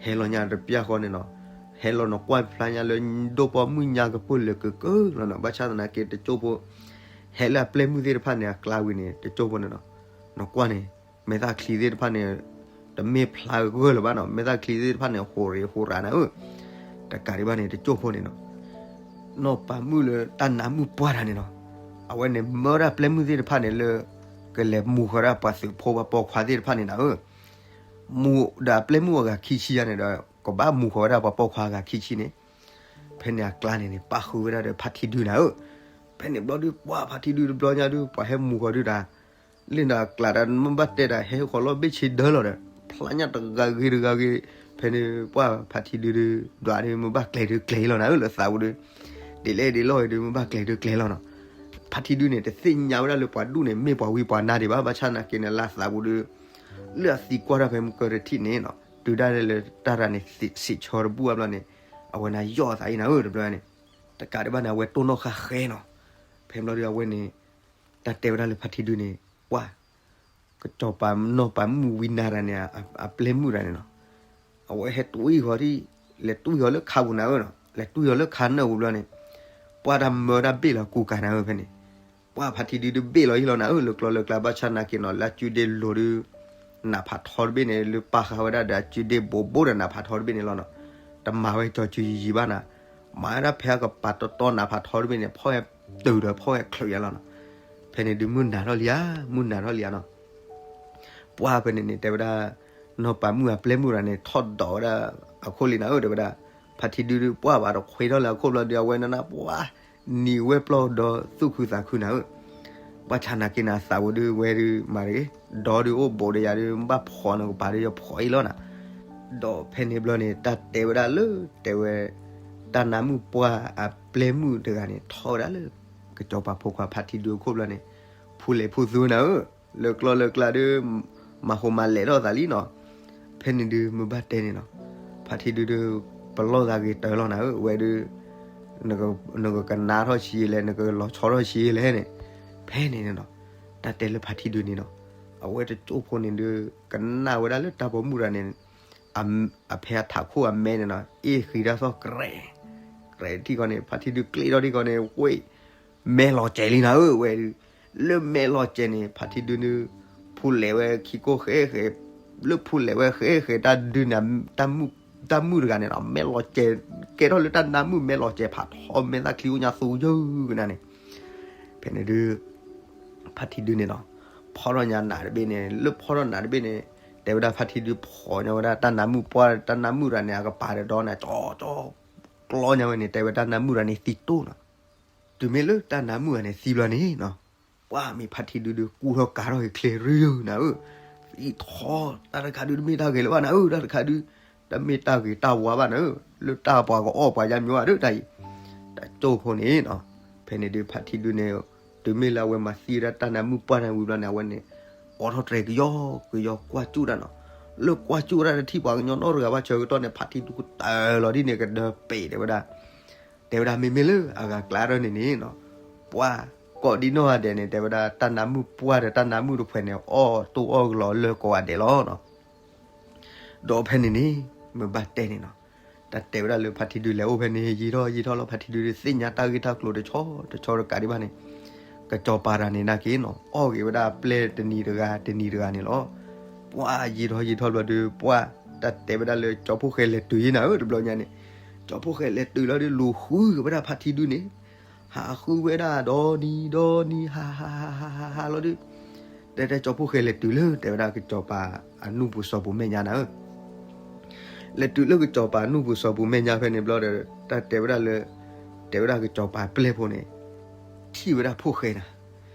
ဟဲလီၤညါတပျၢ်ဃီန့ၣ်နီၤ, ဟဲလီၤနကွၢ်ဖျါညါလၢ ဒိၣ်ပိာ်မုၣ်ညါကပၢၢ်လၢာ်ကုာ်ကုာ်လီၤနီၤ, ဘၣ်ဆၣ်သနာ်က့တကၠိၢ်ဖိ ဟဲလၢအပျဲၢ်မုၣ်သ့ၣ်တဖၣ်န့ၣ် အကျါဝံၤန့ၣ် တကၠိၢ်ဖိန့ၣ်နီၤ, နကွၢ်န့ၣ် မဲာ်သၣ်ချံသ့ၣ်တဖၣ်န့ၣ် တမ့ၢ်ဖျါဂၢၢ်လၢၤဘၣ်နီၤ, မဲာ်သၣ်ချံသ့ၣ်တဖၣ်န့ၣ် ဟူးရ့းဟူးရးနၤဧၢ, တကးဒံးဘၣ်န့ၣ် တကၠိၢ်ဖိန့ၣ်နီၤ နီၢ်ပၤမုၣ်လၢတၢ်နးမုၣ်ပှၢ်တဂၤန့ၣ်နီၤ, အဝဲန့ၣ်မၢဒၣ်ပျဲၢ်မုၣ်သ့ၣ်တဖၣ်န့ၣ်လၢ ကလဲၤမူၤဃီၤဒၣ်ပှၤသုးဖိပှၤပိာ်ခွါသ့ၣ်တဖၣ်န့ၣ်နၤဧၢ, မူၤဒီးအပျဲၢ်မုၣ်အဂၤခံဆံယါန့ၣ်ဒီး ကဘၣ်မူၤဃီၤဝဲဒၣ်ပှၤပိာ်ခွါအဂၤခံဆံန့ၣ်, ဖဲန့ၣ်အကျါန့ၣ်န့ၣ် ပၣ်ဃုာ်ဝဲဒၣ်ဒီးဖါထံဒုနၤဧၢ, ဖဲန့ၣ်ဘျီဒုး ပှၢ်ဖါထံဒုတဘျီညါဒုး ပှၤဟဲမူၤဃီၤဒုးတၢ် လၢနၤကျးတၢ်မ့ၢ်ဘၣ်တဲတၢ်ဟဲဃီၤလီၤဘ့ၣ်ဆ့ဒၢလီၤဒီး ဖျါညါတဂၤဂ့ၤတဂၤဂ့ၤ, ဖဲန့ၣ်ပှၢ်ဖါထံဒုဒုး ဒွးဒုးမ့ၢ်ဘၣ်ကျဲၤဒုးကျဲၤလီၤနၤဧၢ, လၢသးပူၤဒုး ဒ်လဲၣ်ဒ်လဲၣ်ဂ့ၤဒုးမ့ၢ်ဘၣ်ကျဲၤဒုးကျဲၤလီၤနီၤ, ဖါထံဒုန့ၣ် တသ့ၣ်ညါဝဲဒၣ်လၢပှၤဒူၣ်န့ၣ် မ့ၢ်ပှၤဝံပှၤနါဒံးဘၣ်, ဘၣ်ဆၣ်သနာ်က့န့ၣ် လၢသးပူၤဒုး လၢအသံကွၢ်တၢ်ဖဲမုၢ်ကၢတထံၣ်န့ၣ်နီၤ, တုၤဒၣ်လဲာ်လၢတၢ်တဂၤန့ၣ် စံးဆၢတဘူၣ်အဘျီန့ၣ် အဝဲန့ၣ်ယီၣ်အသးအံၤနၤဧၢ တဘျီန့ၣ်, တကးဒံးဘၣ်န့ၣ် အဝဲတိၢ်နီၣ်ဃာ်ဃဲနီၤ, ဖဲဘျီဒုးအဝဲန့ၣ် တၢ်တဲဝဲဒၣ်လၢဖါထံဒုန့ၣ် ပှၢ် ကစီၤပၤနီၢ်ပၤမုၣ်ဝံနါတဂၤန့ၣ် အပျဲၢ်မုၣ်တဂၤန့ၣ်နီၤ, အဝဲဟဲတွံၢ်ဃီၤဒုး လဲၤတွံၢ်ဃီၤလၢခါပူၤနၤဧၢနီၤ, လဲၤတွံၢ်ဃီၤလၢခါနၢၣ်ပူၤဘျီန့ၣ်, ပှၢ်တၢ်မၢတၢ်ဘ့ၣ်လီၤကူကၤနၤဧၢဖဲန့ၣ်, ပှၢ်ဖါထံဒုဒုးဘ့ၣ်လီၤဟံၣ်လီၤနၤဧၢ လၢကျီလၢကျါ ဘၣ်ဆၣ်သနာ်က့နီၤ လၢအစုဒ့လိၤဒုး နးဖးထီတဘ့ၣ်န့ၣ် လၢပာ်ဃာ်ဝဲဒၣ်ဒီးအစုဒ့ဘိးဘိဒီးနးဖးထီတဘ့ၣ်န့ၣ်လီၤနီၤ. တမၤဝဲကၠီၤစုယံာ်ယံာ်ဘၣ်နၤ, မၤဝဲဒၣ်ဖဲအကပၤတီတီနးဖးထီတဘ့ၣ်န့ၣ် ဖီၣ်ဝဲတုာ်ဒီးဖီၣ်ဝဲချုးယါလီၤနီၤ. ဖဲန့ၣ်ဒုးမုၢ်နၤထီၣ်လံဧါ, မုၢ်နၤထီၣ်လံဧါနီၤ. ပှၢ်ဖဲန့ၣ်န့ၣ် တဲဝဲဒၣ် နီၢ်ပၤမုၣ်အပျဲၢ်မုၣ်တဂၤန့ၣ် ထီၣ်ဒိးဝဲဒၣ်အခိၣ်လံနၤဧၢ တဲဝဲဒၣ်, ဖါထံဒုဒုးပှၢ်ဘၣ်တခွ့ထီၣ်လၢအခိၣ်ဘျီဒုး အဝဲနနၢ်ပှၢ် နံၤဝဲပျီၢ်ဒီးသူၣ်ခုသးခုနၤဧၢ. ပှၢ်ဆါနာ်က့နၤသးဝဲဒုးဝဲဒုးမၤတဂ့ၤ, ဒီဒုးအိၣ်ဘူးဒီးယၤဒုး ဘၣ်ဖှီၣ်နကပၤဒုးယဖှီၣ်အံၤလီၤနၤ. ဒီးဖဲန့ၣ်ဘျီန့ၣ် တၢ်တဲဝဲဒၣ်လၢ တဲဝဲ တၢ်နါမုၣ်ပှၢ်အပျဲၢ်မုၣ်တဂၤန့ၣ် ထီၣ်ဝဲဒၣ်လၢ ကစီၤပၤဖိခွါဖါထံဒုအခိၣ်ဘျီန့ၣ် ဖူလဲၤဖူသူနၤဧၢ, လၢကျီၢ်လၢကျါဒုး မၤဃိမၤလဲၤထီၣ်သးလံနီၤ. ဖဲန့ၣ်ဒုးမ့ၢ်ဘၣ်တဲန့ၣ်နီၤ, ဖါထံဒုဒုး ပလီၢ်သးဂ့ၤတၢၢ်လီၤနၤဧၢ, ဝဲဒုး နကကနါထီၣ်ဆံးလဲၣ် နကလီၤဆီထီၣ်ဆံးလဲၣ်န့ၣ်, ဖဲန့ၣ်န့ၣ်နီၤ, တၢ်တဲလၢဖါထံဒုန့ၣ်နီၤ, အဝဲတကၠိၢ်ဖိန့ၣ်ဒုး ကနၣ်ဝဲဒၣ်လၢတၢ်ပိာ်မုၣ်တဂၤန့ၣ် အဖဲအထးခိၣ်အမဲန့ၣ်နီၤ အ့ၣ်ဃံတၢ်သီၣ်ကြဲး ကြဲးထံၣ်ဃီန့ၣ် ဖါထံဒုကျ့ထီၣ်ထံၣ်ဃီန့ၣ် ဝ့ၢ် မဲလီၤစဲးလံနၤဧၢ, ဝဲဒုး လၢမဲလီၤစဲးန့ၣ် ဖါထံဒုန့ၣ် ဖူလဲၤဝဲခံကိၢ်ဃဲဃဲ, လၢဖူလဲၤဝဲဃဲဃဲ တၢ်ဒုန့ၣ် တၢ်မုၣ်တဂၤန့ၣ်နီၤ မဲလီၤစဲး, ကဲထီၣ်လၢတၢ်နါမုၣ်မဲလီၤစဲးဖးထီ မဲာ်သၣ်ချံအိၣ်ညါသူယုၢ်ကနၤန့ၣ်, ဖဲန့ၣ်ဒုး ဖါထံဒုန့ၣ်နီၤ ဖီထီၣ်ညါနးတဘ့ၣ်န့ၣ် လၢဖီထီၣ်နးတဘ့ၣ်န့ၣ် တဲဝဲဒၣ်ဖါထံဒုဖီၣ်ညါဝဲဒၣ်တၢ်နါမုၣ်ပှၢ် တၢ်နါမုၣ်တဂၤန့ၣ် အကပၤဒီးဒီန့ၣ် ကၠီကၠီ ကျီညါဝဲန့ၣ် တဲဝဲတၢ်နါမုၣ်တဂၤန့ၣ်သံတိၢ်နီၤ. တုၤမ့ၢ်လၢတၢ်နါမုၣ်တဂၤန့ၣ်သံဘျီန့ၣ်နီၤ ပှၢ်မ့ၢ်ဖါထံဒုဒုး ကူၣ်ထီၣ်ကၤထီၣ်က့ၤချ့ရံနၤဧၢ, သံထီ တၢ်တခါဒုးတမ့ၢ်တၢ်ဂ့ၤလၢၤဘၣ်နၤဧၢ, တၢ်တခါဒုး တမ့ၢ်တၢ်ဂ့ၤတၢ်ဝါဘၣ်နၤဧၢ, လၢတၢ်ပှၤကအီၣ်ပှၤယါမံၤဘၣ်ဒီးတၢ်အံၤ, တၢ်ကၠိၢ်ဖိန့ၣ်နီၤ, ဖဲန့ၣ်ဒုးဖါထံဒုန့ၣ် တုၤမ့ၢ်လၢအဝဲမၤသံဝဲဒၣ်တၢ်နါမုၣ်ပှၢ်န့ၣ်ဝံၤဘျီန့ၣ် အဝဲန့ၣ် အိးထီၣ်တြဲၤကယီကယီကွၢ်ကၠူၣ်တၢ်နီၤ, လၢကွၢ်ကၠူၣ်ဝဲဒၣ်တထံၣ်ပှၤကညီနီတဂၤဘၣ်ဆၢကတီၢ်န့ၣ် ဖါထံဒုကတၢၢ်လီၤဒ်န့ၣ် ကဒၢပ့ၤတဲဝဲဒၣ် တဲဝဲဒၣ်မ့မ့ၢ်လၢအဂၤကျါထီၣ်န့ၣ်န့ၣ်နီၤ, ပှၢ်ကိးဒံနီၢ်ဂၤဒဲးန့ၣ် တဲဝဲဒၣ်တၢ်နါမုၣ်ပှၢ်ဒီးတၢ်နါမုၣ်တဖှဲးန့ၣ် အီၣ်တိၢ်အီၣ်ကလီၤလၢကိးဂၤဒဲးလီၤနီၤ. ဒီးဖဲန့ၣ်န့ၣ် မ့ၢ်ဘၣ်တဲန့ၣ်နီၤ, တၢ်တဲဝဲဒၣ်လၢဖါထံဒုလဲၤအိၣ်ဖဲန့ၣ် ယံာ်ထီၣ်ယံာ်ထီၣ်လီၤ ဖါထံဒုသ့ၣ်ညါတၢ်ဂ့ၢ်တၢ်ကျိၤတဆီတဆီတကးဒံးဘၣ်န့ၣ်, ကစီၤပၤတဂၤန့ၣ်နာ်က့နီၤ အီၣ်က့ၤဝဲဒၣ်ပျဲၢ်တနံၤတဂၤတနံၤတဂၤန့ၣ်လီၤ. ပှၢ်ယံာ်ထီၣ်ယံာ်ထီၣ်ဘျီဒုး ပှၢ်တၢ်တဲဝဲဒၣ်လၢကၠီဖှိၣ်ဃဲလဲၤတုၤယံနၤဧၢ တဘျီညါန့ၣ်, ကၠီဖှိၣ်ဃဲလဲၤတုၤလီၤဒုး လူၤဃုက့ၤဝဲဒၣ်ဖါထံဒုန့ၣ် ဟးဃုဝဲဒၣ်ဒီနံၤဒီနံၤ ဟးဟးဟးဟးဟးဟးလီၤဒုး, တဲတဲကၠီဖှိၣ်ဃဲလဲၤတုၤလၢ တဲဝဲဒၣ်ကစီၤပၤအနူၢ်ပူၤစီၤပူၤမဲာ်ညါနၤဧၢ, လဲၤတုၤလၢကစီၤပၤနူၢ်ပူၤစီၤပူၤမဲာ်ညါဖဲန့ၣ်ဘျီဒီး တၢ်တဲဝဲဒၣ်လၢ တဲဝဲဒၣ်ကစီၤပၤပျဲၢ်ဖိန့ၣ် ထံၣ်ဝဲဒၣ်ဖှိၣ်ဃဲနၤ,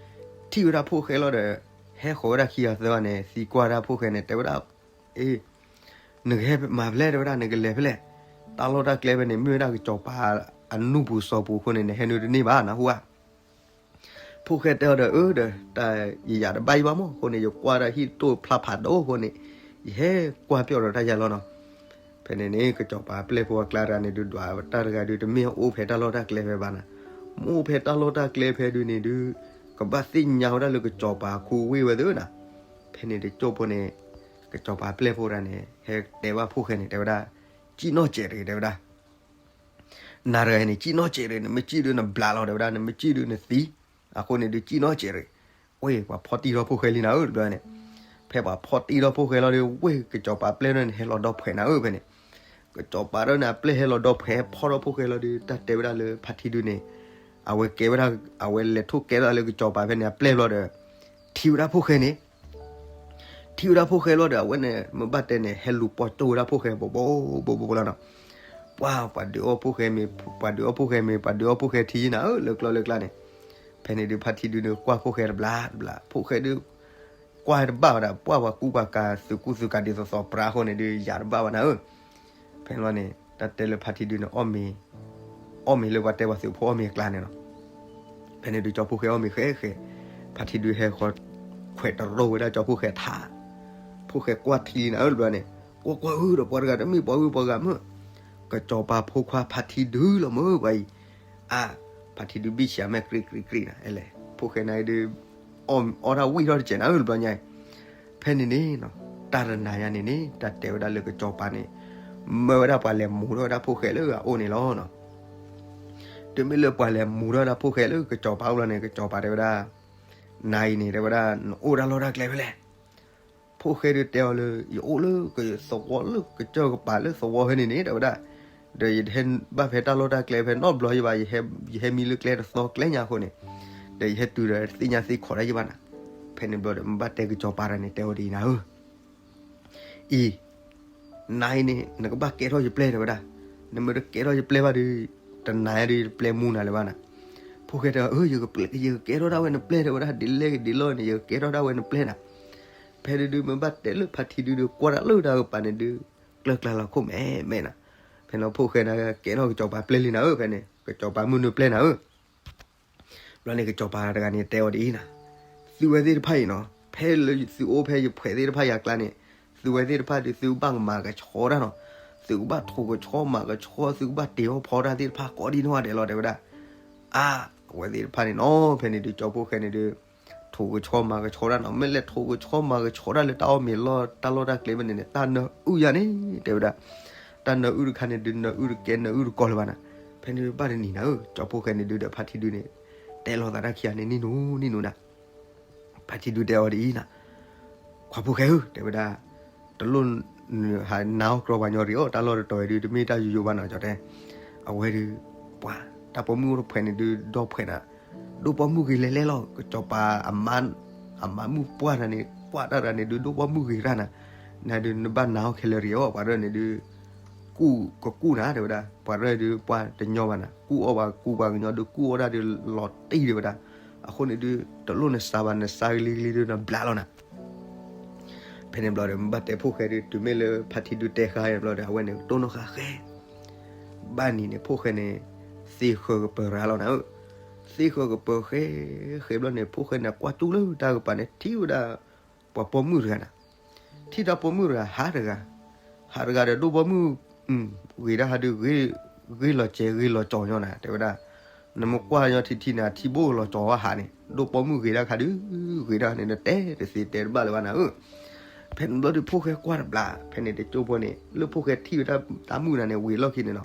ထံၣ်ဝဲဒၣ်ဖှိၣ်ဃဲလီၤဒီး ဟဲဃီၤဝဲဒၣ်ခံဂၤသၢဂၤန့ၣ် သံကွၢ်ဒၣ်ဖှိၣ်ဃဲန့ၣ် တဲဝဲဒၣ် အ့ နကဟဲမၤဖဲလဲၣ် တဲဝဲဒၣ် နကလဲၤဖဲလဲၣ်, တၢ်လီၢ်တၢ်ကျဲဖဲန့ၣ် မ့ၢ်ဝဲဒၣ်ကစီၤပၤအနူၢ်ပူၤစီၤပူၤအဃိန့ၣ် နဟဲနုာ်တန့ၢ်ဘၣ် နၢ်ဟူဧါ. ဖှိၣ်ဃဲတဲအီၤဒီး အၢ ဒီး တၢ်ယယၤတဘၣ်ယံၤဘၣ်မး အဃိန့ၣ် ယကွၢ်တၢ်ဟံၣ်တိၢ်ဖျါဖးဒိၣ်အဃိန့ၣ် ယဟဲကွၢ်ပျီၢ်ဒီးတၢ်ယၤလီၤနီၤ. ဖဲန့ၣ်န့ၣ် ကစီၤပၤပျဲၢ်ဖိအကျါတဂၤန့ၣ်ဒုး ဒွးတၢ်တဂၤဒုး တမ့ၢ်အိၣ်ဖဲတၢ်လီၢ်တၢ်ကျဲဖဲဘၣ်နၤ, မ့ၢ်အိၣ်ဖဲတၢ်လီၢ်တၢ်ကျဲဖဲဒုးန့ၣ်ဒုး ကဘၣ်သ့ၣ်ညါဝဲဒၣ်လၢကစီၤပၤခူဝ့ၢ်ဝဲသ့ၣ်နၤ. ဖဲန့ၣ်တကၠိၢ်ဖိန့ၣ် ကစီၤပၤပျဲၢ်ဖိတဂၤန့ၣ် ဟဲတဲဘၣ်ဖှိၣ်ဃဲန့ၣ် တဲဝဲဒၣ် စံၣ်နီၣ်စဲးတဂ့ၤ တဲဝဲဒၣ် နၤတဂၤန့ၣ် စံၣ်နီၣ်စဲးတဂ့ၤ နမ့ၢ်စံၣ်ဒုးနဘျးလီၤ တဲဝဲဒၣ် နမ့ၢ်စံၣ်ဒုးနသံ, အဃိန့ၣ်ဒုးစံၣ်နီၣ်စဲးတဂ့ၤ. ဝ့ၢ်ပှၤဖီၣ်တံၢ်ထီၣ်ဖှိၣ်ဃဲလံနၤဧၢ တဘျီန့ၣ်, ဖဲပှၤဖီၣ်တံၢ်ထီၣ်ဖှိၣ်ဃဲလီၤဒီး ဝ့ၢ်ကစီၤပၤပျဲၢ်န့ၣ် ဟဲလီၤဒီဖှဲးနၤဧၢ ဖဲန့ၣ်, ကစီၤပၤဒီးန့ၣ်အပျဲၢ်ဟဲလီၤဒီဖှဲးဖီၣ်ထီၣ်ဖှိၣ်ဃဲလီၤဒီး တၢ်တဲဝဲဒၣ်လၢဖါထံဒုန့ၣ် အဝဲကဲဝဲဒၣ် အဝဲလဲၤထိၣ်ကဲဒၣ်လၢကစီၤပၤဖဲန့ၣ်အပျဲၢ်ဘျီဒီး ထံၣ်ဝဲဒၣ်ဖှိၣ်ဃဲန့ၣ် ထံၣ်ဝဲဒၣ်ဖှိၣ်ဃဲလီၤဒီး အဝဲန့ၣ် မ့ၢ်ဘၣ်တဲန့ၣ် ဟဲလူၤပိာ်ကၠိဝဲဒၣ်ဖှိၣ်ဃဲ ဘိးဘိးဘိးဘိးလီၤနီၤ. ပှၤ ပှၤဒုးအီၣ်ဖှိၣ်ဃဲမ့ၢ် ပှၤဒုးအီၣ်ဖှိၣ်ဃဲမ့ၢ် ပှၤဒုးအီၣ်ဖှိၣ်ဃဲထံယံနၤဧၢ လၢကျီၢ်လၢကျါန့ၣ်. ဖဲန့ၣ်ဒုး ဖါထံဒုန့ၣ် ကွၢ်ဖှိၣ်ဃဲတဘျါတဘျါ ဖှိၣ်ဃဲဒုး ကွၢ်တဘၣ်ဝဲဒၣ် ပှၢ်ပှၤကူပှၤကၤသုးကူသုးကၤဒ်သိးသိးပြါအဃိန့ၣ်ဒုး ယၤတဘၣ်ဝဲနၤဧၢ. ဖဲန့ၣ်လီၤန့ၣ် တၢ်တဲလၢဖါထံဒုန့ၣ် အီၣ်မ့ၤ အီၣ်မ့ၤလၢပှၤတဲပှၤသုးဖိအီၣ်မ့ၤအကျါန့ၣ်လီၤ. ဖဲန့ၣ်ဒုး ကၠီဖှိၣ်ဃဲအီၣ်မ့ၤဃဲဃဲ, ဖါထံဒုဟဲဃီ ခွဲးတရိဝဲဒၣ်ကၠီဖှိၣ်ဃဲထါ, ဖှိၣ်ဃဲကွၢ်ထံလံနၤဧၢ တဘျီန့ၣ်, ကွၢ်ကွၢ်ဧၢ ဒီးပှၤတဂၤတမ့ၢ်ပှၤဂုၤပှၤဂၤမုၢ်, ကစီၤပၤဖိခွါဖါထံဒုလီၤမုၢ်ပှၤအံၤ, အါ, ဖါထံဒုဘံၣ်ဆံးအမဲာ်ကြံးကြံးကြံးနၤ အဲလဲၣ်, ဖှိၣ်ဃဲနၤအံၤဒုး အီၣ်တၢ်ဝံၣ်ထီၣ်တစဲးနၤဧၢ တဘျီညါအံၤ. ဖဲန့ၣ်န့ၣ် တၢ်တနၤညါန့ၣ်န့ၣ် တၢ်တဲဝဲဒၣ်လၢကစီၤပၤန့ၣ် မၢဝဲဒၣ်ပှၤလဲၤမူထီၣ်ဝဲဒၣ်ဖှိၣ်ဃဲလၢအအိၣ်န့ၣ်လီၤ. တုၤမ့ၢ်လၢပှၤလဲၤမူထီၣ်ဝဲဒၣ်ဖှိၣ်ဃဲလၢကစီၤပၤအိၣ်လီၤန့ၣ် ကစီၤပၤတဲဝဲဒၣ်, နၤအံၤန့ၣ် တဲဝဲဒၣ် နအိၣ်တၢ်လီၢ်တၢ်ကျဲဖဲလဲၣ်. ဖိၣ်ဃဲဒုးတဲအီၤလၢ ယအိၣ်လၢကသဝီလၢကစၢၢ်ကပၤလၢသဝီဖဲန့ၣ်န့ၣ် တဲဝဲဒၣ်, ဒီးယတဟဲဘၣ်ဖဲတၢ်လီၢ်တၢ်ကျဲဖဲနီတဘျီယဘၣ်, ယဟဲမံလၢကျဲတသီကျဲညါအဃိန့ၣ်, ဒီးယဟဲတုၤဒီးသ့ၣ်ညါသ့ၣ်ခီတၢ်ယဘၣ်နၤ. ဖဲန့ၣ်ဘျီဒီး မ့ၢ်ဘၣ်တဲကစီၤပၤတဂၤန့ၣ် တဲဝဲဒ်အံၤနၤဧၢ အံၤ, နၤအံၤန့ၣ် နကဘၣ်ကဲထီၣ်ယပျဲၢ်တဲဝဲဒၣ်, နမ့ၢ်တကဲထီၣ်ယပျဲၢ်ဘၣ်ဒီး တနၤဒီးယပျဲၢ်မူနၤလၢၤဘၣ်နၤ. ဖိၣ်ဃဲတဲအီၤ ယကကဲထီၣ်ဒၣ်ဝဲနပျဲၢ်တဲဝဲဒၣ်, ဒ်လဲၣ်ဂ့ၤဒ်လဲၣ်ဂ့ၤန့ၣ် ယကကဲထီၣ်ဒၣ်ဝဲနပျဲၢ်နၤ. ဖဲန့ၣ်ဒုး မ့ၢ်ဘၣ်တဲလၢဖါထံဒုဒီး ကွၢ်တၢ်လၢတၢ်ကပၤန့ၣ်ဒုး ကျၢၤကျါလီၤခိၣ်မဲာ်မဲာ်နၤ. ဖဲန့ၣ်ဖိၣ်ဃဲန့ၣ်ကဲထီၣ်ကစီၤပၤပျဲၢ်လံနၤဧၢ, ဖဲန့ၣ် ကစီၤပၤမုၢ်နုာ်ပျဲၢ်နၤဧၢ ဘျီန့ၣ် ကစီၤပၤတဂၤန့ၣ်တဲအီၤဒ်အံၤနၤ, သုဝဲသ့ၣ်တဖၣ်အံၤနီၤ, ဖဲလၢသုအိၣ်ဖဲယဖှဲးသ့ၣ်တဖၣ်ယၤကျါန့ၣ်, သုဝဲသ့ၣ်တဖၣ်ဒီး သုကဘၣ်မၤကဆှီတၢ်နီၤ, သုကဘၣ်ထိးကဆှီမၤကဆှီ, သုကဘၣ်တ့ၤအီၣ်ဖီတၢ်သ့ၣ်တဖၣ်ကိးဒံနီၢ်ဂၤဒဲးလီၤ တဲဝဲဒၣ်. အါ, အဝဲသ့ၣ်တဖၣ်န့ၣ်နီၤ, ဖဲန့ၣ်ဒုး ကၠီဖိၣ်ဃဲန့ၣ်ဒုး ထိးကဆှီမၤကဆှီတၢ်နီၤ, မ့ၢ်လဲၤထိးကဆှီမၤကဆှီတၢ်လၢတၢ်အီၣ်မ့ၤလီၢ်တၢ်လီၢ်တၢ်ကျဲဖဲန့ၣ်န့ၣ် တၢ်နၢအုၣ်ယၤန့ၣ် တဲဝဲဒၣ်. တၢ်နၢအုၣ်တခါန့ၣ်ဒုး နၢအုၣ်တကဲနၢအုၣ်တကီလၢၤဘၣ်နၤ. ဖဲန့ၣ်ဘၣ်တနံၤနၤဧၢ, ကၠီဖိၣ်ဃဲန့ၣ်ဒုးဒီးဖါထံဒုန့ၣ် တဲလိာ်သးတၢ်ခံဂၤန့ၣ် နံၣ်နူနံၣ်နူနၤ ဖါထံဒုတဲအီၤဒ်အံၤနၤ, ခွါဖိၣ်ဃဲဧၢ တဲဝဲဒၣ်, တလိၣ်နဟးနါအီၣ်ကြီပှၤညီရံၤအီၤ, တၢ်လီၢ်တတီၤအံၤဒုး တမ့ၢ်တၢ်ယိယိဘၣ်နၤ ကၠီတဲ. အဝဲဒုး ပှၤတၢ်ပိာ်မုၣ်အိၣ်တဖှဲးန့ၣ်ဒုး ဒီဖှဲးနၤ, ဒိၣ်ပိာ်မုၣ်ဂ့ၤလဲၤလဲၤလီၤ. ကစီၤပၤအမါမုၣ်ပှၢ်တဂၤန့ၣ် ပှၢ်တၢ်တဂၤန့ၣ်ဒုး ဒိၣ်ပိာ်မုၣ်ဂ့ၤတၢ်နၤ, နၤဒုးနဘၣ်နါအီၣ်ခဲလၢာ်ရံၤအီၤ, ပှၤရဲၣ်န့ၣ်ဒုး ကူၣ်ကကူၣ်နၤ တဲဝဲဒၣ်, ပှၤရဲၣ်ဒုးပှၤတညီဘၣ်နၤ, ကူၣ်အီၣ်ဘၣ်ကူၣ်ပှၤကညီဒုး ကူၣ်အီၣ်ဒၣ်ဒုးလီၤတံၢ်တဲဝဲဒၣ်. အဃိန့ၣ်ဒုး တလိၣ်နစါဘၣ်, နစါကလံၤကလံၤဒုး နဘျါလီၤနၤ. ဖဲန့ၣ်ဘျီဒီး မ့ၢ်ဘၣ်တဲဖိၣ်ဃဲဒုး တုၤမ့ၢ်လၢဖါထံဒုတဲဃါဘျီဒီး အဝဲန့ၣ် တိၢ်နီၣ်ဃာ်ဃဲ ဘၣ်နံၤန့ၣ် ဖိၣ်ဃဲန့ၣ် သ့ဃၢၤကပၢၤရၤလီၤနၤဧၢ. သ့ဃၢၤကပၢၤဃဲ ဃဲဘျီန့ၣ် ဖိၣ်ဃဲန့ၣ် ကွၢ်ကၠူၣ်လၢတၢ်ကပၤန့ၣ် ထံၣ်ဝဲဒၣ် ပှၤပိာ်မုၣ်တဂၤနၤ, ထံၣ်တၢ်ပိာ်မုၣ်တဂၤ ဟးတဂၤ, ဟးတဂၤဒီးဒိၣ်ပိာ်မုၣ် ဂ့ၤဒၣ်ဟးဒုး ဂ့ၤလီၤစဲး ဂ့ၤလီၤကၠီၤညီနၤ တဲဝဲဒၣ်. နမ့ၢ်ကွၢ်ညီထံထံနၤ ထံဘိလီၤကၠီၤဝဲဟးန့ၣ် ဒိၣ်ပိာ်မုၣ်ဂ့ၤဒၣ်ခါဒုး ဂ့ၤဒၣ်န့ၣ် နတဲတသ့တဲတဘၣ်လၢၤဘၣ်နၤဧၢ. ဖဲန့ၣ်ဘျီဒုး ဖိၣ်ဃဲကွၢ်တဘျီ ဖဲန့ၣ်တကၠိဖိန့ၣ် လၢဖိၣ်ဃဲထံၣ်ဝဲတၢ်မုၣ်နၤန့ၣ် ဝံၤအလီၢ်ခံန့ၣ်နီၤ,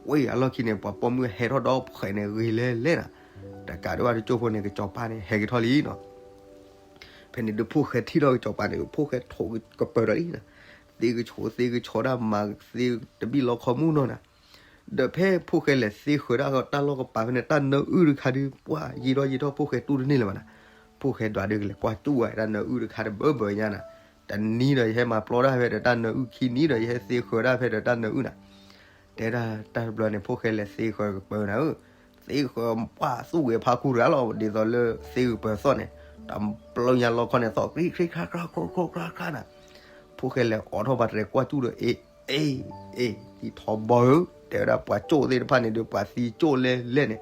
ဝံၤအလီၢ်ခံန့ၣ် ပှၤပိာ်မုၣ်ဟဲထီၣ်ဒီဖှဲးန့ၣ် ဂ့ၤလဲၤလဲၤနၤ, တကးဒံးဘၣ်တကၠိဖိန့ၣ် ကစီၤပၤန့ၣ် ဟဲက့ၤထီၣ်လံနီၤ. ဖဲန့ၣ်ဒုးဖိၣ်ဃဲထံၣ်ထီၣ်ကစီၤပၤန့ၣ် ဖိၣ်ဃဲထိးကပၢၤဒီးလံနၤ, သ့ကဆိးသ့ကဆီဒၣ်မၤသ့တဘံၣ်လီခီမူနီၤနၤ. ဒီးဖဲဖိၣ်ဃဲလဲၤသ့ဃၢၤဒၣ်တၢ်လီၢ်ကပၤဖဲန့ၣ် တၢ်နၢအုၣ်တခါဒုး ပှၢ်ယံာ်ထီၣ်ယံာ်ထီၣ် ဖိၣ်ဃဲတူၢ်တန့ၢ်လၢၤဘၣ်နၤ. ဖိၣ်ဃဲဒွးဒုးကလဲၤကွၢ်ကၠူၣ်ဝဲတၢ်နၢအုၣ်တခါတဘၢဘၢညါနၤ, တနံၤဒီးယဟဲမၤပျီတၢ်ဖဲဒီးတၢ်နၢအုၣ် ခံနံၤဒီးယဟဲသ့ဃၢၤဒၣ်ဖဲဒီးတၢ်နၢအုၣ်နၤ. တဲဒၣ်တၢ်တဘျီန့ၣ် ဖိၣ်ဃဲလဲၤသ့ဃၢၤကပၢၤနၤဧၢ, သ့ဃၢၤပှၢ်သူၣ်ဂဲၤဖးခူတဂၤလီၤ ဒ်သိးလၢသ့ကပၢၤသီၣ်န့ၣ်, တဘျီညါလီခီန့ၣ် သီၣ်ကြံခရံခရၣ်ခရၣ်ခရၣ်ခရၣ်ခရၣ်နၤ. ဖိၣ်ဃဲလဲၤအိးထီၣ်ဘၣ်တြဲၤကွၢ်ကၠူၣ်ဒီး အ့ အ့ အ့ သံထီဘီဧၢ, တဲဝဲဒၣ်ပှၤကၠိၣ်သ့ၣ်တဖၣ်န့ၣ်ဒုး ပှၤသံကၠိၣ်လဲလဲၣ်န့ၣ်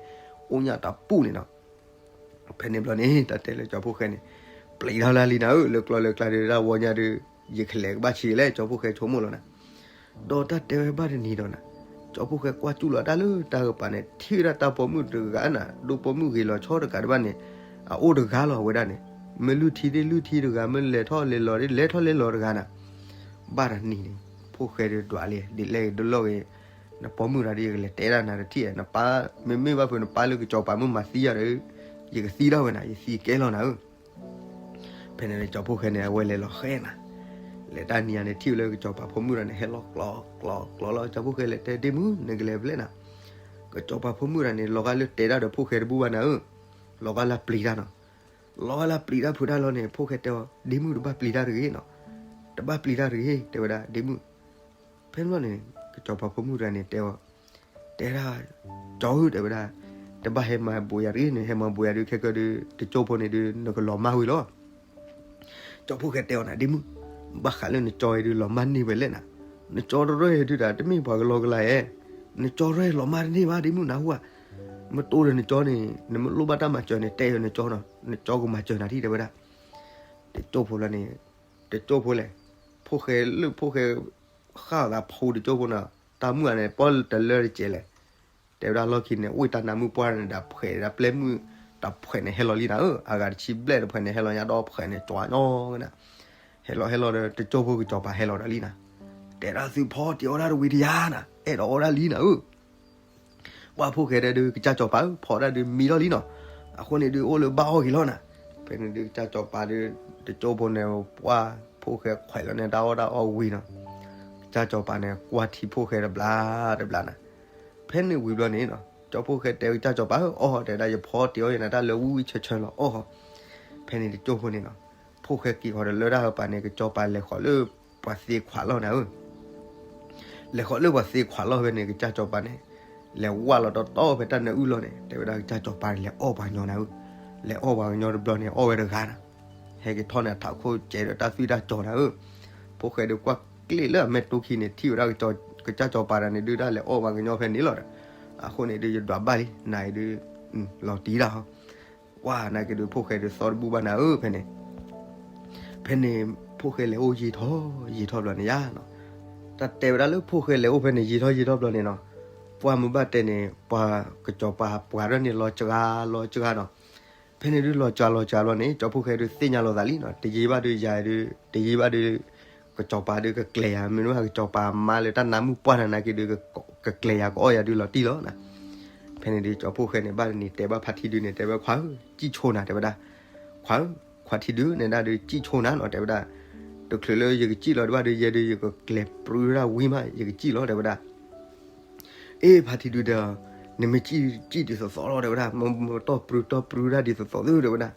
အိၣ်ညၣ်တပူၤန့ၣ်နီၤ. ဖဲန့ၣ်ဘျီန့ၣ် တၢ်တဲလၢကၠီဖိၣ်ဃဲန့ၣ် ပျံၤထီၣ်လၢလံနၤဧၢ, လၢကျီလၢကျါဒုး တၢ်ဝီညါဒုး ယကလဲၤကဘၣ်ဆံးလဲၣ် ကၠီဖိၣ်ဃဲဆိကမိၣ်လီၤနၤ. ဒီးတၢ်တဲဝဲဘၣ်တနံၤဒီးနၤ, ကၠီဖိၣ်ဃဲကွၢ်ကၠူၣ်လီၤတၢ်လၢတၢ်ကပၤန့ၣ် ထံၣ်ဝဲဒၣ်တၢ်ပိာ်မုၣ်တဂၤနၤ, ဒိၣ်ပိာ်မုၣ်ဂ့ၤလီၤဆီတကးဒံးဘၣ်န့ၣ်, အအိၣ်တဂၤလီၤဝဲဒၣ်န့ၣ်, မ့ၢ်လုၢ်ထံသ့ၣ်လုၢ်ထံတဂၤ, မ့ၢ်လဲၤထီၣ်လဲၤလီၤဒ်လဲၤထီၣ်လဲၤလီၤတဂၤနၤ. ဘၣ်တနံၤန့ၣ် ဖိၣ်ဃဲဒုးဒွးလံ, ဒ်လဲၣ်ဂ့ၤဒ်လဲၣ်ဂ့ၤ, နပိာ်မုၣ်တဂၤဒ်ယကလဲၤတဲဒၣ်နၤတထံၣ်, နပၢ်မ့မ့ၢ်ဘၣ်ဖုး နပၢ်လၢကစီၤပၤမုၣ်မၤသံယၤဒီး ယကသံဒၣ်ဝဲနၤ, ယသံကဲလီၤနၤဧၢ. ဖဲန့ၣ်န့ၣ် ကၠီဖိၣ်ဃဲန့ၣ် အဝဲလဲၤလီၤဃဲနၤ, လဲၤတၢ်နံၤယၤန့ၣ် ထံၣ်ဝဲလၢကစီၤပၤဖိမုၣ်တဂၤန့ၣ် ဟဲလီၤကျီကျီကျီလီၤ. ကၠီဖိၣ်ဃဲလဲၤတဲ ဒ့မုၣ် နကလဲၤဖဲလဲၣ်နၤ. ကစီၤပၤဖိမုၣ်တဂၤန့ၣ် လီၤဂာ်လၢတဲတၢ်ဒီးဖိၣ်ဃဲတဘူၣ်ဘၣ်နၤဧၢ, လီၤဂာ်လၢပျံၤတၢ်နီၤ. လီၤဂာ်လၢပျံၤတၢ်ဖုးတၢ်လီၤန့ၣ် ဖိၣ်ဃဲတဲအီၤ ဒ့မုၣ် တဘၣ်ပျံၤတၢ်တဂ့ၤနီၤ, တဘၣ်ပျံၤတၢ်တဂ့ၤ တဲဝဲဒၣ် ဒ့မုၣ်. ဖဲန့ၣ်ဘျီန့ၣ် ကစီၤပၤဖိမုၣ်တဂၤန့ၣ်တဲအီၤ, တဲဒၣ် ကၠီဧၢ တဲဝဲဒၣ်, တဘၣ်ဟဲမၤဘူးယၤတဂ့ၤန့ၣ်, ဟဲမၤဘူးယၤဒုး ခဲကၢဒုး တကၠိဖိန့ၣ်ဒုး နကလီၤမၢ်ဝံၤလီၤ. ကၠီဖိၣ်ဃဲတဲအီၤနၤ ဒ့မုၣ်, ဘၣ်ဃးလၢနကၠီအံၤဒုး လီၤမၢ်န့ၢ်ဝဲလဲၣ်နၤ. နကၠီတရၢၢ်အံၤဒုးဒီး တမ့ၢ်ပှၤကလီကလီဧါ, နကၠီတရၢၢ်အံၤလီၤမၢ်တန့ၢ်ဘၣ် ဒ့မုၣ် နၢ်ဟူဧါ. မ့ၢ်တိၢ်ဒီးနကၠီန့ၣ် နမ့ၢ်လိၣ်ဘၣ်တၢ်မၤစၢၤန့ၣ် တဲအီၤနကၠီနီၤ, နကၠီကမၤစၢၤနၤဒံး တဲဝဲဒၣ်. တကၠိဖိလီၤန့ၣ်, တကၠိဖိလဲၣ်, ဖိၣ်ဃဲလၢဖိၣ်ဃဲ ဃၣ်သးဖိတကၠိဖိနီၤ, တၢ်မုၣ်ဂၤန့ၣ် ပီၣ်တလၢတစဲးလဲၣ်. တဲဝဲဒၣ်လီၢ်ခံန့ၣ် ဝ့ၢ်တၢ်နါမုၣ်ပှၢ်န့ၣ် ဒီးဖှဲးဒီးပျဲၢ်မုၣ် တဖှဲးန့ၣ်ဟဲလီၤလံနၤဧၢ, အဂၤတဆံဘျဲၣ်တဖှဲးန့ၣ် ဟဲလီၤညါဒီးဖှဲးန့ၣ် ကၠီညီဝဲနၤ. ဟဲလီၤဟဲလီၤဒီး တကၠိဖိကစီၤပၤဟဲလီၤဒီးလံနၤ. တဲဒၣ်သုဖီတံၢ်အီၣ်တၢ်တဝံၤတယၤနၤ, အဲၣ်ဒိးအီၣ်ဒၣ်လံနၤဧၢ. ပှၢ်ဖိၣ်ဃဲဒဲးဒုး ကစၢ်စီၤပၤဧၢ, ဖီဒၣ်ဒုးမံထီၣ်လံနီၤ, အဃိန့ၣ်ဒုး အိၣ်လၢဘၣ်အီၣ်ဂ့ၤလီၤနၤ. ဖဲန့ၣ်ဒုး ကစၢ်စီၤပၤဒုး တကၠိဖိန့ၣ် ပှၢ် ဖိၣ်ဃဲခွဲးလီၤန့ၣ်တၢ်အီၣ်တၢ်အီဝံၤနီၤ, ကစၢ်စီၤပၤန့ၣ် ကွၢ်ထံဖိၣ်ဃဲတဘျီတဘျီနီၤ. ဖဲန့ၣ်ဝံၤဘျီန့ၣ်နီၤ ကၠီဖိၣ်ဃဲတဲကစၢ်စီၤပၤဧၢ, အီၣ်တဲဒၣ် ယဖီတ့ၢ်အီၣ်ယနၤတၢ်လၢဝံၣ်ဝံၣ်ဆၢဆၢလီၤအီၣ်ဃီ. ဖဲန့ၣ်တကၠိဖိန့ၣ်နီၤ ဖိၣ်ဃဲက့ၤဃီၤဒီးလၢတၢ်ဟၢပၤန့ၣ် ကစၢ်စီၤပၤလဲၤဃီၤလၢပှၤသ့ခွးလီၢ်နၤဧၢ လဲၤဃီၤလၢပှၤသ့ခွးလီၢ်ဖဲန့ၣ် ကစၢ်စီၤပၤန့ၣ် လဲၤဝၢ်လီၤတီတီဖဲတၢ်နၢအုၣ်လီၢ်န့ၣ် တဲဝဲဒၣ်ကစၢ်စီၤပၤလဲၤအီၣ်ပှၤကညီနၤဧၢ, လဲၤအီၣ်ပှၤကညီတဘျီန့ၣ် အီၣ်ဝဲတဂၤနီၤ, ဟဲက့ၤထီၣ်န့ၣ်အထးခိၣ်စဲးဒီးတၢ်သွံၣ်တၢ်စီၤနၤဧၢ. ဖိၣ်ဃဲဒုးကွၢ်ကျ့ၣ်လၢအမဲာ်တူၢ်ခံန့ၣ် ထံၣ်ဝဲဒၣ်ကစၢ်စီၤပၤတၢ်န့ၣ်ဒုး တၢ်လဲၤအီၣ်ပှၤကညီဖဲန့ၣ်လီၤဒီး အဃိန့ၣ်ဒုး ယဒွးဘၣ်လံ နၤအံၤဒုး လီၤတံၢ်တၢ်ဟီ ဝါ နာ်က့ဒုး ဖိၣ်ဃဲဒုးသီတဘူၣ်ဘၣ်နၤဧၢ ဖဲန့ၣ်. ဖဲန့ၣ် ဖိၣ်ဃဲလဲၤအိၣ်ယံာ်ထီၣ်ယံာ်ထီၣ်ဘျီန့ၣ်ယါနီၤ, တၢ်တဲဝဲဒၣ်လၢဖိၣ်ဃဲလဲၤအိၣ်ဖဲန့ၣ် ယံာ်ထီၣ်ယံာ်ထီၣ်ဘျီန့ၣ်နီၤ, ပှၢ်မုၢ်ဘၣ်တဲန့ၣ် ပှၤကစၢ်စီၤပၤပှၤဒၣ်န့ၣ် လီၤစှၤလီၤစှၤနီၤ. ဖဲန့ၣ်ဒုး လီၤစှၤလီၤစှၤဘျီန့ၣ် ကၠီဖိၣ်ဃဲဒုးသ့ၣ်ညါလီၤသးလံနီၤ, တယံာ်ဘၣ်ဒုးယၤဒုး တယံာ်ဘၣ်ဒုး ကစၢ်စီၤပၤဒုးကကျဲၤယၤ, မ့တမ့ၢ်ကစၢ်စီၤပၤမါလၢတၢ်နါမုၣ်ပှၢ်နၤနာ်က့ဒုး ကကျဲၤယၤ ကအီၣ်ယၤဒုးလီၤတံၢ်လီၤနီၤ. ဖဲန့ၣ်ဒုး ကၠီဖိၣ်ဃဲန့ၣ် ဘၣ်တနံၤတဲဘၣ်ဖါထံဒုးန့ၣ် တဲဝဲခွါဧၢ စံၣ်ဆိနၤ တဲဝဲဒၣ်, ခွါဧၢ ခွါထံဒုးန့ၣ်ဒၣ်ဒုး စံၣ်ဆိနၤနီၤ တဲဝဲဒၣ်, တချုးလၢယကစံၣ်လီၤဒုးဘၣ်ဒုး ယဲဒုး ယကကျဲၤပြူတၢ်ဝံၤမး ယကစံၣ်လီၤ တဲဝဲဒၣ်. အ့ ဖါထံဒုးဒီး နမ့ၢ်စံၣ် စံၣ်ဒ်သိးသိးလီၤ တဲဝဲဒၣ်, မ့ၢ်တီၢ်ပြူတီၢ်ပြူတၢ်ဒ်သိးသိးသု တဲဝဲဒၣ်,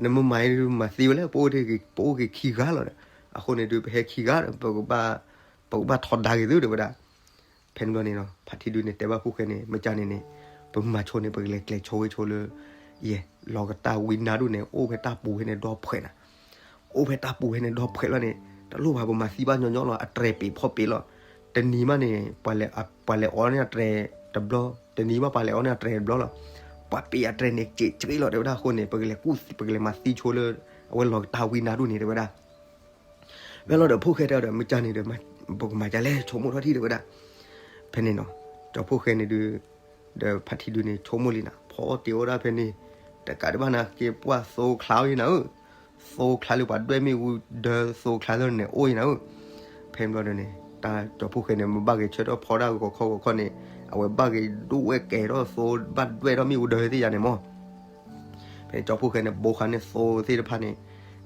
နမ့ၢ်မၤအံၤဒုး မၤသံဝဲလဲၣ်, ပအိၣ်က့ၤ ပအိၣ်က့ၤခံဂၤလီၤဒီး, အဃိန့ၣ်ဒုး ပဟဲခံဂၤဒီး ပကဘၣ် ပကဘၣ်ထီဒါက့ၤသု တဲဝဲဒၣ်. ဖဲန့ၣ်ဘျီန့ၣ်နီၤ ဖါထံဒုးန့ၣ် တဲဘၣ်ဖိၣ်ဃဲန့ၣ် မ့ၢ်ကန့ၣ်န့ၣ် ပမၤဆိန့ၣ် ပကလဲၤကျဲၤဆိဝဲဆိလၢ ယဲ လီၤကတၢ်ဝံနါဒိၣ်န့ၣ် အိၣ်ဖဲတၢ်ပူၤဖဲန့ၣ်ဒီဖှဲးနီၤ, အိၣ်ဖဲတၢ်ပူၤဖဲန့ၣ်ဒီဖှဲးလီၤန့ၣ် တလိၣ်ဘၣ်ပမၤသံဘၣ်ညီညီလီၤ, အတြဲၤပ့ၤဖီပ့ၤလီၤ. တနံၤမးန့ၣ် ပှၤလဲၤအီၣ်န့ၢ်အတြဲၤတဘျီ, တနံၤမးပှၤလဲၤအီၣ်န့ၢ်အတြဲၤတဘျီလီၤ. ပှၤပ့ၤအတြဲၤန့ၣ် စ့းစ့းလီၤ တဲဝဲဒၣ်. အဃိန့ၣ် ပကလဲၤကူၣ် ပကလဲၤမၤသံဆိလၢ အဝဲလီၤကတၢ်ဝံနါဒိၣ်န့ၣ် တဲဝဲဒၣ်. ဝဲလီၤဒီးဖိၣ်ဃဲတဲဒီး မ့ၢ်ကန့ၣ်ဒီး ပကမၤကလဲၣ် ဆိကမိၣ်ထီၣ်ထံ တဲဝဲဒၣ်. ဖဲန့ၣ်နီၤ ကၠီဖိၣ်ဃဲန့ၣ်ဒုး ဒီးဖါထံဒုးန့ၣ် ဆိကမိၣ်လံနီၤ, ဖီတ့ၢ်အိၣ်ဒၣ်ဖဲန့ၣ် တကးဒံးဘၣ်နာ်က့ ပှၢ်သိချါအိၣ်အံၤနၤဧၢ, သိချါလၢပှၤဒွဲၣ်မ့ၣ်အူဒၢသိချါသ့ၣ်န့ၣ် အိၣ်အံၤနၤဧၢ. ဖဲန့ၣ်ဘျီဒီးန့ၣ် တၢ်ကၠီဖိၣ်ဃဲန့ၣ် မ့ၢ်ဘၣ်ဂ့ၤဆၢထၢၣ်ဖီဒၣ်ဂီၤခီဂီၤခီန့ၣ် အဝဲဘၣ်ဂ့ၤဒွဲၣ်ကဲၤထီၣ်သိ ဘၣ်ဒွဲၣ်ထီၣ်မ့ၣ်အူဒၢသ့ၣ်ယါန့ၣ်မး. ဖဲန့ၣ်ကၠီဖိၣ်ဃဲန့ၣ် ဘိခါန့ၣ်သိသ့ၣ်တဖၣ်န့ၣ်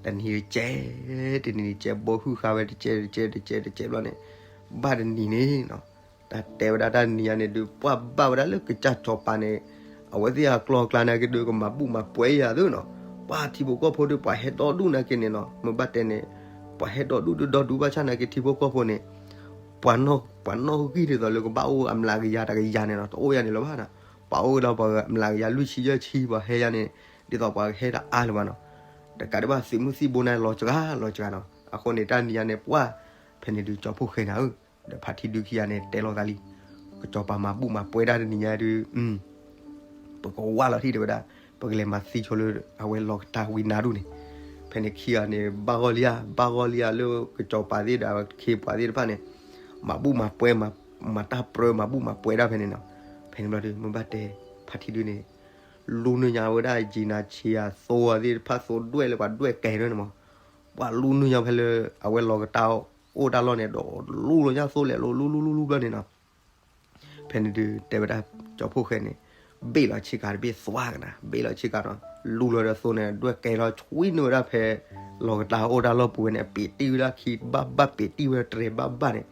တနံၤတကဲး တနံၤတကဲး ဘိဟုၣ်ဃာ်ဝဲတကဲးတကဲးတကဲးတကဲးဘျီန့ၣ် ဘၣ်တနံၤန့ၣ်နီၤ တၢ်တဲဝဲဒၣ်တၢ်နံၤညါန့ၣ်ဒုး ပှၢ်ဘၣ်ဝဲဒၣ်လၢကစၢ်စီၤပၤန့ၣ် အဝဲသ့ၣ်အကျီၢ်အကျါနာ်က့ဒုး ကမၤဘူၣ်မၤပှဲၤယၤသုနီၤ. ပှၤထံဖိကီၢ်ဖိဒုး ပှၤဟဲဒီဒူၣ်နာ်က့န့ၣ်နီၤ မ့ၢ်ဘၣ်တဲန့ၣ် ပှၤဟဲဒီဒူၣ်ဒုးဒီဒူၣ်ဘၣ်ဆၣ်နာ်က့ထံဖိကီၢ်ဖိန့ၣ် ပှၤနီၣ် ပှၤနီၣ်ဂံၢ်ဒ်သိးလၢကဘၣ်အိၣ်အမျးကယၤတကယၤန့ၣ်နီၤ တအိၣ်ယၤန့ၣ်လၢၤဘၣ်နီၤ. ပှၤအိၣ်ကဒီးပှၤအမျးကယၤလွံၢ်ဆံယဲၢ်ဆံ ပှၤဟဲယၤန့ၣ် ဒ်သိးပှၤဟဲတအါလၢၤဘၣ်နီၤ. တကးဒံးဘၣ်သုးမုၢ်သံၣ်ဘိန့ၣ် လီၤစှၤလီၤစှၤနီၤ. အဃိန့ၣ် တၢ်နံၤညါန့ၣ် ပှၢ် ဖဲန့ၣ်ဒုး ကၠီဖိၣ်ဃဲနၤဧၢ ဒီးဖါထံဒုးခံဂၤန့ၣ် တဲလိာ်သးလံ ကစၢ်စီၤပၤမၤဘူၣ်မၤပှဲၤဒၣ်တနံၤညါဒုး ပကဝၢ်လီၤထံၣ်တဲဝဲဒၣ် ပကလဲၤမၤသံဆိလၢ အဝဲလီၤကတၢ်ဝံနါဒိၣ်န့ၣ်. ဖဲန့ၣ်ခံဂၤန့ၣ် ဘၣ်ဂီၢ်လံဧါ ဘၣ်ဂီၢ်လံဧါလၢကစၢ်စီၤပၤသ့ၣ်ဒီးခ့ပှၤသ့ၣ်တဖၣ်န့ၣ် မၤဘူၣ်မၤပှဲၤ မၤတၢ်ပြၢ မၤဘူၣ်မၤပှဲၤဒၣ်ဖဲန့ၣ်နီၤ. ဖဲန့ၣ်ဘျီဒုး မ့ၢ်ဘၣ်တဲ ဖါထံဒုးန့ၣ် လူနုာ်ညါဝဲဒၣ် ယံၤနၤဆံးယၤသိသ့ၣ်တဖၣ်သိဒွဲၣ်လၢပှၤဒွဲၣ်ကဲၤဒၣ်န့ၣ်မး ပှၤလူနုာ်ညါဖဲလၢ အဝဲလီၤကတၢ်အိၣ်တၢ်လီၢ်န့ၣ် ဒီးလူလီၤညါသိလဲၣ် လူလူလူလူလူဘျီန့ၣ်နီၤ. ဖဲန့ၣ်ဒုး တဲဝဲဒၣ် ကၠီဖိၣ်ဃဲန့ၣ် ဘ့ၣ်လီၤဆ့ကၤတဘ့ၣ်သွါကနၤ ဘ့ၣ်လီၤဆ့ကၤဒီး လူလီၤဒီးသိန့ၣ် ဒွဲၣ်ကဲၤလီၤဆွံနုာ်ဝဲဒၣ်ဖဲ လီၤကတၢ်အိၣ်တၢ်လီၢ်ပူၤဝဲန့ၣ် အပ့ၤတံၢ်ဝဲဒၣ်ခံဘၣ်ဘၣ် ပ့ၤတံၢ်ဝဲတြဲၤဘၣ်ဘၣ်န့ၣ်.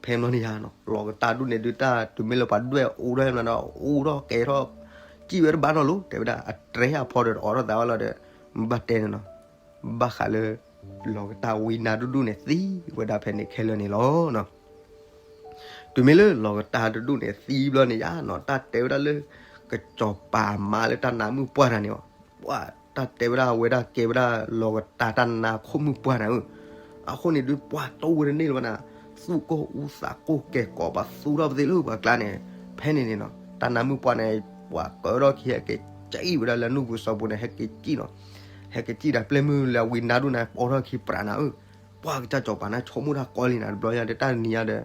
ဖဲန့ၣ်ဘျီန့ၣ်ယါနီၤ လီၤကတၢ်ဒူၣ်န့ၣ်ဒုး တၢ်တုၤမ့ၢ်လၢပှၤဒွဲၣ်အူထီၣ်မးဒီး အူထီၣ်ကဲၤထီၣ် စံၣ်ဝဲတဘၣ်နီတလိၤ တဲဝဲဒၣ် အတြဲၤအဖီဒီးတအိးထီၣ်သးဝဲလီၤဒီး မ့ၢ်ဘၣ်တဲန့ၣ်နီၤ ဘၣ်ဃးလၢ လီၤကတၢ်ဝံနါဒိၣ်ဒိၣ်န့ၣ် သံဝဲဒၣ်ဖဲန့ၣ်ခဲလၢာ်န့ၣ်လီၤ. တုၤမ့ၢ်လၢလီၤကတၢ်တဒူၣ်န့ၣ် သံဘျီန့ၣ်ယါနီၤ တၢ်တဲဝဲဒၣ်လၢ ကစၢ်စီၤပၤမါလၢတၢ်နါမုၣ်ပှၢ်တၢ်န့ၣ်အီၤ ပှၤတၢ်တဲဝဲဒၣ်ဝဲဒၣ်ကဲဝဲဒၣ်လီၤကတၢ်တၢ်နါခိၣ်မုၣ်ပှၢ်နၤဧၢ. အဃိန့ၣ်ဒုး ပှၤတိၢ်ဝဲတန့ၢ်လၢၤဘၣ်နၤ သူၣ်ကိၢ်အူသးကိၢ်ကဲၤကိး ပှၤသူထီၣ်ပသ့ၣ်လၢပှၤကျါန့ၣ် ဖဲန့ၣ်န့ၣ်နီၤ တၢ်နါမုၣ်ပှၢ်န့ၣ် ပှၤကၢထီၣ်ခံ ဟဲက့ၤစံၣ်ဝဲဒၣ်လၢနူၢ်ပူၤစီၤပူၤန့ၣ် ဟဲက့ၤစံၣ်နီၤ ဟဲက့ၤစံၣ်ဒီးပျဲၢ်မုၢ်လၢအဝံနါဒိၣ်န့ၣ် ပိာ်ထီၣ်ခံပြးနၤဧၢ. ပှၤကစၢ်စီၤပၤန့ၣ် ဆိကမိၣ်တၢ်ကီလံနၤ တဘျီညါဒီးတၢ်နံၤညါဒီး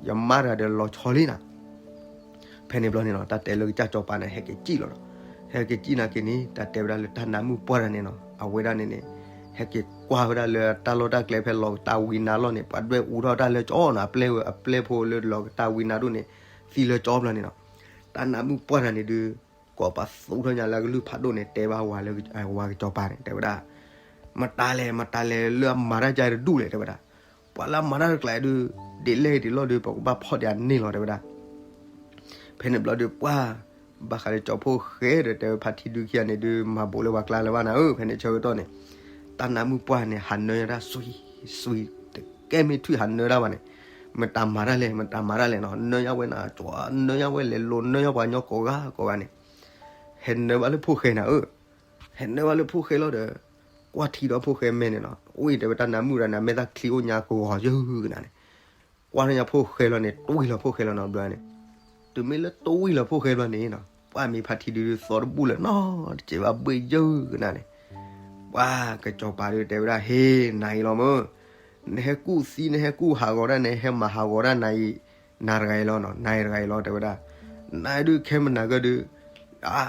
ယမါတဂၤဒီးလီၤဆီလံနၤ ဖဲန့ၣ်ဘျီန့ၣ်နီၤ တၢ်တဲလၢကစၢ်စီၤပၤန့ၣ် ဟဲက့ၤစံၣ်လီၤဒီး ဟဲက့ၤစံၣ်နာ်က့န့ၣ် တၢ်တဲဝဲဒၣ်လၢတၢ်နါမုၣ်ပှၢ်တၢ်န့ၣ်နီၤ အဝဲဒၣ်န့ၣ်န့ၣ် ဟဲက့ၤကွၢ်ဝဲဒၣ်လၢတၢ်လီၢ်တၢ်ကျဲဖဲလီၤကတၢ်ဝံနါလီၢ်န့ၣ် ပှၤဒွဲၣ်အူထီၣ်တၢ်လၢကၠီနီၤ အပျဲၢ်ဝဲ အပျဲၢ်ဖိလၢလီၤကတၢ်ဝံနါဒိၣ်န့ၣ် သံလၢကၠီဘျီန့ၣ်နီၤ တၢ်နါမုၣ်ပှၢ်တၢ်န့ၣ်ဒုး ကိးပသူထီၣ်ညါလၢအကလုၢ်ဖးဒိၣ်န့ၣ် တဲဘၣ်ဝၤလၢဝၤကစၢ်စီၤပၤန့ၣ် တဲဝဲဒၣ် မတၤလဲၣ် မတၤလဲၣ်လၢအမၤတၢ်ကါတဒူၣ်လဲၣ် တဲဝဲဒၣ်. ပှၤလၢအမၤတၢ်တကျါဒုး ဒ်လဲၣ်ဒ်လဲၣ်ဒီး ပကဘၣ်ဖီၣ်ဒံးအန့ၣ်လီၤ တဲဝဲဒၣ်. ဖဲန့ၣ်ဘျီဒီး ပှၢ် ဘၣ်ဃးလၢကၠီၤဖိၣ်ဃဲဒီး တဲဝဲဖါထံဒုခံဂၤန့ၣ်ဒုး မၤဘူးလၢပှၤကျါလၢၤဘၣ်နၤဧၢ. ဖဲန့ၣ်ဆၢကတီၢ်န့ၣ် တၢ်နါမုၣ်ပှၢ်န့ၣ် ဟးနၢယၤတၢ် စွံစွံ, တကဲမ့ၢ်ထွံၣ်ဟးနၢတၢ်ဘၣ်န့ၣ်, မတၤမၤတၢ်လဲၣ် မတၤမၤတၢ်လဲၣ်နီၤ, နၢယၤဝဲနၤကၠီၤ, နၢယၤဝဲလဲၤလိၤ, နၢယၤပှၤကညီကိးဂၤကိးဂၤန့ၣ်, ဟဲနၢဘၣ်လၢဖိၣ်ဃဲနၤဧၢ. ဟဲနၢဘၣ်လၢဖိၣ်ဃဲလီၤဒီး ကွၢ်ထံဒီးဖိၣ်ဃဲမဲာ်န့ၣ်နီၤ, အိၣ်အံၤ တဲဝဲတၢ်နါမုၣ်တဂၤန့ၣ် အမဲာ်သၣ်ချံအိၣ်ညါကဂီၤယုၢ်ကနၤန့ၣ်, ကွၢ်ထီၣ်ညါဖိၣ်ဃဲလီၤန့ၣ် တွံၢ်လီၤဖိၣ်ဃဲလီၤနီၤ ဘျီန့ၣ်. တုၤမ့ၢ်လၢတွံၢ်လီၤဖိၣ်ဃဲဘျီန့ၣ်နီၤ, ပှၢ်မ့ၢ်ဖါထံဒုးသီတဘူၣ်လၢၤနီတစဲးဘၣ် ဘှ့ၣ်ယုၢ်ကနၤန့ၣ်, ပှၢ်ကစီၤပၤဒုးတဲဝဲဒၣ် ဟ့ နၤအံၤလီၤမၢ်, နဟဲကူၣ်သံ နဟဲကူၣ်ဟးဂီၤဒၣ် နဟဲမၤဟးဂီၤဒၣ်နၤအံၤ, နၤတဂၤအံၤလီၤနီၤ, နၤအံၤတဂၤအံၤလီၤ တဲဝဲဒၣ်. နၤဒုးခဲမနၤကၢၢ်ဒုး အါ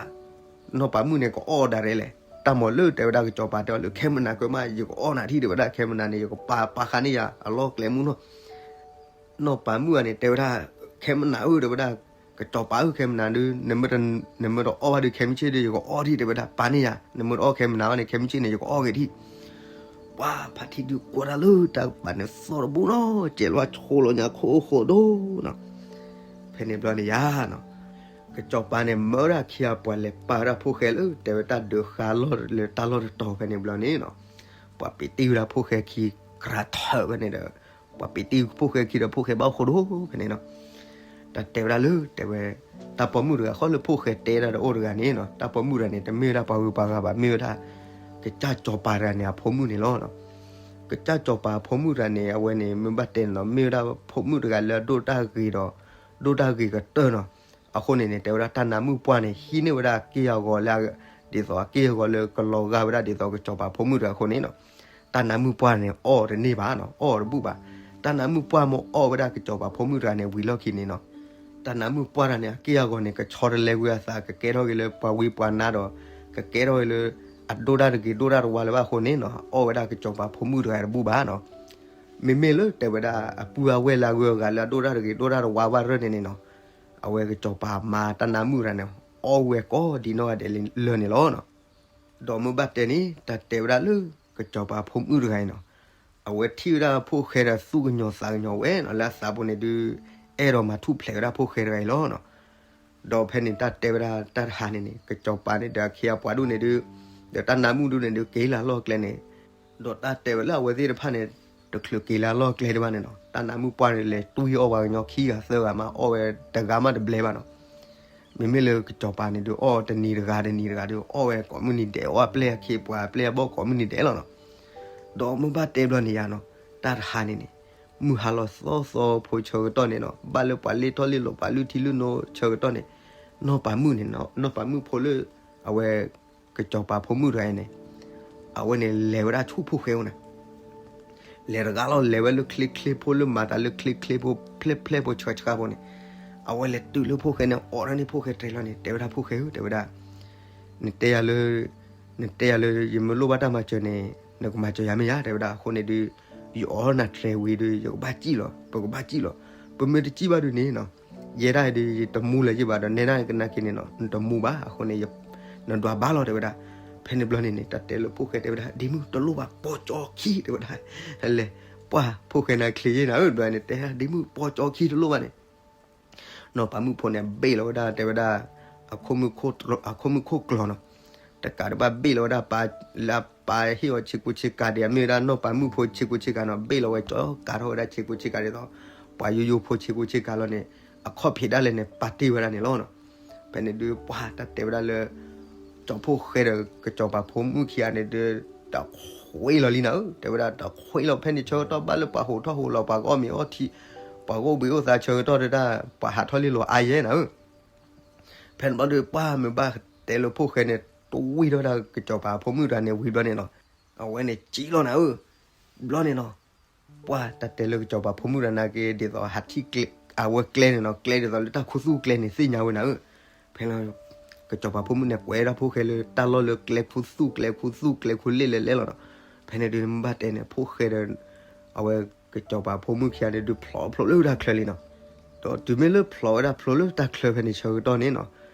နီၢ်ပၤမုၣ်န့ၣ် ကအီၣ်ဒၣ်ရဲလဲၣ်. တၢ်မၤလၢတဲဝဲဒၣ် ကစီၤပၤတဲအီၤလၢ ခဲမနၤကၢၢ်မး ယကအီၣ်နၤထံၣ် တဲဝဲဒၣ်, ခဲမနၤန့ၣ် ယကပာ်ပာ်ဃာ်န့ၢ်ယၤအလီၢ်ကျဲမုၢ်နီၤ. နီၢ်ပၤမုၣ်ဧါန့ၣ် တဲဝဲဒၣ် ခဲမနၤဧၢ တဲဝဲဒၣ်, ကစီၤပၤဧၢ ခဲမနၤဒုး နမ့ၢ်တအီၣ်ဘၣ်ဒုး ခဲမုၢ်ဆ့ၣ်ဒုး ယကအီၣ်ထံၣ် တဲဝဲဒၣ်, ပာ်န့ၢ်ယၤ, နမ့ၢ်တအီၣ်ခဲမနၤဘၣ်န့ၣ် ခဲမုၢ်ဆ့ၣ်န့ၣ် ယကအီၣ်က့ၤထံၣ်. ပှၢ်ဖါထံဒုးကွၢ်တၢ်လၢတၢ်ကပၤန့ၣ် သီတဘူၣ်နီၤ စဲးလီၤဆိးလီၤညါခိၣ်အိၣ်ဃိဒိၣ်နီၤ. ဖဲန့ၣ်ဘျီန့ၣ်ယါနီၤ, ကစီၤပၤန့ၣ် မၢဝဲဒၣ်ခံဂၤပှၤလဲၤပာ်ဝဲဒၣ်ဖိၣ်ဃဲလၢ တဲဝဲတၢ်ဒုးဃါလီၢ်လၢတၢ်လီၢ်တတီၤ ဖဲန့ၣ်ဘျီန့ၣ်နီၤ, ပှၤပ့းတံၢ်ဝဲဒၣ်ဖိၣ်ဃဲခံ ကြးထၢၣ်ဖဲန့ၣ်ဒီး, ပှၤပ့းတံၢ်ဖိၣ်ဃဲခံဒီး ဖိၣ်ဃဲဘၣ်အိၣ်ဃိဒိၣ်ဖဲန့ၣ်နီၤ. တၢ်တဲဝဲဒၣ်လၢ တဲဝဲ တၢ်ပိာ်မုၣ်တဂၤဃီလၢဖိၣ်ဃဲတဲဒၣ်ဒီးအိၣ်တဂၤန့ၣ်နီၤ, တၢ်ပိာ်မုၣ်တဂၤန့ၣ် တမ့ၢ်ဝဲဒၣ်ပှၤဂုၤပှၤဂၤဘၣ်, မ့ၢ်ဝဲဒၣ် ကစၢ်စီၤပၤတဂၤန့ၣ် အဖိမုၣ်န့ၣ်လီၤ. ကစၢ်စီၤပၤအဖိမုၣ်တဂၤန့ၣ် အဝဲန့ၣ် မ့ၢ်ဘၣ်တဲန့ၣ်နီၤ, မ့ၢ်ဝဲဒၣ်ဖိမုၣ်တဂၤလၢအဒိၣ်တၢ်ဂ့ၤဒီး ဒိၣ်တၢ်ဂ့ၤကတၢၢ်နီၤ. အဃိန့ၣ်န့ၣ် တဲဝဲဒၣ်တၢ်နါမုၣ်ပှၢ်န့ၣ် ဟံးန့ၢ်ဝဲဒၣ်အက့ၢ်အဂီၤလၢ ဒ်သိးအက့ၢ်အဂီၤလၢကလီၤဂာ်ဝဲဒၣ်ဒ်သိးကစီၤပၤဖိမုၣ်တဂၤအဃိန့ၣ်နီၤ, တၢ်နါမုၣ်ပှၢ်န့ၣ် အီၣ်တန့ၢ်ဘၣ်နီၤ, အီၣ်တဘူၣ်ဘၣ်. တၢ်နါမုၣ်ပှၢ်မ့ၢ်အီၣ်ဝဲဒၣ်ကစီၤပၤဖိမုၣ်တဂၤန့ၣ် ဝံၤလီၢ်ခံန့ၣ်နီၤ, တၢ်နါမုၣ်ပှၢ်တဂၤန့ၣ် အက့ၢ်အဂီၤန့ၣ် ကဆီတလဲကွံာ်အသး ကကဲထီၣ်က့ၤလၢပှၤဝံပှၤနါဒီး ကကဲထီၣ်က့ၤလၢ အဒိၣ်တၢ်တဂ့ၤ ဒိၣ်တၢ်တဝါလၢၤဘၣ်အဃိန့ၣ်နီၤ, အီၣ်ဝဲဒၣ်ကစီၤပၤဖိမုၣ်တဂၤတဘူၣ်ဘၣ်နီၤ. မ့မ့ၢ်လၢတဲဝဲဒၣ် အပုၢ်အဝဲၢ်လၢအဂုၤအဂၤလၢအဒိၣ်တၢ်တဂ့ၤ ဒိၣ်တၢ်တဝါဘၣ်ရၢၢ်န့ၣ်န့ၣ်နီၤ, အဝဲကစီၤပၤမါတၢ်နါမုၣ်တဂၤန့ၣ် အီၣ်ဝဲကိးဒံနီၢ်ဂၤဒဲးလၢာ်န့ၣ်လီၤ. ဒီးမ့ၢ်ဘၣ်တဲန့ၣ် တၢ်တဲဝဲဒၣ်လၢ ကစီၤပၤဖိမုၣ်တဂၤအံၤနီၤ, အဝဲထံၣ်ဝဲဒၣ်ဖိၣ်ဃဲဒီးသူၣ်ကညီၤသးကညီၤဝဲနီၤ, လၢအသးပူၤန့ၣ်ဒုး အဲၣ်ဒိးမၤထူၣ်ဖျဲးဝဲဒၣ်ဖိၣ်ဃဲတဂၤအံၤလီၤနီၤ. ဒီးဖဲန့ၣ်တၢ်တဲဝဲဒၣ်တၢ်တဟါန့ၣ်န့ၣ် ကစီၤပၤန့ၣ်ဒီးအခ့အပှၤဒူၣ်န့ၣ်ဒုး ဒီးတၢ်နါမုၣ်ဒူၣ်န့ၣ်ဒုး က့ၤလၢလီၢ်ကျဲန့ၣ်, ဒီးတၢ်တဲဝဲလၢအဝဲသ့ၣ်တဖၣ်န့ၣ် တချုးက့ၤလၢလီၢ်ကျဲဒံးဘၣ်န့ၣ်နီၤ, တၢ်နါမုၣ်ပှၢ်န့ၣ်လဲၤတွံၢ်အီၣ်ပှၤကညီခံဂၤသၢဂၤမး အီၣ်ဝဲတဂၤမးတဘျဲဘၣ်နီၤ. မ့မ့ၢ်လၢကစီၤပၤန့ၣ်ဒုး အီၣ်တနံၤတဂၤတနံၤတဂၤဒုး အီၣ်ဝဲကိးမုၢ်နံၤဒဲး အီၣ်အပျဲၢ်အခ့အပှၤအပျဲၢ်အဘီၣ်ကိးမုၢ်နံၤဒဲးလီၤနီၤ. ဒီးမ့ၢ်ဘၣ်တဲဘျီန့ၣ်ယါနီၤ, တၢ်တဟါန့ၣ်န့ၣ် မုၢ်ဟါလီၤသီသီဖိဆၢကတီၢ်န့ၣ်နီၤ, ဘၣ်လၢပှၤလ့ၣ်ထီၣ်လ့ၣ်လီၤပှၤလုၢ်ထံလုၢ်နိဆၢကတီၢ်န့ၣ်, နီၢ်ပၤမုၣ်န့ၣ်နီၤ, နီၢ်ပၤမုၣ်ဖိလၢ အဝဲ ကစီၤပၤဖိမုၣ်တဂၤအံၤန့ၣ်, အဝဲန့ၣ်လဲၤဝဲဒၣ်ဆူၣ်ဖိၣ်ဃဲအအိၣ်န့ၣ် လဲၤတဂၤလီၤ, လဲၤဝဲလၢချ့ချ့ဖိ လၢမၤသးလၢချ့ချ့ဖိ ဖျဲၣ်ဖျဲၣ်ဖိဆှးဆှးဖိန့ၣ်, အဝဲလဲၤတုၤလၢဖိၣ်ဃဲန့ၣ် အိးထီၣ်န့ၢ်ဖိၣ်ဃဲတြဲၤလီၤန့ၣ် တဲဝဲဒၣ် ဖိၣ်ဃဲဧၢ တဲဝဲဒၣ်, နတဲယၤလၢ နတဲယၤလၢ ယမ့ၢ်လိၣ်ဘၣ်တၢ်မၤစၢၤန့ၣ် နကမၤစၢၤယၤမ့ၢ်ယါ တဲဝဲဒၣ်. အဃိန့ၣ်ဒုး ယအိးထီၣ်နၤတြဲၤဝံၤဒုး ယကဘၣ်စံၣ်လီၤ, ပကဘၣ်စံၣ်လီၤ. ပမ့ၢ်တစံၣ်ဘၣ်ဒုးန့ၣ်နီၤ, ယဲဒၣ်အံၤဒုး ယတမူလၢၤယဘၣ်ဒီး နဲဒၣ်ကနၣ်က့န့ၣ်နီၤ နတမူဘၣ်. အဃိန့ၣ် နဒွးဘၣ်လီၤ တဲဝဲဒၣ်. ဖဲန့ၣ်ဘျီန့ၣ်န့ၣ် တၢ်တဲလၢဖိၣ်ဃဲတဲဝဲဒၣ် ဒ့မုၣ်တလိၣ်ဘၣ် ပိာ်ကၠီခံ တဲဝဲဒၣ်. လဲၤ ပှၢ်ဖိၣ်ဃဲန့ၣ်ချ့ယဲနၤဧၢ ဘျီန့ၣ် တဲ ဒ့မုၣ်ပိာ်ကၠီခံတလိၣ်ဘၣ်န့ၣ် နီၢ်ပၤမုၣ်ဖိန့ၣ် ဘ့ၣ်လီၤဝဲဒၣ် တဲဝဲဒၣ် အခိၣ်မုၣ်ခိၣ်ကျီၤနီၤ. တကးဒံးဘၣ်ဘ့ၣ်လီၤဝဲဒၣ် လၢအပၢ်ဟ့ၣ်အီၤဆ့ကူဆ့ကၤဒံး အမ့ၢ်ဝဲဒၣ်နီၢ်ပၤမုၣ်ဖိဆ့ကူဆ့ကၤနီၤ. ဘ့ၣ်လီၤဝဲကၠီကးထီၣ်ဝဲဒၣ်ဆ့ကူဆ့ကၤဒ်သိး ပှၤယိယိဖိဆ့ကူဆ့ကၤလီၤန့ၣ် အခီၣ်ဖံးဒၣ်လဲာ်န့ၣ် ပာ်တ့ၢ်ဝဲဒၣ်န့ၣ်လီၤနီၤ. ဖဲန့ၣ်ဒုး ပှၢ်တၢ်တဲဝဲဒၣ်လၢ ကၠီၤဖိၣ်ဃဲဒီး ကစီၤပၤဖိမုၣ်ခံဂၤန့ၣ်ဒုး တၢ်ခွ့လီၤလံနၤဧၢ တဲဝဲဒၣ်. တၢ်ခွ့လီၤ ဖဲန့ၣ်ဆၢကတီၢ်ဘၣ်လၢပှၤဟိးထီၣ်ဟိးလီၤ ပှၤကအီၣ်မ့ၤအီထံ ပှၤကအိၣ်ဘှံးအိၣ်သါဆၢကတီၢ်ဒုးဒၣ် ပှၤဟးထီၣ်လ့ၢ်လီၤအါယဲနၤဧၢ. ဖဲန့ၣ်ဘျီဒုး ပှၢ်မ့ၢ်ဘၣ်တဲလၢဖိၣ်ဃဲန့ၣ် တဝံၣ်ထီၣ်ဝဲဒၣ်ကစီၤပၤဖိမုၣ်တဂၤန့ၣ်ဝံၤဘျီန့ၣ်နီၤ, အဝဲန့ၣ်စံၣ်လီၤနၤဧၢ. ဘျီန့ၣ်နီၤ ပှၢ်တၢ်တဲလၢကစီၤပၤဖိမုၣ်တဂၤန့ၣ်က့ ဒ်သိးဟးထံၣ်ကျဲ အဝဲကျဲန့ၣ်နီၤ, ကျဲဒ်သိးလၢတၢ်ခူသူၣ်ကျဲန့ၣ် သ့ၣ်ညါဝဲနၤဧၢ. ဖဲန့ၣ် ကစီၤပၤဖိမုၣ်န့ၣ် ကွဲးဒၣ်ဖိၣ်ဃဲလၢတၢ်လီၢ်လၢကျဲခူသူၣ် ကျဲခူသူၣ် ကျဲခူလ့ၣ်လဲၤလဲၤလီၤနီၤ. ဖဲန့ၣ်ဒုး မ့ၢ်ဘၣ်တဲန့ၣ် ဖိၣ်ဃဲဒီး အဝဲကစီၤပၤဖိမုၣ်ခံဂၤန့ၣ်ဒုး ဖျိးဖျိလၢတၢ်ချၢလံနီၤ. ဒီးတုၤမ့ၢ်လၢဖျိးဝဲဒၣ်ဖျိလၢတၢ်ချၢဖဲန့ၣ်ဆၢကတီၢ်န့ၣ်နီၤ,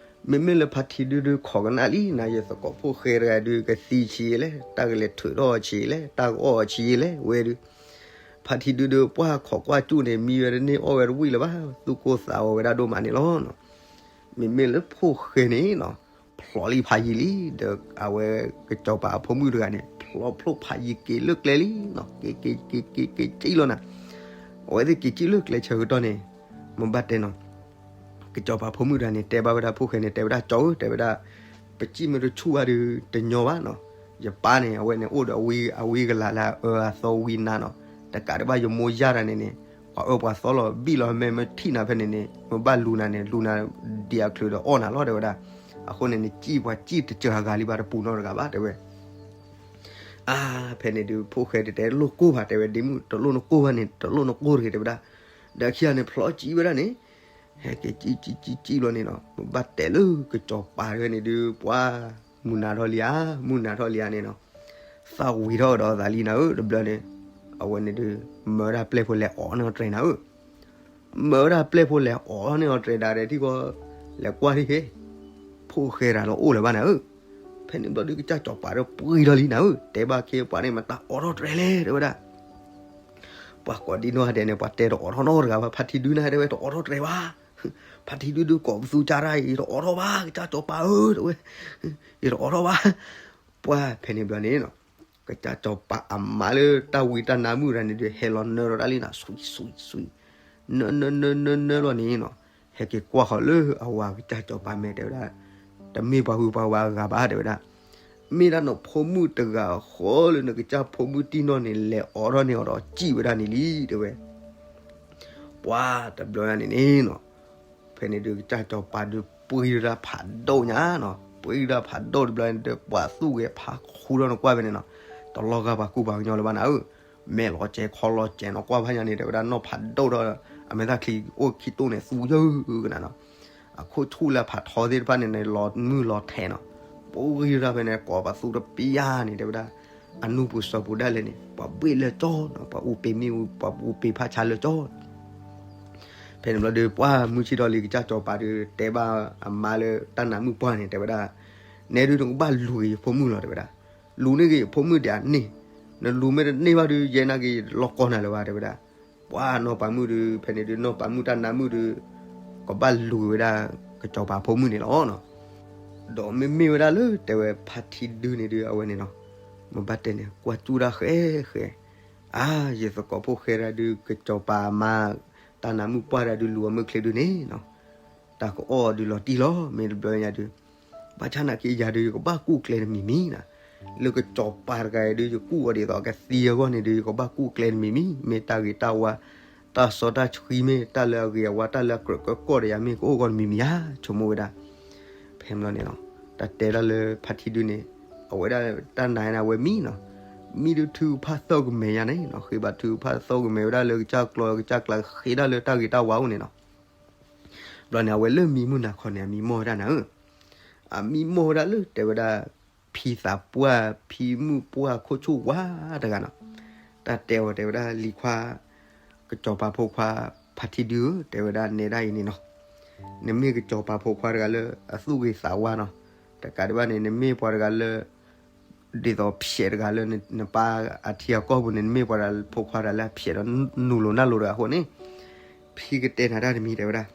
မ့မ့ၢ်လၢဖါထံဒုဒုးခိးကနၣ်လံနၤ, ယသကိးဖိၣ်ဃဲတဂၤဒုးကသံဆံးလဲၣ်, တၢ်ကလဲၤထုးထီၣ်အီၤဆံးလဲၣ်, တၢ်ကအီၣ်အီၤဆံးလဲၣ်ဝဲဒုး, ဖါထံဒုဒုးပှၢ်ခိးကွၢ်ကၠူၣ်န့ၣ် မံဝဲတန့ၢ်အီၣ်ဝဲတဝံၣ်လၢၤဘၣ်, သူၣ်ကိၢ်သးဂီၤဝဲဒၣ်ဒိၣ်မးန့ၣ်လီၤ. မ့မ့ၢ်လၢဖိၣ်ဃဲန့ၣ်နီၤ, ဖျိးလံဖးယံၤလံ, ဒီးအဝဲကစီၤပၤအဖိမုၣ်တဂၤန့ၣ် ဖျိးဖျိဖးယံၤက့ၤလၢကျဲလံနီၤ, က့ၤက့ၤက့ၤက့ၤက့ၤကံၣ်လီၤနၤ, အဝဲသ့ၣ်က့ၤကံၣ်လၢကျဲဆၢကတီၢ်န့ၣ်, မ့ၢ်ဘၣ်တဲနီၤ ကစီၤပၤဖိမုၣ်တဂၤန့ၣ် တဲဘၣ်ဝဲဒၣ်ဖိၣ်ဃဲန့ၣ် တဲဝဲဒၣ်ကၠီဧၢ, တဲဝဲဒၣ်, ပစံၣ်မ့ၢ်တဆူၣ်ဘၣ်ဒီးတညီဘၣ်နီၤ, ယပၢ်န့ၣ် အဝဲန့ၣ်အိၣ်ဒီးအဝံအကလၤလၢအအၢအသီဝံနါနီၤ, တကးဒံးဘၣ်ယမိၢ်ယၢ်တၢ်န့ၣ်န့ၣ်, ပှၤအၢပှၤသီလီၤဘံၣ်လီၤမဲာ်မ့ၢ်ထံၣ်နၤဖဲန့ၣ်န့ၣ် မ့ၢ်ဘၣ်လူၤနၤန့ၣ် လူၤနၤဒံးအချုးဒီးအီၣ်နၤလီၤ တဲဝဲဒၣ်, အဃိန့ၣ်နစံၣ်ပှၤစံၣ်တစှၤဂၤလံဘၣ် တပူၤနီတဂၤဘၣ် တဲဝဲ အါ, ဖဲန့ၣ်ဒုး ဖိၣ်ဃဲတတဲလိၣ်ကိၢ်ဘၣ် တဲဝဲ, ဒ့မုၣ် တလိၣ်နကိၢ်ဘၣ်န့ၣ် တလိၣ်နကိၢ်တဂ့ၤ တဲဝဲဒၣ်, ဒီးခံဂၤန့ၣ် ဖျိးစံၣ်ဝဲဒၣ်န့ၣ်, ဟဲက့ၤစံၣ်စံၣ်စံၣ်စံၣ်လီၤန့ၣ်နီၤ, မ့ၢ်ဘၣ်တဲလၢကစီၤပၤတဂၤန့ၣ်ဒုး ပှၤမုၢ်နၤထီၣ်လံဧါ, မုၢ်နၤထီၣ်လံဧါန့ၣ်နီၤ, သၣ်ဝံၤထီၣ်ကဒီးသးလံနၤဧၢ, တဘျီန့ၣ်, အဝဲန့ၣ်ဒုး, မၢဝဲဒၣ်ပျဲၢ်ဖိလဲၤအိးန့ၢ်အီၤတြဲၤနၤဧၢ, မၢဝဲဒၣ်ပျဲၢ်ဖိလဲၤအိးန့ၢ်အီၤတြဲၤဒၣ်ဒီးထံၣ်ဃီ, လဲၤကွၢ်ထံၣ်ဃီ, ဖိၣ်ဃဲတဂၤလၢအိၣ်လၢၤဘၣ်နၤဧၢ, ဖဲန့ၣ်ဘျီဒုး ကစၢ်စီၤပၤဒီးပှံၢ်ထီၣ်လံနၤဧၢ, တဲဘၣ်က့ၤပှၤန့ၣ် မတၤအိးထီၣ်တြဲၤလဲၣ် တဲဝဲဒၣ် ပှၤကိးဒံနီၢ်ဂၤဒဲးန့ၣ် ပှၤတဲတအိးထီၣ်နီတဂၤဘၣ်, ဖါထံဒုန့ၣ်တဲဝဲတအိးထီၣ်တြဲၤဘၣ်, ဖါထံဒုဒုးကိးပသူကၢ်တၢ်အံၤ ယတအိးထီၣ်ဘၣ် ကစၢ်စီၤပၤဧၢ တဲဝဲ, ယတအိးထီၣ်ဘၣ်, ပှၤဖဲန့ၣ်ဘျီန့ၣ်နီၤ, ကစၢ်စီၤပၤအမါလၢတၢ်ဝံတၢ်နါမုၣ်တဂၤန့ၣ်ဒုး ဟဲလီၤနၢထီၣ်တၢ်လံနီၤ, စွံစွံစွံ, နၢနၢနၢနၢနၢလီၤန့ၣ်နီၤ, ဟဲက့ၤကွၢ်ဃီၤလၢအဝၤကစၢ်စီၤပၤမဲာ်တဲဝဲဒၣ်, တမ့ၢ်ပှၤဟုးပှၤဝၤအဂၤဘၣ် တဲဝဲဒၣ် မ့ၢ်ဒၣ်နဖိမုၣ်တဂၤအဃီလၢနကစၢ်ဖိမုၣ်တံၢ်နီၢ်န့ၣ် လဲၤအိးထီၣ်န့ၢ်အီၤဒီးစံၣ်ဝဲဒၣ်န့ၣ်လံ တဲဝဲ, ပှၤတဘျီညါန့ၣ်န့ၣ်နီၤ, ဖဲန့ၣ်ဒုးကစၢ်စီၤပၤဒုးပှံၢ်ဒၣ်ဖးဒိၣ်ညါနီၤ, ပှံၢ်ဒၣ်ဖးဒိၣ်တဘျီန့ၣ်ဒီး ပှၤသူၣ်ဂဲၤဖးခူထီၣ်နကွၢ်ဖဲန့ၣ်နီၤ, တလီၤဂာ်ပှၤကူပှၤကညီလၢၤဘၣ်နၤဧၢ, မဲာ်လီၤစဲးခီလီၤစဲးနီၤ ကွၢ်ဖးညါန့ၣ် တဲဝဲဒၣ် နီၢ်ဖးဒိၣ်ဒီး အမဲာ်သၣ်ချံအိၣ်ခံတိၢ်န့ၣ် သူယၢကနၤနီၤ, အခိၣ်ဆူၣ်လၢအဖးထီသ့ၣ်တဖၣ်န့ၣ်န့ၣ် လီၤမုၢ်လီၤထဲးနီၤ, ပှံၢ်ဒၣ်ဖဲန့ၣ် ကိးပသူတပျၢ်န့ၣ် တဲဝဲဒၣ် အနူၢ်ပူၤစီၤပူၤဒၣ်လဲာ်န့ၣ် ပှၤဘှ့ၣ်လၢကၠီနီၤ, ပှၤအူပ့ၤမ့ၣ်အူ ပှၤအူပ့ၤဖးဆါလၢကၠီ ဖဲန့ၣ်ဘျီဒီး ပှၢ်မုၢ်ဆ့ၣ်ထီၣ်လံ ကစၢ်စီၤပၤဒီး တဲဘၣ်အမါလၢတၢ်နါမုၣ်ပှၢ်န့ၣ် တဲဝဲဒၣ်, နဲဒုးနကဘၣ်လူၤက့ၤယဖိမုၣ်လီၤ တဲဝဲဒၣ်, လူၤန့ၢ်က့ၤယဖိမုၣ်ဒံးအန့ၣ်, နလူၤမ့ၢ်တန့ၢ်ဘၣ်ဒီး ယဲနာ်က့ၤလီၤကီနၤလၢၤဘၣ် တဲဝဲဒၣ်, ပှၢ်နီၢ်ပၤမုၣ်ဒီး ဖဲန့ၣ်ဒုး နီၢ်ပၤမုၣ်တၢ်နါမုၣ်ဒီး ကဘၣ်လူၤက့ၤဝဲဒၣ် ကစၢ်စီၤပၤဖိမုၣ်န့ၣ်လီၤ. ဒီးမ့မ့ၢ်ဝဲဒၣ်လၢတဲဝဲဖါထံဒုန့ၣ်ဒုး အဝဲန့ၣ်နီၤ, မ့ၢ်ဘၣ်တဲန့ၣ် ကွၢ်စူၣ်တၢ်ဃဲဃဲ, အါ ယသကိးဖိၣ်ဃဲဒၣ်ဒုး ကစၢ်စီၤပၤအမါ တၢ်နါမုၣ်ပှၢ်ဒၣ်ဒုး လူၤအမုၢ်ချ့ဒုန့ၣ်နီၤ, တၢ်ကအီၣ်ဒုးလီၤတံၢ်လီၤ မ့ၢ်တဘျီညါဒုး, ဘၣ်ဆၣ်နာ်က့ယၤဒုး ယကဘၣ်ကူၣ်ကျဲတမံၤမံၤနီၤ, လၢကစၢ်စီၤပၤတဂၤအံၤဒုး ယကူၣ်အီၤဒ်သိးကသံအဂီၢ်န့ၣ်ဒုး ယကဘၣ်ကူၣ်ကျဲတမံၤမံၤ, မ့ၢ်တၢ်ဂ့ၤတၢ်ဝါ တၢ်စီတၢ်ဆှံမ့ၢ် တၢ်လၢအဂ့ၤအဝါ တၢ်လၢအကြၢးကၢကီၢ်ဒီးယၤမ့ၢ် ကအိၣ်ဂီၢ်တမံၤမံၤဧါ, ဆိကမိၣ်ဝဲဒၣ် ဖဲန့ၣ်ဘျီန့ၣ်လီၤ, တၢ်တဲဒၣ်လၢဖါထံဒုန့ၣ်, အဝဲဒၣ်တၢ်နာ်န့ၣ် အဝဲမံနီၤ, မံဒုးထုကဖၣ်သီၣ်ကမဲာ်ညါန့ၣ်နီၤ, ဃ့ဘါထုကဖၣ်သီၣ်ကမဲာ်ဝဲဒၣ်လၢကစၢ်ကျီ ကစၢ်ကျါ ဃ့ဒၣ်လၢတၢ်ဂ့ၤတၢ်ဝါအိၣ်န့ၣ်နီၤ, ဘျီန့ၣ် အဝဲလၢမံမုၢ်နၤခီန့ၣ် အမံမီၢ်ဝဲဒၣ်နၤဧၢ, အမံမီၢ်ဝဲဒၣ်လၢတဲဝဲဒၣ် ဖံသးပှၢ် ဖံမုၣ်ပှၢ်ခိၣ်ဆူၣ်ဝါတဂၤနီၤ, တၢ်တဲအီၤတဲဝဲဒၣ်လံၤခွါ ကစၢ်စီၤပၤဖိခွါ ဖါထံဒုဧၢ တဲဝဲဒၣ်နဲဒၣ်အံၤန့ၣ်နီၤ, နမ့ၢ်ကစၢ်စီၤပၤဖိခွါတဂၤလၢအသူၣ်ဂ့ၤသးဝါနီၤ, တကးဒံးဘၣ်န့ၣ် နမ့ၢ်ပှၤတဂၤလၢ ဒ်သိးဖျဲးတဂၤလၢနပၢ်အထံအကီၢ်ပူၤန့ၣ် နမ့ၢ်ပှၤတဂၤဖိခွါတဂၤလၢအဖျဲးဒီးနူၤလိၤနၢ်လိၤတဂၤအဃိန့ၣ်, ဖံကတဲနၤတၢ်တမံၤတဲဝဲဒၣ်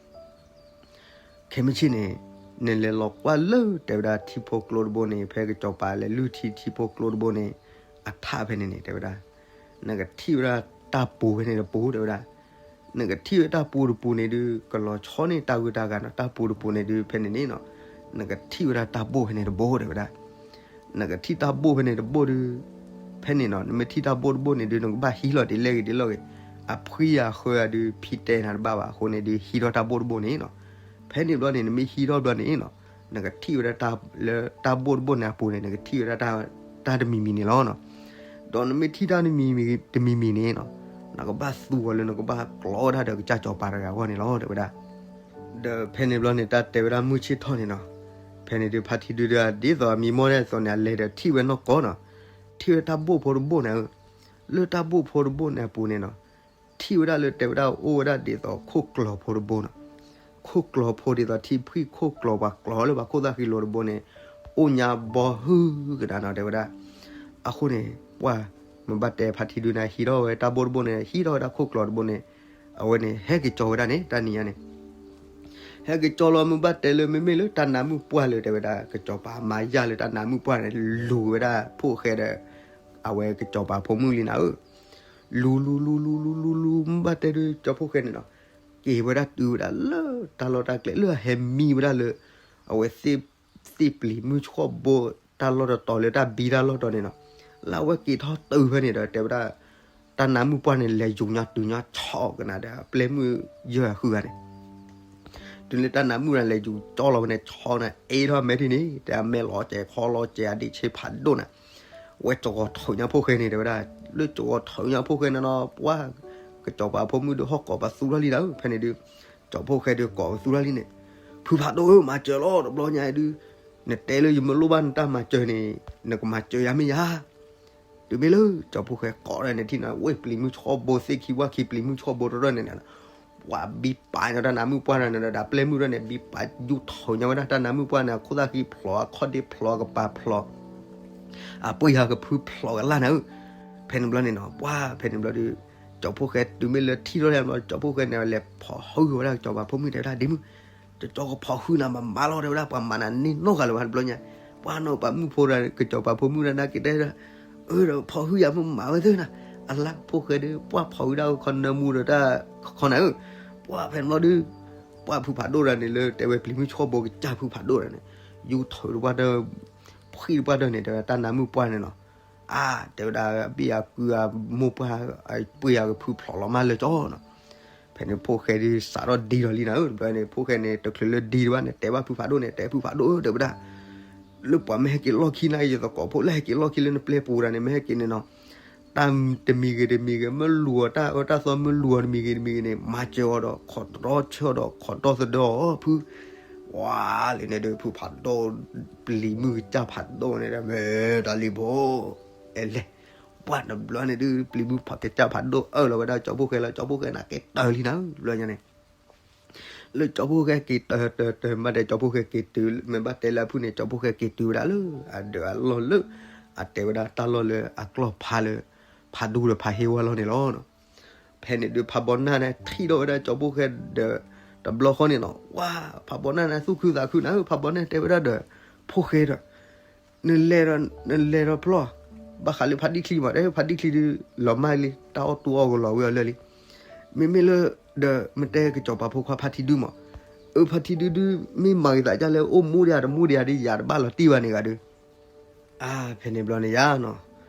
ခဲမုၢ်ဆ့ၣ်န့ၣ် နလဲၤလီၤကွၢ်လၢတဲဝဲဒၣ်ထံဖိကျိတဘိန့ၣ် ဖဲကစၢ်စီၤပၤလဲၤလုၢ်ထံထံဖိကျိတဘိန့ၣ် အထးဖဲန့ၣ်န့ၣ် တဲဝဲဒၣ် နကထံၣ်ဝဲဒၣ်တၢ်ပူၤဖဲန့ၣ်တပူၤ တဲဝဲဒၣ်, နကထံၣ်ဝဲတၢ်ပူၤတပူၤန့ၣ်ဒုး ကလီၤဆီန့ၢ်တၢ်ဂုၤတၢ်ဂၤနီၤ, တၢ်ပူၤတပူၤန့ၣ်ဒုး ဖဲန့ၣ်န့ၣ်နီၤ နကထံၣ်ဝဲဒၣ်တၢ်ဘိၣ်ဖဲန့ၣ်တဘိ တဲဝဲဒၣ် နကထံၣ်တၢ်ဘိၣ်ဖဲန့ၣ်တဘိၣ်ဒုး ဖဲန့ၣ်နီၤ နမ့ၢ်ထံၣ်တၢ်ဘိၣ်တဘိၣ်န့ၣ်ဒုး နကဘၣ်ဟံးလီၤဒ်လဲၣ်ဂ့ၤဒ်လဲၣ်ဂ့ၤ, အဖှံအဃၢအဒုး ဖံတဲနၤတဘၣ်ဘၣ်အဃိန့ၣ်ဒုး ဟံးထီၣ်တၢ်ဘိၣ်တဘိၣ်န့ၣ်နီၤ, ဖဲန့ၣ်ဘျီန့ၣ် နမ့ၢ်ဟံးထီၣ်ဘျီန့ၣ်နီၤ နကထံၣ်ဝဲဒၣ်တၢ်လၢတၢ်ဘိၣ်တဘိၣ်န့ၣ်အပူၤန့ၣ် နကထံၣ်ဝဲဒၣ်တၢ်တမံၤမံၤန့ၣ်လီၤနီၤ, ဒီးနမ့ၢ်ထံၣ်တၢ်တမံၤမံၤတမံၤမံၤန့ၣ်နီၤ နကဘၣ်သူအီၤလၢနကဘၣ်ကျီဝဲဒၣ်ဒီးကစၢ်စီၤပၤတဂၤအဂီၢ်န့ၣ်လီၤ တဲဝဲဒၣ် ဒီးဖဲန့ၣ်ဘျီန့ၣ် တၢ်တဲဝဲဒၣ်မုၢ်ဆ့ၣ်ထီၣ်န့ၣ်နီၤ, ဖဲန့ၣ်ဒုးဖါထံဒုဒုး ဒ်သိးအမံမီၢ်ဒ်သိးန့ၣ် အလဲၤဒီးထံၣ်ဝဲနီၢ်ကီၢ်နီၤ, ထံၣ်ဝဲတၢ်ဘိၣ်ဖိတဘိၣ်န့ၣ်ဧၢ, လၢတၢ်ဘိၣ်ဖိတဘိၣ်န့ၣ်အပူၤန့ၣ်နီၤ, ထံၣ်ဝဲဒၣ်လၢတဲဝဲဒၣ်အိၣ်ဝဲဒၣ်ဒ်သိးခိၣ်ကျီၤဖိတဘိၣ်နီၤ, ခိၣ်ကျီၤဖိဒ်သိးထံဖှံၣ်ခိၣ်ကျီၤ ပှၤကျီၤလၢပှၤခိၣ်သၣ်ဃံလိၤတဘိန့ၣ် အိၣ်ညါဘီဟုကနၤနီၤ တဲဝဲဒၣ်. အဃိန့ၣ် ပှၢ် မုၢ်ဘၣ်တဲဖါထံဒုန့ၣ် ဟံးထီၣ်ဝဲတၢ်ဘိတဘိန့ၣ် ဟံးထီၣ်ဝဲဒၣ်ခိၣ်ကျီၤတဘိန့ၣ် အဝဲန့ၣ် ဟဲက့ၤကၠီဝဲဒၣ်န့ၣ် တၢ်နံၤညါန့ၣ် ဟဲက့ၤကၠီလီၤ မုၢ်ဘၣ်တဲလၢ မ့မ့ၢ်လၢတၢ်နါမုၣ်ပှၢ်လၢ တဲဝဲဒၣ် ကစီၤပၤမၤယၢ်လၢတၢ်နါမုၣ်ပှၢ်န့ၣ် လူၤဝဲဒၣ်ဖိၣ်ဃဲဒီး အဝဲကစီၤပၤဖိမုၣ်လံနၤဧၢ. လူၤလူၤလူၤလူၤလူၤလူၤလူၤ မုၢ်ဘၣ်တဲဒုး ကၠီဖိၣ်ဃဲန့ၣ်နီၤ က့ၤဝဲဒၣ်တုၤဝဲဒၣ်လၢတၢ်လီၢ်တၢ်ကျဲ လၢအဟဲမံဝဲဒၣ်လၢ အဝဲသ့ၣ်ပျံၤမုၢ်ဆှီၣ်ဘိ တၢ်လီၢ်တတီၤလၢတၢ်ဘံတၢ်လီၢ်တီၤန့ၣ်နီၤ. လၢအဝဲက့ၤထီၣ်တုၤဖဲန့ၣ်ဒီး တဲဝဲဒၣ် တၢ်နါမုၣ်ပှၢ်န့ၣ် လဲၤယူၤညီတုၤညီဆီၣ်ကနၤဒီး အပျဲၢ်မုၣ်ယဲၢ်ဃုဂၤန့ၣ် တုၤလၢတၢ်နါမုၣ်န့ၣ် လဲၤယူၤကၠီလီၤဝဲန့ၣ် ဆီၣ်န့ၣ် အ့ထီၣ်မဲာ်ထံန့ၣ် တဲအမဲာ်လီၤစဲး ခီလီၤစဲး အဒံးဆ့ဖးဒိၣ်န့ၣ် ဝဲကၠီဂီၤထုးညါဖိၣ်ဃဲန့ၣ် တဲဝဲဒၣ် လၢကၠီဂီၤထုးညါဖိၣ်ဃဲန့ၣ်နီၤ ပှၢ် ကစီၤပၤဖိမုၣ်ဒုးဟီၣ်ကိးပသူထီၣ်လံနၤဧၢ. ဖဲန့ၣ်ဒုး ကၠီဖိၣ်ဃဲဒုးကိးပသူထီၣ်လံန့ၣ် ဖုဖးဒိၣ်ဧၢ မၤစၢၤလီၤ တဘျီညါအံၤဒုး နတဲလၢယမ့ၢ်လိၣ်ဘၣ်နတၢ်မၤစၢၤန့ၣ် နကမၤစၢၤယၤမ့ၢ်ယၤ တုၤမ့ၢ်လၢကၠီဖိၣ်ဃဲကိးဒီးန့ၣ်ထံၣ်န့ၣ် ဝ့ၢ်ပျံၤမုၢ်ဆှီၣ်ဘိသ့ၣ်ခံဝၣ်ခံပျံၤမုၢ်ဆှီၣ်ဘိတရီၣ်န့ၣ် ပှၤဘံပာ်ညီတၢ်နါမုၣ်ပှၢ်န့ၣ်ဒီး အပျဲၢ်မုၣ်တရီၣ်န့ၣ် ဘံပာ်ယူၤထုးညါဝဲဒၣ်တၢ်နါမုၣ်ပှၢ်န့ၣ် အခိၣ်သၣ်ဃံဖျိး အခီၣ်ဒ့ဖျိး အကပၤဖျိး အပှ့ၤယၤကဖုဖျိးကလၢ်န့ၣ်ဧၢ. ဖဲန့ၣ်ဘျီန့ၣ်နီၤ ပှၢ်ဖဲန့ၣ်ဘျီဒီး ကၠီဖိၣ်ဃဲတုၤမ့ၢ်လၢထံၣ်ထီၣ်လၢဘျီ ကၠီဖိၣ်ဃဲန့ၣ် လဲၤဖီၣ်ဟုၣ်ဝဲဒၣ်ကၠီဖိမုၣ်တဲဝဲဒၣ် ဒ်မုၣ် ကၠီကဖီၣ်ဟုၣ်နၤမးမးလီၤ တဲဝဲဒၣ် ပှၤမၤနၤန့ၢ်နီတဂၤလၢၤဘၣ်တဘျီညါ ပှၢ်နီၤ ပှၤမုၣ်ဖိဒီး ကစီၤပၤဖိမုၣ်ဒီး နက့ၤတဲဒီး အၢ ဒီးဖီၣ်ဟုၣ်ယၤမ့ၢ်မၤဝဲသ့ၣ်နၤ အလါဖိၣ်ဃဲဒီး ပှၢ်ဖီၣ်ဟုၣ်ဒၣ်ခီနၢမူဒီးတၢ်ခီနၤဧၢ. ပှၢ်ဖဲန့ၣ်ဘျီဒီး ပှၢ်ဖုဖးဒိၣ်တဂၤန့ၣ်လၢ တဲဝဲပျံၤမုၢ်ဆှီၣ်ဘိကစၢ်ဖုဖးဒိၣ်တဂၤန့ၣ် ယူၤထုးတပှၢ်ဒီး ဖှံတပှၢ်ဒီးန့ၣ် တဲဝဲတၢ်နါမုၣ်ပှၢ်န့ၣ်နီၤ အါ တဲဝဲဒၣ် အဘ့ၣ်အကုၢ်အမိၢ်ပှၢ် အပှ့ၤယၤကဖုဖျိးလီၤမးလၢာ်ကၠီနီၤ. ဖဲန့ၣ်ဖိၣ်ဃဲဒုးစးထီၣ်ဒံထီၣ်လံနၤဧၢ တဘျီန့ၣ် ဖိၣ်ဃဲန့ၣ် တချုးလၢဒံတဘၣ်န့ၣ် တဲဘၣ်ဖုဖးဒိၣ်န့ၣ် တဲဖုဖးဒိၣ်ဧၢ တဲဝဲဒၣ် လၢပှၤမ့ၢ်ဟဲက့ၤလီၢ်ခံန့ၣ် ယသကိးဖိလၢဟဲက့ၤလီၢ်ခံလၢနပျဲပူၤတဂၤန့ၣ် မ့ၢ်ဟဲက့ၤန့ၣ်နီၤ တၢ်တမံၤဂ့ၤတမံၤဂ့ၤ မ့ၢ်လူၤအီၤတၢ်အၢတၢ်သီ မ့ၢ်လူၤအီၤတမံၤဂ့ၤတမံၤဂ့ၤန့ၣ် မၤစၢၤအီၤဒီး ခိးတရီဆၢဒီး ခိးတီသဒၢအီၤဖု ဝါလံန့ၣ်ဒီး ဖုဖးဒိၣ် ပျံၤမုၢ်ကစၢ်ဖးဒိၣ်န့ၣ်ဒီး မ့ၢ်တၢ်လံဖိ အဲလဲၣ် ပှၢ်တဘျီန့ၣ်ဒုး ပျံၤမုၢ်ဖးကစၢ်ဖးဒိၣ်အၢၣ်လီၤဝဲဒၣ်ကၠီဖိၣ်ဃဲလီၤ ကၠီဖိၣ်ဃဲန့ၣ် က့ၤတၢၢ်လံနၤဧၢ တဘျီညါန့ၣ် လၢကၠီဖိၣ်ဃဲက့ၤတၢၢ်တၢၢ်တၢၢ် မ့ၢ်ဘၣ်တဲကၠီဖိၣ်ဃဲက့ၤတုၤ မ့ၢ်ဘၣ်တဲလၢအဖုၣ်န့ၣ် ကၠီဖိၣ်ဃဲက့ၤတုၤဝဲဒၣ်လၢ အဒၢးအလီၢ်လၢ အတဲဝဲဒၣ်တၢ်လီၢ်လၢအကျီၢ်ဖးလၢ ဖးဒူဒီးဖးဟ့ဝါလီၤန့ၣ်လီၤ. ဖဲန့ၣ်ဒုး ဖးဘီနၢ်န့ၣ် ထံၣ်ထီၣ်ဝဲဒၣ်ကၠီဖိၣ်ဃဲဒီး တဘျီဃီန့ၣ်နီၤ ဝါ ဖးဘီနၢ်န့ၣ် သူၣ်ခုသးခုနၤဧၢ ဖးဘီနၢ်တဲဝဲဒၣ်ဒီး ဖိၣ်ဃဲဒီး နလဲၤဒီး နလဲၤဒီးဖျီၣ် ဘၣ်ဃးလၢဖါဒံၣ်ချံမး တဲဖါဒံၣ်ချံဒုး လီၤမၢ်လံ တၢ်အီၣ်တူၢ်အီၣ်ကလီၤဝံၤအီၤလၢာ်လံ မ့မ့ၢ်လၢ ဒီး မ့ၢ်တဲကစီၤပၤဖိခွါဖါထံဒုမး အၢ ဖါထံဒုဒု မ့ၢ်မၤဂ့ၤသးဒ်လဲၣ် အိၣ်မူဒံးဧါ တမူဒံးဧါဒ် ယၤတဘၣ်လီၤတံၢ်ဘၣ်န့ၣ်ဂၤဒုး အါ ဖဲန့ၣ်ဘျီန့ၣ်ယါနီၤ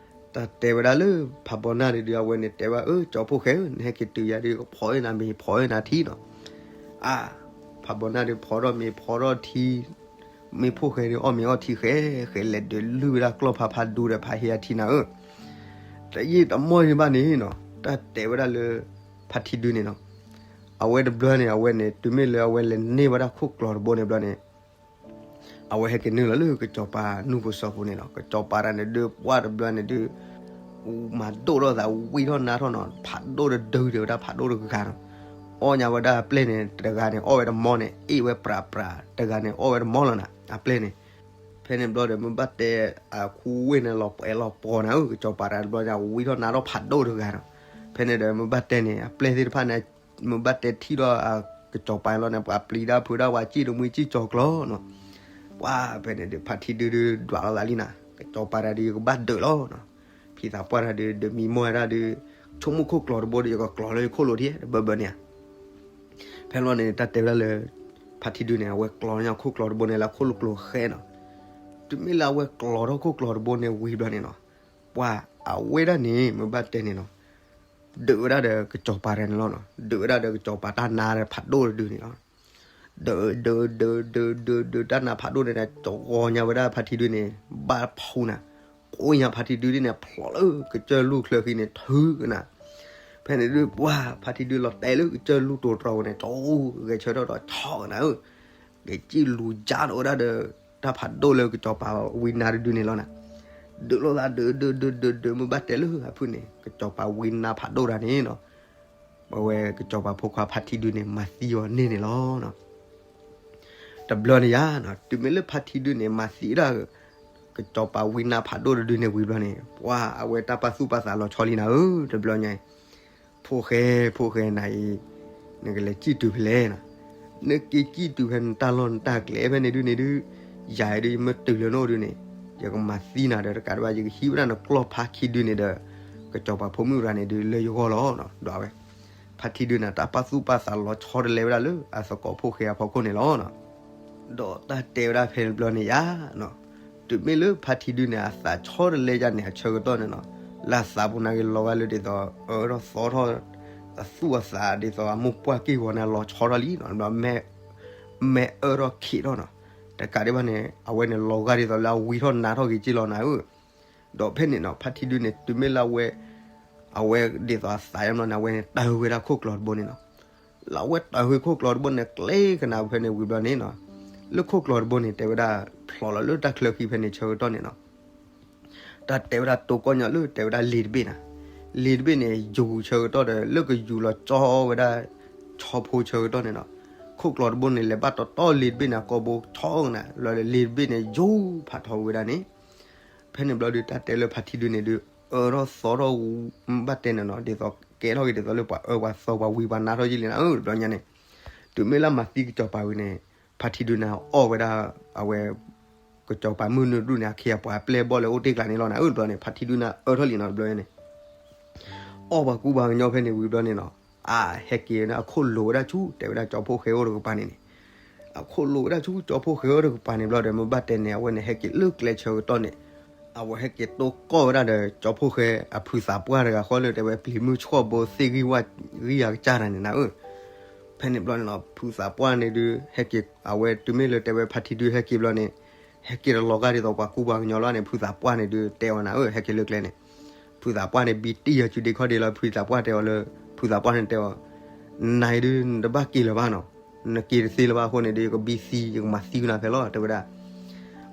တၢ်တဲဝဲဒၣ်လၢ ဖးဘီနၢ်န့ၣ်ဒုး အဝဲန့ၣ်တဲဝဲ အၢ ကၠီဖိၣ်ဃဲဧၢ နဟဲက့ၤတုၤယၤဒုး ကဖီၣ်အၢနၤမ့ၤ ဖီၣ်အၢနၤထံနီၤ အါ ဖးဘီနၢ်ဒုး ဖီၣ်ထီၣ်မ့ၤ ဖီၣ်ထီၣ်ထံ မ့ၢ်ဖိၣ်ဃဲဒုး အီၣ်မ့ၤအီၣ်ထံဃဲ ဃဲလဲၤဒုးလုၢ်ဝဲဒၣ်ကျီၢ်ဖးဖးဒူဒီးဖးဟ့အထံနၤဧၢ တယံာ်တမီၢ်ယံၤဘၣ်န့ၣ်နီၤ တၢ်တဲဝဲဒၣ်လၢ ဖါထံဒုန့ၣ်နီၤ အဝဲတဘျီန့ၣ် အဝဲန့ၣ် တုၤမ့ၢ်လၢအဝဲလဲၤန့ၢ်ဝဲဒၣ်ခိၣ်ကျီၤတဘိန့ၣ်ဘျီန့ၣ် အဝဲဟဲက့ၤနုာ်လီၤလၢကစီၤပၤနူၢ်ပူၤစီၤပူၤန့ၣ်လီၤ. ကစီၤပၤတဂၤန့ၣ်ဒုး ပှၢ်တဘျီန့ၣ်ဒုး မၤဒိၣ်ထီၣ်သး ဝံထီၣ်နါထီၣ်နီၤ ဖးဒိၣ်တဒုတဲဝဲဒၣ်ဖးဒိၣ်တဂၤနီၤ အီၣ်ညါဝဲဒၣ်အပျဲၢ်န့ၣ် တဂၤန့ၣ် အီၣ်ဝဲတမီန့ၣ် အ့ၣ်ဝဲပြးပြး တဂၤန့ၣ် အီၣ်ဝဲတမီလီၤနၤ အပျဲၢ်န့ၣ် ဖဲန့ၣ်ဘျီဒီး မ့ၢ်ဘၣ်တဲ အခူဝ့ၢ်န့ၣ် လီၤပှဲၤလီၤပှီၤနၤဧၢ ကစီၤပၤတဂၤတဘျီညါ ဝံထီၣ်နါထီၣ်ဖးဒိၣ်တဂၤနီၤ ဖဲန့ၣ်ဒီး မ့ၢ်ဘၣ်တဲန့ၣ် အပျဲၢ်သ့ၣ်တဖၣ်န့ၣ် မ့ၢ်ဘၣ်တဲထံၣ်ဒီး ကစီၤပၤလီၤန့ၣ် ပှၤပျံၤဒၣ်ဖုးဒၣ်ဝဲ စံၣ်တမှံစံၣ်ကၠီၤကျီနီၤ ပှၢ်ဖဲန့ၣ်ဒီး ဖါထံဒုဒုး ဒွးလိာ်သးလံနၤ ကစီၤပၤတဂၤဒီး ယကဘၣ်ဒုးလီၤနီၤ ဖံသးပှၢ်တဂၤဒီး ဒုးမံမီၢ်ဝဲဒၣ်ဒီး ဆိကမိၣ်ခိၣ်ကျီၤတဘိဒီး ယကကျီၤလၢယခိၣ်လိၤထံ တဘၢဘၢန့ၣ်ဧါ ဖဲလီၤန့ၣ် တၢ်တဲဝဲဒၣ်လၢ ဖါထံဒုန့ၣ် အဝဲကျီၤညါခိၣ်ကျီၤတဘိန့ၣ် လၢခိၣ်လိၤကျိၤဃဲနီၤ တုၤမ့ၢ်လၢအဝဲကျီၤထီၣ်ခိၣ်ကျီၤတဘိန့ၣ်ဝံၤဘျီန့ၣ်နီၤ ပှၢ်အဝဲဒၣ်န့ၣ် မ့ၢ်ဘၣ်တဲန့ၣ်နီၤ ဒုးဝဲဒၣ်ဒီးကစီၤပၤတဂၤန့ၣ်လီၤနီၤ ဒုးဝဲဒၣ်ဒီးကစီၤပၤတၢ်နါဒီးဖးဒိၣ်တဒုန့ၣ်လီၤ ဒုး ဒုး ဒုး ဒုး ဒုး ဒုး တၢ်နါဖးဒိၣ်န့ၣ်ဒီး ကဝီၤညါဝဲဒၣ်ဖါထံဒုန့ၣ် ဘၣ်ဖှူနၤ ကိးညါဖါထံဒုဒ်န့ၣ် ဖျိးလၢကစၢၢ်လူၢ်ချၢဃံန့ၣ် ထုကနၤ ဖဲန့ၣ်ဒုး ပှၢ်ဖါထံဒုလီၤတဲာ်လၢကစၢၢ်လူၢ်တိၤတြီၤပူၤန့ၣ် ကဂဲၤဆၢထၢၣ်ဒီးဆီကနၤဧၢ ကစံၣ်လူၤယါဒီးဝဲဒၣ်ဒီး တၢ်ဖးဒိၣ်လၢကစီၤပၤဝံနါတဒုန့ၣ်လီၤနၤ ဒုးလိာ်သးဒုးဒုးဒုးဒုးဒုး မ့ၢ်ဘၣ်တဲလၢအဖုၣ်န့ၣ် ကစီၤပၤဝံနါဖးဒိၣ်တဂၤန့ၣ်နီၤ အဝဲကစီၤပၤဖိခွါဖါထံဒုန့ၣ် မၤသံအီၤန့ၢ်န့ၣ်လီၤနီၤ တဘျီန့ၣ်ယါနီၤ တုၤမ့ၢ်လၢဖါထံဒုန့ၣ် မၤသံဒၣ် ကစီၤပၤဝံနါဖးဒိၣ်တဒုန့ၣ်ဝံၤဘျီန့ၣ် ပှၤအဝဲတၢ်ပာ်သူၣ်ပာ်သးလီၤဆီလံနၤဧၢ တဘျီညါအံၤ ဖိၣ်ဃဲ ဖိၣ်ဃဲနၤအံၤ နကလဲၤစံၣ်တုၤဖဲလဲၣ်နီၤ, နက့ၤစံၣ်တုၤဖဲနတၢ်လီၢ်နတၢ်ကျဲဖဲန့ၣ်ဒုန့ၣ်ဒု ယၤအံၤဒု ယမ့ၢ်တုၤလၢနအိၣ်ဒုန့ၣ် ယကမၤသံနၤဒီးတကးဒံးဘၣ် ယကဟံးဝဲဒၣ်နကျီၢ်ဖါခံဒုန့ၣ်ဒီး ကစီၤပၤဖိမုၣ်ရၤန့ၣ်ဒု လၢယဂီၢ်လီၤနီၤ ဒီးအဝဲ ဖါထံဒုန့ၣ် တၢ်ပာ်သူၣ်ပာ်သးလီၤဆီတလဲဝဲဒၣ်လၢအသကိးဖိၣ်ဃဲအဖီခိၣ်န့ၣ်လီၤနီၤ. ဒီးတၢ်တဲဝဲဒၣ်ဖဲန့ၣ်ဘျီန့ၣ်ယါနီၤ, တုၤမ့ၢ်လၢဖါထံဒုန့ၣ် အသးဆီတလဲယါန့ၣ် အဆၢကတီၢ်န့ၣ်နီၤ, လၢအသးပူၤန့ၣ်က့ၤလီၤဂာ်လၢဒ်သိး အၢထီၣ်သီထီၣ် အသူၣ်အသးဒ်သိးအမိၢ်ပှၢ်က့ၢ်ဂီၤန့ၣ်လီၤဆီထီၣ်လံနီၤ, မ့ၢ်အၢထီၣ်ခံးထီၣ်နီၤ, တကးဒံးဘၣ်န့ၣ် အဝဲန့ၣ်လီၤဂာ်ဒ်သိးလၢအဝံထီၣ်နါထီၣ်က့ၤက့ၢ်လီၤနၤဧၢ ဒီးဖဲန့ၣ်နီၤ ဖါထံဒုန့ၣ် တုၤမ့ၢ်လၢအဝဲ အဝဲဒ်သိးအသးယါဘျီန့ၣ် အဝဲန့ၣ်တၢ်ဟူဝဲဒၣ်ခိၣ်ကျီၤတဘိန့ၣ်နီၤ, လၢအဝဲတၢ်ဟူခိၣ်ကျီၤတဘိန့ၣ် ကျဲကနၣ်ဖဲန့ၣ်ဝံၤဘျီန့ၣ်နီၤ, လၢခိၣ်ကျီၤတဘိန့ၣ် တဲဝဲဒၣ် ဖျိးလီၤလၢတၢ်ချၢဃံဖဲန့ၣ်ဆၢကတီၢ်န့ၣ်နီၤ တၢ်တဲဝဲဒၣ်တိကိၢ်ညီလၢတဲဝဲဒၣ်လ့ၤတဘ့ၣ်နၤ, လ့ၤတဘ့ၣ်န့ၣ် ယူၤဆၢကတီၢ်ဒီး လၢကယူၤလီၤကၠီဝဲဒၣ် ဆီဖိဆၢကတီၢ်န့ၣ်နီၤ, ခိၣ်ကျီၤတဘိန့ၣ် လဲၤဘၣ်တီတီလ့ၤတဘ့ၣ်န့ၣ် အကိာ်ဘိဆီကနၣ် လီၤလၢလ့ၤတဘ့ၣ်န့ၣ် ယူၤဖးထီဝဲဒၣ်န့ၣ်, ဖဲန့ၣ်ဘျီဒု တၢ်တဲလၢဖါထံဒုန့ၣ်ဒု အၢထီၣ်သီထီၣ် ဘၣ်တဲန့ၣ်နီၤ ဒ်သိးကဲထီၣ်က့ၤဒ်သိးလၢပှၤအၢပှၤသီပှၤဝံပှၤနါထီၣ်ယံာ်လံနၤဧၢ တဘျီညါန့ၣ်, တုၤမ့ၢ်လၢမၤသံကစီၤပၤဝံၤန့ၣ် ဖါထံဒုန့ၣ်အီၣ်ဝဲဒၣ် အဝဲ ကစီၤပၤမုၢ်နုာ်ဒူၣ်န့ၣ် အခ့အပှၤအပျဲၢ်ဘီၣ်လၢအိၣ်တ့ၢ်ကျါန့ၣ်လီၤနၤဧၢ တဘျီန့ၣ် ဖါထံဒုန့ၣ်အၢထီၣ်လံနီၤ တဘျီညါန့ၣ် အီၣ်ပှၤကူပှၤကညီဖဲန့ၣ်ဝံၤဘျီန့ၣ်နီၤ, အဟဲက့ၤန့ၣ် အခိၣ်လိာ်ဝဲဒၣ်ဆူ တဲဝဲဒၣ်ကၠီဖိၣ်ဃဲအိၣ်တကပၤန့ၣ်န့ၣ်, အခိၣ်လိာ်ဝဲဒၣ်ဆူကၠီဖိၣ်ဃဲအိၣ်တကပၤန့ၣ်ဘျီဒီး မ့ၢ်ဘၣ်တဲန့ၣ် အဝဲန့ၣ်ဟဲက့ၤလၢကျဲဆၢကတီၢ်န့ၣ်, အဝဲဟဲက့ၤတိကိၢ်ဝဲဒၣ်ဒီး ကၠီဖိၣ်ဃဲအဖုသးပှၢ်တဂၤဃီလၢတဲဝဲပျံၤမုၢ်ဆှီၣ်ဘိသ့ၣ်ဂံၢ်ဝါဂံၢ်အကစၢ်တၢ်န့ၣ်နၤဧၢ, ဖဲန့ၣ်ဘျီန့ၣ်နီၤ ဖုသးပှၢ်န့ၣ်ဒု ဟဲက့ၤ အဝဲတုၤမ့ၢ်လၢတဲဝဲဖါထံဒုဟဲက့ၤဘျီန့ၣ်, ဟဲက့ၤတလီၤဂာ်ဒ်သိးပှၤကူပှၤကညီလီၤန့ၣ် ဖုသးပှၢ်န့ၣ်ဒု တဲအီၤနၤဧၢ ဟဲက့ၤလၢကျဲန့ၣ်, ဖုသးပှၢ်န့ၣ် ဘံတံၢ်အီၤစုဒ့ခီၣ်ဒ့လီၤ ဖုသးပှၢ်တဲအီၤလၢ, ဖုသးပှၢ်န့ၣ်တဲအီၤ, နၤအံၤဒု နတဘၣ်က့ၤလၢၤဘၣ်နီၤ, နက့ၤတသ့လၢၤဘၣ်အဃိန့ၣ်ဒု ယကဘံသံ ယကမၤသံကနၤဖဲလီၤ တဲဝဲဒၣ်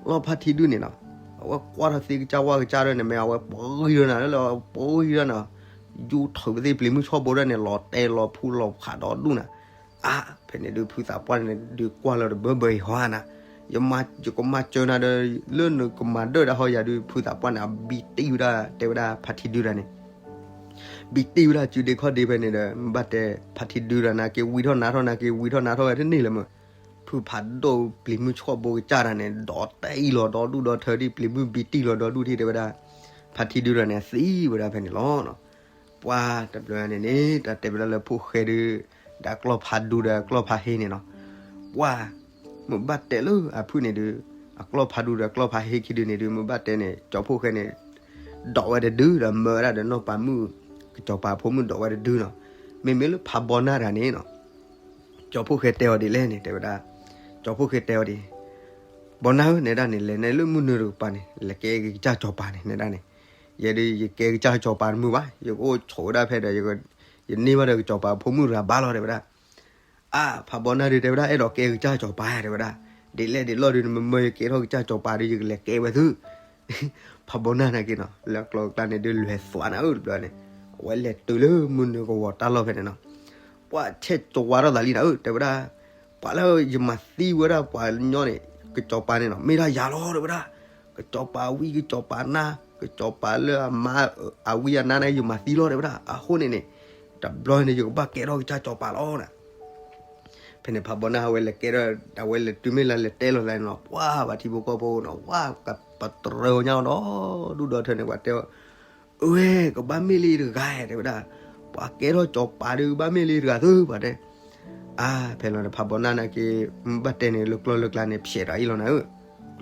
လီၢ်ဖါထံဒုန့ၣ်နီၤ, အဝဲကွၢ်ထီၣ်သ့ကစၢ်ဝါကစၢ်ဒၣ်န့ၣ် မ့ၢ်အဝဲပှၤဂံၢ်ဒၣ်နၤလၢ ပှၤဂံၢ်ဒၣ်နၤ, ယူၤထုးပသ့ၣ်ပျံၤမုၢ်ဆှီၣ်ဘိဒၣ်န့ၣ် လီၤတဲာ်လီၤဖူလီၤဖးဒီဒူၣ်နၤ, အါ, ဖဲန့ၣ်ဒု ဖုသးပှၢ်န့ၣ်ဒုကွၢ်လီၤတဘၢဘၢအံၤဟီဧါနၤ, ယမၤ, ယကမၤစၢၤနၤဒီး လၢနကမၤဒၢၣ်ဒၣ်ဟီယၤဒု ဖုသးပှၢ်န့ၣ် အဘံတံၢ်ဝဲဒၣ် တဲဝဲဒၣ်ဖါထံဒုတၢ်န့ၣ် ဘံတံၢ်ဝဲဒၣ်စုဒ့ခီၣ်ဒ့ဖဲန့ၣ်ဒီး မ့ၢ်ဘၣ်တဲ ဖါထံဒုတၢ်န့ၣ် က့ၤဝံထီၣ်နါထီၣ်နၤ က့ၤဝံထီၣ်နါထီၣ်ဝဲတန့ၢ်လၢၤမး, ဖုဖးဒိၣ်ပျံၤမုၢ်ဆှီၣ်ဘိကစၢ်တၢ်န့ၣ် ဒီးတဲအံၤလီၤဒီဒူၣ်ဒီထၢဒ် ပျံၤမုၢ်ဘံတံၢ်လီၤဒီဒူၣ်ထံၣ်တဲဝဲဒၣ်, ဖါထံဒုတၢ်န့ၣ် သံဝဲဒၣ်ဖဲန့ၣ်လီၤ. ပှၤတဘျီန့ၣ်န့ၣ် တၢ်တဲဝဲဒၣ်လၢဖိၣ်ဃဲဒု ဒီးကျီၢ်ဖးဒူဒီးကျီၢ်ဖးဟ့န့ၣ်နီၤ, ပှၤ မ့ၢ်ဘၣ်တဲလၢအဖုၣ်န့ၣ်ဒု အကျီၢ်ဖးဒူဒီးကျီၢ်ဖးဟ့ခံဒုန့ၣ်ဒု မ့ၢ်ဘၣ်တဲန့ၣ် ကၠီဖိၣ်ဃဲန့ၣ် ဒိးဝဲတဒုဒီးမၢဝဲဒၣ်ဒီးနီၢ်ပၤမုၣ် ကစီၤပၤဖိမုၣ်ဒိးဝဲတဒုနီၤ, မ့မ့ၢ်လၢဖးဘီနၢ်တဂၤန့ၣ်နီၤ ကၠီဖိၣ်ဃဲတဲအီၤဒ်လဲၣ်န့ၣ် တဲဝဲဒၣ်, ကၠီဖိၣ်ဃဲတဲအီၤဒ်, ဘီနၢ်ဧၢ နဲဒၣ်န့ၣ် လဲၤနဲလၢမုၢ်နုာ်တကပၤန့ၣ် လဲၤကဲကစၢ်စီၤပၤန့ၣ် နဲဒၣ်န့ၣ်, ယဲဒုး ယကဲကစၢ်စီၤပၤတမုာ်ဘၣ် ယကအိၣ်ဆိးဝဲဒၣ်ဖဲဒီး ယန့ၢ်ဘၣ်ဒီးကစီၤပၤဖိမုၣ်တဂၤဘၣ်လီၤ တဲဝဲဒၣ်. အါ ဖးဘီနၢ်ဒုးတဲဝဲဒၣ် အဲၣ်ဒိးကဲကစၢ်စီၤပၤ တဲဝဲဒၣ်, ဒ်လဲၣ်ဒ်လဲၣ်ဒုး နမ့ၢ်မၢယကဲထီၣ်ကစၢ်စီၤပၤဒုး ယကလဲၤကဲဝဲသု ဖးဘီနၢ်နာ်က့နီၤ လၢကျိၤကျါန့ၣ်ဒုး လဲၤသွးနၤဧၢတဘျီန့ၣ်, အဝဲလဲၤတုၤလၢမုၢ်နုာ်ကဝီၤတၢ်လီၢ်ဖဲန့ၣ်နီၤ, ပှၤဆဲးကဝါထီၣ်သးလံနၤဧၢ တဲဝဲဒၣ်, ပှၤလၢယမၤသံဝဲဒၣ်ပှၤကညီန့ၣ် ကစီၤပၤန့ၣ်နီၤ မ့ၢ်ဒၣ်ယၤလီၤ တဲဝဲဒၣ်, ကစီၤပၤဝံ ကစီၤပၤနါ ကစီၤပၤလၢအမါ အဝံအနါန့ၣ် ယမၤသံလီၤ တဲဝဲဒၣ်, အဃိန့ၣ်န့ၣ် တဘျီန့ၣ် ယကဘၣ်ကဲထီၣ်ကစၢ်စီၤပၤလီၤနၤ ဖဲန့ၣ်ဖးဘီနၢ်အဝဲလဲၤကဲထီၣ် အဝဲလဲၤတုၤမ့ၢ်လၢလဲၤတဲလီၤသးန့ၣ်နီၤ ပှၤဘၣ်ထံဖိကီၢ်ဖိနီၤ ပှၤကပတြၢၤညါဒီဒူၣ်ဒီထၢန့ၣ် ပှၤတဲအီၤ, အဝဲ ကဘၣ်မ့ၢ်လၢတဂၤ တဲဝဲဒၣ်, ပှၤကဲထီၣ်စီၤပၤဒုး ကဘၣ်မ့ၢ်လၢတဂၤသု ပှၤတဲ, အါ ဖဲလီၤန့ၣ် ဖးဘီနၢ်နာ်က့ ဘၣ်တဲန့ၣ် လၢကျိၤလၢကျါန့ၣ် ဖျဲးတၢ်အံၤလီၤနၤဧ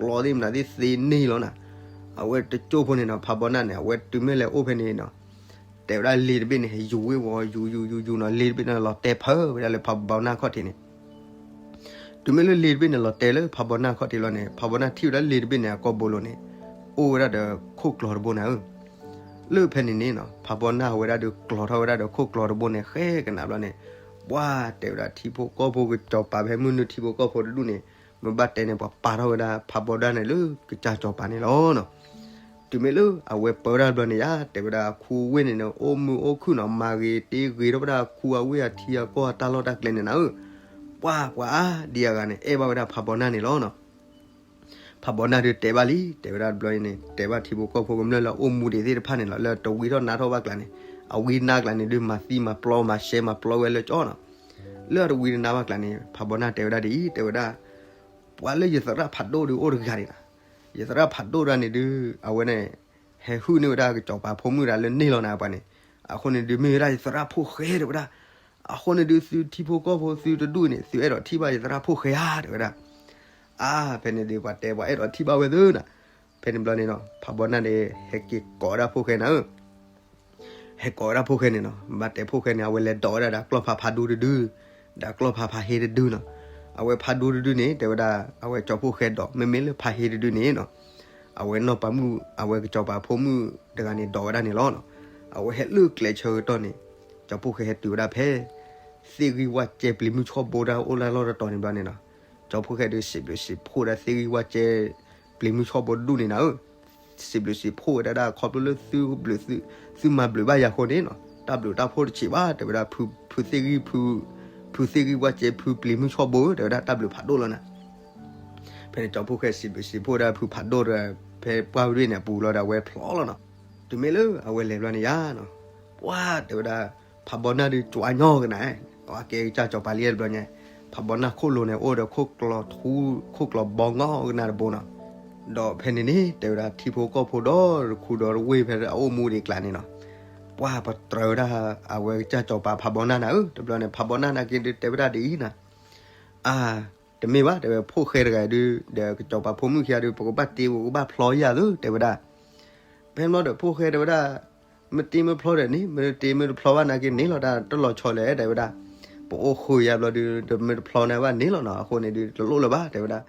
ၢ, ကျိၤသ့ၣ်မနုၤသ့ၣ်သ့န့ၢ်လီၤနၤ, အဝဲတကၠိၢ်ဖိန့ၣ်နီၤ ဖးဘီနၢ်န့ၣ် အဝဲတုၤမ့ၢ်လဲၤအိၣ်ဖဲန့ၣ်နီၤ တဲဝဲဒၣ်လ့ၤတဘ့ၣ်န့ၣ် ယူၤဝ့ၤဝီၤ ယူၤယူၤယူၤယူၤနီၤ လ့ၤတဘ့ၣ်န့ၣ် လီၤတဲာ်ဖၢဝဲဒၣ်လၢဖးဘီနၢ်ခီၣ်ထံးန့ၣ်, တုၤမ့ၢ်လၢလ့ၤတဘ့ၣ်န့ၣ် လီၤတဲာ်လၢဖးဘီနၢ်ခီၣ်ထံးလီၤန့ၣ် ဖးဘီနၢ်ထံၣ်ဝဲဒၣ်လ့ၤတဘ့ၣ်န့ၣ် အကိာ်ဘိလိၤန့ၣ် အိၣ်ဝဲဒၣ်ဒီးခိၣ်ကျီၤတဘိနၤဧၢ, လၢဖဲန့ၣ်န့ၣ်နီၤ ဖးဘီနၢ်ဝဲဒၣ်ဒီးကျီၤထီၣ်ဝဲဒၣ်ဒီးခိၣ်ကျီၤတဘိန့ၣ် ဃဲကနၣ်ဘျီန့ၣ်, ပှၤတဲဝဲဒၣ်ထံဖိကီၢ်ဖိကစီၤပၤဖဲမုၢ်နုာ်ထံဖိကီၢ်ဖိတဒူၣ်န့ၣ်, မ့ၢ်ဘၣ်တဲန့ၣ် ပှၤပာ်ထီၣ်ဝဲဒၣ်ဖးဘီနၢ်န့ၣ်လၢကစၢ်စီၤပၤန့ၣ်လီၤနီၤ တုၤမ့ၢ်လၢအဝဲပၢဝဲဒၣ်တဘျီန့ၣ်ယါ တဲဝဲဒၣ်အခူအဝ့ၢ်န့ၣ်န့ၣ် အိၣ်မုာ်အိၣ်ခုၣ်နီၤ မၤဂ့ၤတ့ဂ့ၤထီၣ်ဝဲဒၣ်အခူအဝ့ၢ်အထံအကီၢ်အတၢ်လီၢ်တၢ်ကျဲန့ၣ်နၤဧၢ, ပှၤပှၤအါဒံအဂၤန့ၣ် အဲၣ်ဘၣ်ဝဲဒၣ်ဖးဘီနၢ်န့ၣ်လီၤနီၤ. ဖးဘီနၢ်ဒုးတဲဘၣ်လံ, တဲဝဲဒၣ်တဘျီအံၤန့ၣ် တဲဘၣ်ထံဖိကီၢ်ဖိကမျၢၢ်လၢအအိၣ်မူဒံးသ့ၣ်တဖၣ်န့ၣ်လီၤ, လၢတဝံထီၣ်နါထီၣ်ဘၣ်ကျါန့ၣ် အဝံနါကျါန့ၣ်ဒုး မၤသံမၤပျီမၤရှဲမၤပျီဝဲလၢကၠီနီၤ. လၢအတဝံတနါဘၣ်ကျါန့ၣ် ဖးဘီနၢ်တဲဝဲဒၣ်ဒ်အံၤ, တဲဝဲဒၣ် ပှၤလၢယသရၣ်ဖးဒိၣ်ဒုးအိၣ်တဂၤန့ၣ်နီၤ. ယသရၣ်ဖးဒိၣ်တဂၤန့ၣ်ဒုး အဝဲန့ၣ် ဟဲဟုၣ်န့ၢ်ဝဲဒၣ်ကစီၤပၤဖိမုၣ်တဂၤလၢန့ၢ်လီၤနၤပှၤန့ၣ်, အဃိန့ၣ်ဒုးမ့ၢ်ဝဲဒၣ်ယသရၣ်ဖိၣ်ဃဲတဲဝဲဒၣ်. အဃိန့ၣ်ဒုး သုထံဖိကီၢ်ဖိသုတဒူၣ်န့ၣ် သုအဲၣ်ဒိးထံၣ်ဘၣ်ယသရၣ်ဖိၣ်ဃဲဧါ တဲဝဲဒၣ်. အါ ဖဲန့ၣ်ဒုး ပှၤတဲပှၤအဲၣ်ဒိးထံၣ်ဘၣ်ဝဲသ့နီၤ. ဖဲန့ၣ်ဘျီန့ၣ်နီၤ ဖးဘီနၢ်န့ၣ် ဟဲက့ၤကိးဝဲဒၣ်ဖိၣ်ဃဲနၤဧၢ ဟဲကိးဝဲဒၣ်ဖိၣ်ဃဲန့ၣ်နီၤ, ဘၣ်တဲဖိၣ်ဃဲန့ၣ် အဝဲလဲၤဒိးဝဲဒၣ်ဒီးကျီၢ်ဖးဖးဒူတဒု, ဒီးကျီၢ်ဖးဖးဟ့တဒုနီၤ. အဝဲဖးဒူတဒုန့ၣ် တဲဝဲဒၣ် အဝဲကၠီဖိၣ်ဃဲဒိး မ့မ့ၢ်လၢဖးဟ့တဒုန့ၣ်နီၤ, အဝဲနီၢ်ပၤမုၣ် အဝဲကစီၤပၤဖိမုၣ်တဂၤန့ၣ်ဒိးဝဲဒၣ်န့ၣ်လီၤနီၤ. အဝဲဟဲလၢကျဲဆၢကတီၢ်န့ၣ် ကၠီဖိၣ်ဃဲဟဲတုၤဝဲဒၣ်ဖဲ သ့ၣ်ဂံၢ်ဝၣ်ကဲပျံၤမုၢ်ဆီၣ်ဘိတၢ်အိၣ်လၢလီၢ်တတီၤန့ၣ်ဘျီန့ၣ်နီၤ, ကၠီဖိၣ်ဃဲဒုး စံးဘျုးစံးဖှိၣ်ဒၣ်သ့ၣ်ဂံၢ်ဝၣ်ကဲ ပျံၤမုၢ်ဆီၣ်ဘိတဒူၣ်န့ၣ်နၤဧၢ, စံးဘျုးစံးဖှိၣ်ဝဲဒၣ်ဒၣ်ခီဖျိလၢသုဘျုးသု သုမၤဘျုးဘၣ်ယၤအဃိန့ၣ်နီၤ, တၢ်ဘျုးတၢ်ဖှိၣ်တဆံးဘၣ် တဲဝဲဒၣ် ဖုသ့ၣ်ဂံၢ် ဖုသ့ၣ်ဂံၢ်ဝၣ်ကဲ ဖုပျံၤမုၢ်ဆီၣ်ဘိဧၢ တဲဝဲဒၣ် တၢ်ဘျုးဖးဒိၣ်လီၤနၤ. ဖဲန့ၣ် ကၠီဖိၣ်ဃဲစံးဘျုးစံးဖှိၣ်ဒၣ် ဖုဖးဒိၣ်ဒီး ဖဲပှၢ်ဝဲန့ၣ်အပူၤလီၤဒီး အဝဲဖျီလီၤနီၤ. တုၤမ့ၢ်လၢအဝဲလဲၤဘျီန့ၣ်ယါနီၤ, ပှၢ် တဲဝဲဒၣ် ဖးဘီနၢ်ဒုး ကၠီညီကနၤ, အကဲကစၢ်ကၠီၤပၤလံတဘျီညါ, ဖးဘီနၢ်ခိၣ်လိၤန့ၣ် အိၣ်ဒီးခိၣ်ကျီၤထူ ခိၣ်ကျီၤဘီငီကနၤတဘိနီၤ. ဒီးဖဲန့ၣ်န့ၣ် တဲဝဲဒၣ် ထံဖိကီၢ်ဖိဒီတခူဒီတဝ့ၢ်ဖဲအအိၣ်မူဒံးကျါန့ၣ်နီၤ, ပှၢ် ပတြၢၤဝဲဒၣ် အဝဲကစၢ်ကၠီၤပၤဖးဘီနၢ်နၤဧၢ, တဘျီန့ၣ် ဖးဘီနၢ်နာ်က့ဒုး တဲဝဲဒၣ်ဒ်အံၤနၤ, အါ တမ့ၢ်ဘၣ် တဲဝဲ ဖိၣ်ဃဲတဂၤဒုး ဒီးကစီၤပၤဖိမုၣ်ခံဂၤဒုး ပကဘၣ်တ့ပကဘၣ်ဖျီယၤသု တဲဝဲဒၣ်. ဖဲန့ၣ်ဘျီဒီး ဖိၣ်ဃဲတဲဝဲဒၣ် မ့ၢ်တ့မ့ၢ်ဖျီဒီးန့ၣ် မ့ၢ်တ့မ့ၢ်တဖျီဘၣ်နာ်က့န့ၣ်လီၤ တၢ်တလီၤဆီလဲၣ် တဲဝဲဒၣ်. ပအိၣ်ဃုာ်ယၤဘျီဒုး တမ့ၢ်တဖျီန့ၣ်ဘၣ်န့ၣ်လီၤနီၤ, အဃိန့ၣ်ဒုး တလိၣ်လၢၤဘၣ် တဲဝဲဒၣ်.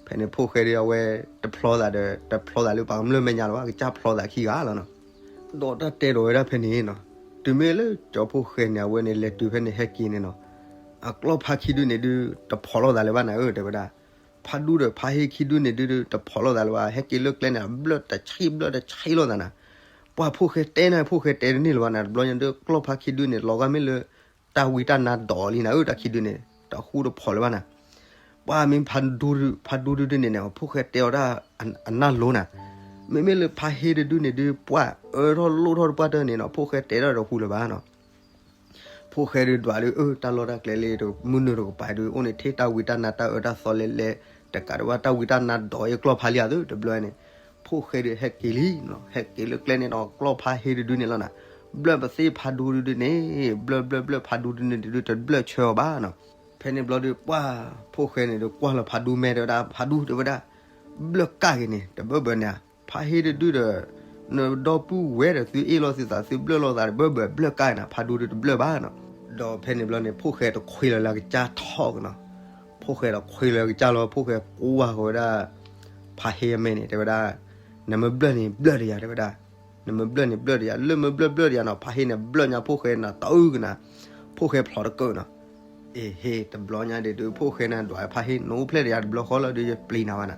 ဖဲန့ၣ် ဖိၣ်ဃဲဒုး အဝဲတဖျီသးဒီး တဖျီသးလၢပှၤကမျၢၢ်မဲာ်ညါလၢၤဘၣ် ကစၢ်ဖျီသးခံဂၤလီၤနီၤ. ဒီးတၢ်တဲဒီးဝဲဒၣ်ဖဲန့ၣ်နီၤ, တုၤမ့ၢ်လၢကၠီဖိၣ်ဃဲန့ၣ် အဝဲန့ၣ်လဲၤတုၤဖဲန့ၣ်ဟဲက့ၤန့ၣ်နီၤ, အကျီၢ်ဖးခံဒုန့ၣ်ဒုး တဖီၣ်လိာ်သးလၢၤဘၣ်နၤဧၢ တဲဝဲဒၣ်. ဖးဒူဒီးဖးဟ့ခံဒုန့ၣ်ဒုး တဖီၣ်လိာ်သးလၢၤဘၣ် ဟဲက့ၤလၢကျဲန့ၣ် ဘျၢၣ်တဆံးဘျၢၣ်တဆံးလိာ်သးနၤ. ပှၢ် ဖိၣ်ဃဲတဲနၤ ဖိၣ်ဃဲတဲတန့ၢ်လၢၤဘၣ်နၤ တဘျီညါဒုး ကျီၢ်ဖးခံဒုန့ၣ် လီၤဂာ်မ့ၢ်လၢ တၢ်ဝံတၢ်နါဒိးလံနၤဧၢ တၢ်ခံဒုန့ၣ် တဃူတဖိးလၢၤဘၣ်နၤ. ပှၢ် မ့ၢ်ဖးဒူ ဖးဒူတဒုန့ၣ်န့ၣ် ဖိၣ်ဃဲတဲအီၤဒၣ်အနၢ်လိၤနၤ. မ့မ့ၢ်လၢဖးဟ့တဒုန့ၣ်ဒုး ပှၢ် အၢထီၣ်လိၣ်ထီၣ်တပှၢ်တၢၢ်န့ၣ်နီၤ ဖိၣ်ဃဲတဲထီၣ်ဒီးဃူလၢၤဘၣ်နီၤ. ဖိၣ်ဃဲဒုးဒွးဒုး အၢ တၢ်လီၢ်တၢ်ကျဲလၢ မုၢ်နုာ်တကပၤဒုး အိၣ်န့ၣ်ထဲတၢ်ဝံတၢ်နါတၢ်အၢတၢ်သီလဲၣ်လဲၣ် တကးဒံးဘၣ် တၢ်ဝံတၢ်နါဒိးယကျီၢ်ဖးလံဧါသု တဘျီန့ၣ် ဖိၣ်ဃဲဒုးဟဲက့ၤလံနီၤ ဟဲက့ၤလၢကျဲန့ၣ်ဒီး ကျီၢ်ဖးဟ့တဒုန့ၣ်လီၤနၤ. ဘျၢၣ်ပသ့ၣ်ဖးဒူတဒုန့ၣ် ဘျၢၣ်ဘျၢၣ်ဘျၢၣ်ဖးဒူတဒုန့ၣ်ဒုး တဘျၢၣ်ဆၢအီၤဘၣ်နီၤ. ဖဲန့ၣ်ဘျီဒုး ပှၢ် ဖိၣ်ဃဲန့ၣ်ဒုး ကွၢ်လီၤဖးဒူမဲာ်တဲဝဲဒၣ် ဖးဒူတဲဝဲဒၣ် ဘျၢၣ်ကၢ်က့ၤန့ၣ် တဘၢဘၢန့ၣ်ဧါ. ဖးဟ့တဒုဒီး နဒီပုၢ်ဝဲၢ်ဒီး သုအ့ၣ်လိာ်သုသး သုဘျၢၣ်လိာ်သးတဘၢဘၢ ဘျၢၣ်ကၢ်နၤ ဖးဒူဒုးတဘျၢၣ်ဘၣ်နီၤ. ဒီးဖဲန့ၣ်ဘျီန့ၣ် ဖိၣ်ဃဲတခွ့လၢၤလၢကစၢ်ထီၣ်ကနီၤ. ဖိၣ်ဃဲတခွ့လၢၤကစၢ်လီၤ ဖိၣ်ဃဲကွၢ်ဃီၤဝဲဒၣ် ဖးဟ့အမဲာ်န့ၣ် တဲဝဲဒၣ် နမ့ၢ်ဘျၢၣ်န့ၣ် ဘျၢၣ်တယၤ တဲဝဲဒၣ်. နမ့ၢ်ဘျၢၣ်န့ၣ် ဘျၢၣ်တယၤ လၢမ့ၢ်ဘျၢၣ်ဘျၢၣ်တယၤနီၤ ဖးဟ့န့ၣ် ဘျၢၣ်ညါဖိၣ်ဃဲနၤ တအုၣ်ကနၤ ဖိၣ်ဃဲဖျိးတကၢၢ်နီၤ. အ့ ဟ့ တဘျီညါဒုး ဒုးဖိၣ်ဃဲနၤဒွးဖးဟ့ နအိၣ်ဖျဲၣ်တယၤတဘျီဃီလီၤဒုး ယပျံၤနၤဘၣ်နၤ.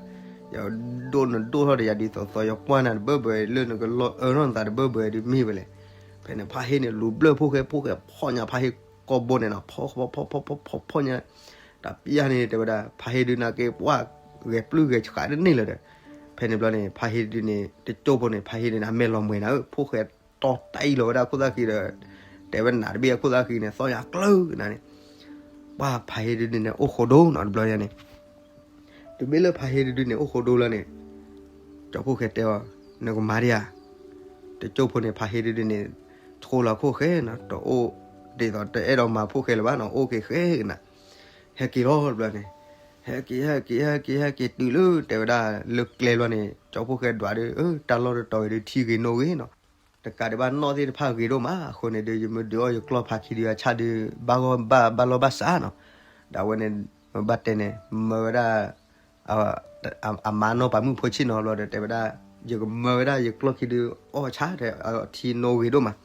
ယဒိၣ်နဒိၣ်ထီၣ်တယၤဒုး သီသီ ယကွၢ်နၤတဘၢဘၢ လၢနကလီၤအၢထီၣ်နသးတဘၢဘၢဒုးမ့ၢ်ဝဲလဲၣ်. ဖဲန့ၣ် ဖးဟ့န့ၣ် လူၤဘျၢၣ်ဖိၣ်ဃဲ ဖိၣ်ဃဲဖီၣ်ညါဖးဟ့ကိာ်ဘိန့ၣ်နီၤ ဖီၣ်ဖီၣ်ဖီၣ်ဖီၣ်ဖီၣ်ဖီၣ်ညါ တပျၢ်န့ၣ် တဲဝဲဒၣ် ဖးဟ့ဒုးနာ်က့ ပှၢ်ဂဲၤပျုၢ်ဂဲၤဆှးတန့ၢ်လၢၤဒီး ဖဲန့ၣ်ဘျီန့ၣ် ဖးဟ့ဒုးန့ၣ် တကၠိဖိန့ၣ် ဖးဟ့ဒုးန့ၣ် အမဲာ်လီၤမှဲၤနၤဧၢ ဖိၣ်ဃဲတီတံၢ်လီၤဝဲဒၣ်ခိၣ်သၣ်ဃံဒီး တဲဝဲနးတဘ့ၣ်အခိၣ်သၣ်ဃံန့ၣ် သီၣ်ညါကျၢၤကနၤန့ၣ် ပှၢ်ဖးဟ့ဒုးန့ၣ်န့ၣ် အိၣ်ဃိဒိနီၤ တဘျီညါန့ၣ် တုၤမ့ၢ်လၢဖးဟ့ဒုးန့ၣ် အိၣ်ဃိဒိလီၤန့ၣ် ကၠီဖိၣ်ဃဲတဲအီၤ နကမၤဒံးဧါ တကၠိဖိန့ၣ် ဖးဟ့ဒုးန့ၣ် ဆိလီၤခိၣ်ဃဲနီၤ တအိၣ် ဒ်သိးတအဲၣ်ဒိးမၤဖိၣ်ဃဲလၢၤဘၣ်နီၤ အိၣ်က့ၤဃဲကနၤ ဟဲက့ၤလီၤတဘျီန့ၣ် ဟဲက့ၤ ဟဲက့ၤ ဟဲက့ၤ ဟဲက့ၤတုၤလၢ တဲဝဲဒၣ် လၢကျဲလီၤန့ၣ် ကၠီဖိၣ်ဃဲဒွးဒုး အၢ တၢ်လီၢ်တတီၤဝဲဒုး ထံဂ့ၤနိဂ့ၤနီၤ တကးဒံးဘၣ်နီၣ်သ့ၣ်တဖၣ်ဂ့ၤဒိၣ်မး အဃိန့ၣ်ဒုး ယမ့ၢ်ဒုးအီၣ်ယကျီၢ်ဖးခံဒုးအဆၣ်ဒုး ဘၣ်ဂီၢ်ဘၣ်ဘၣ်လီၢ်ဘၣ်စးနီၤ ဒီးအဝဲန့ၣ် ဘၣ်တဲန့ၣ် မၢဝဲဒၣ် အမါနီၢ်ပၤမုၣ်ဖိဆ့ၣ်နီၤဘျီဒီး တဲဝဲဒၣ် ယကမၢဝဲဒၣ်ယကျီၢ်ခံဒုးအီၣ်ဆၣ် တဲ ထံနိဂ့ၤဒိၣ်မး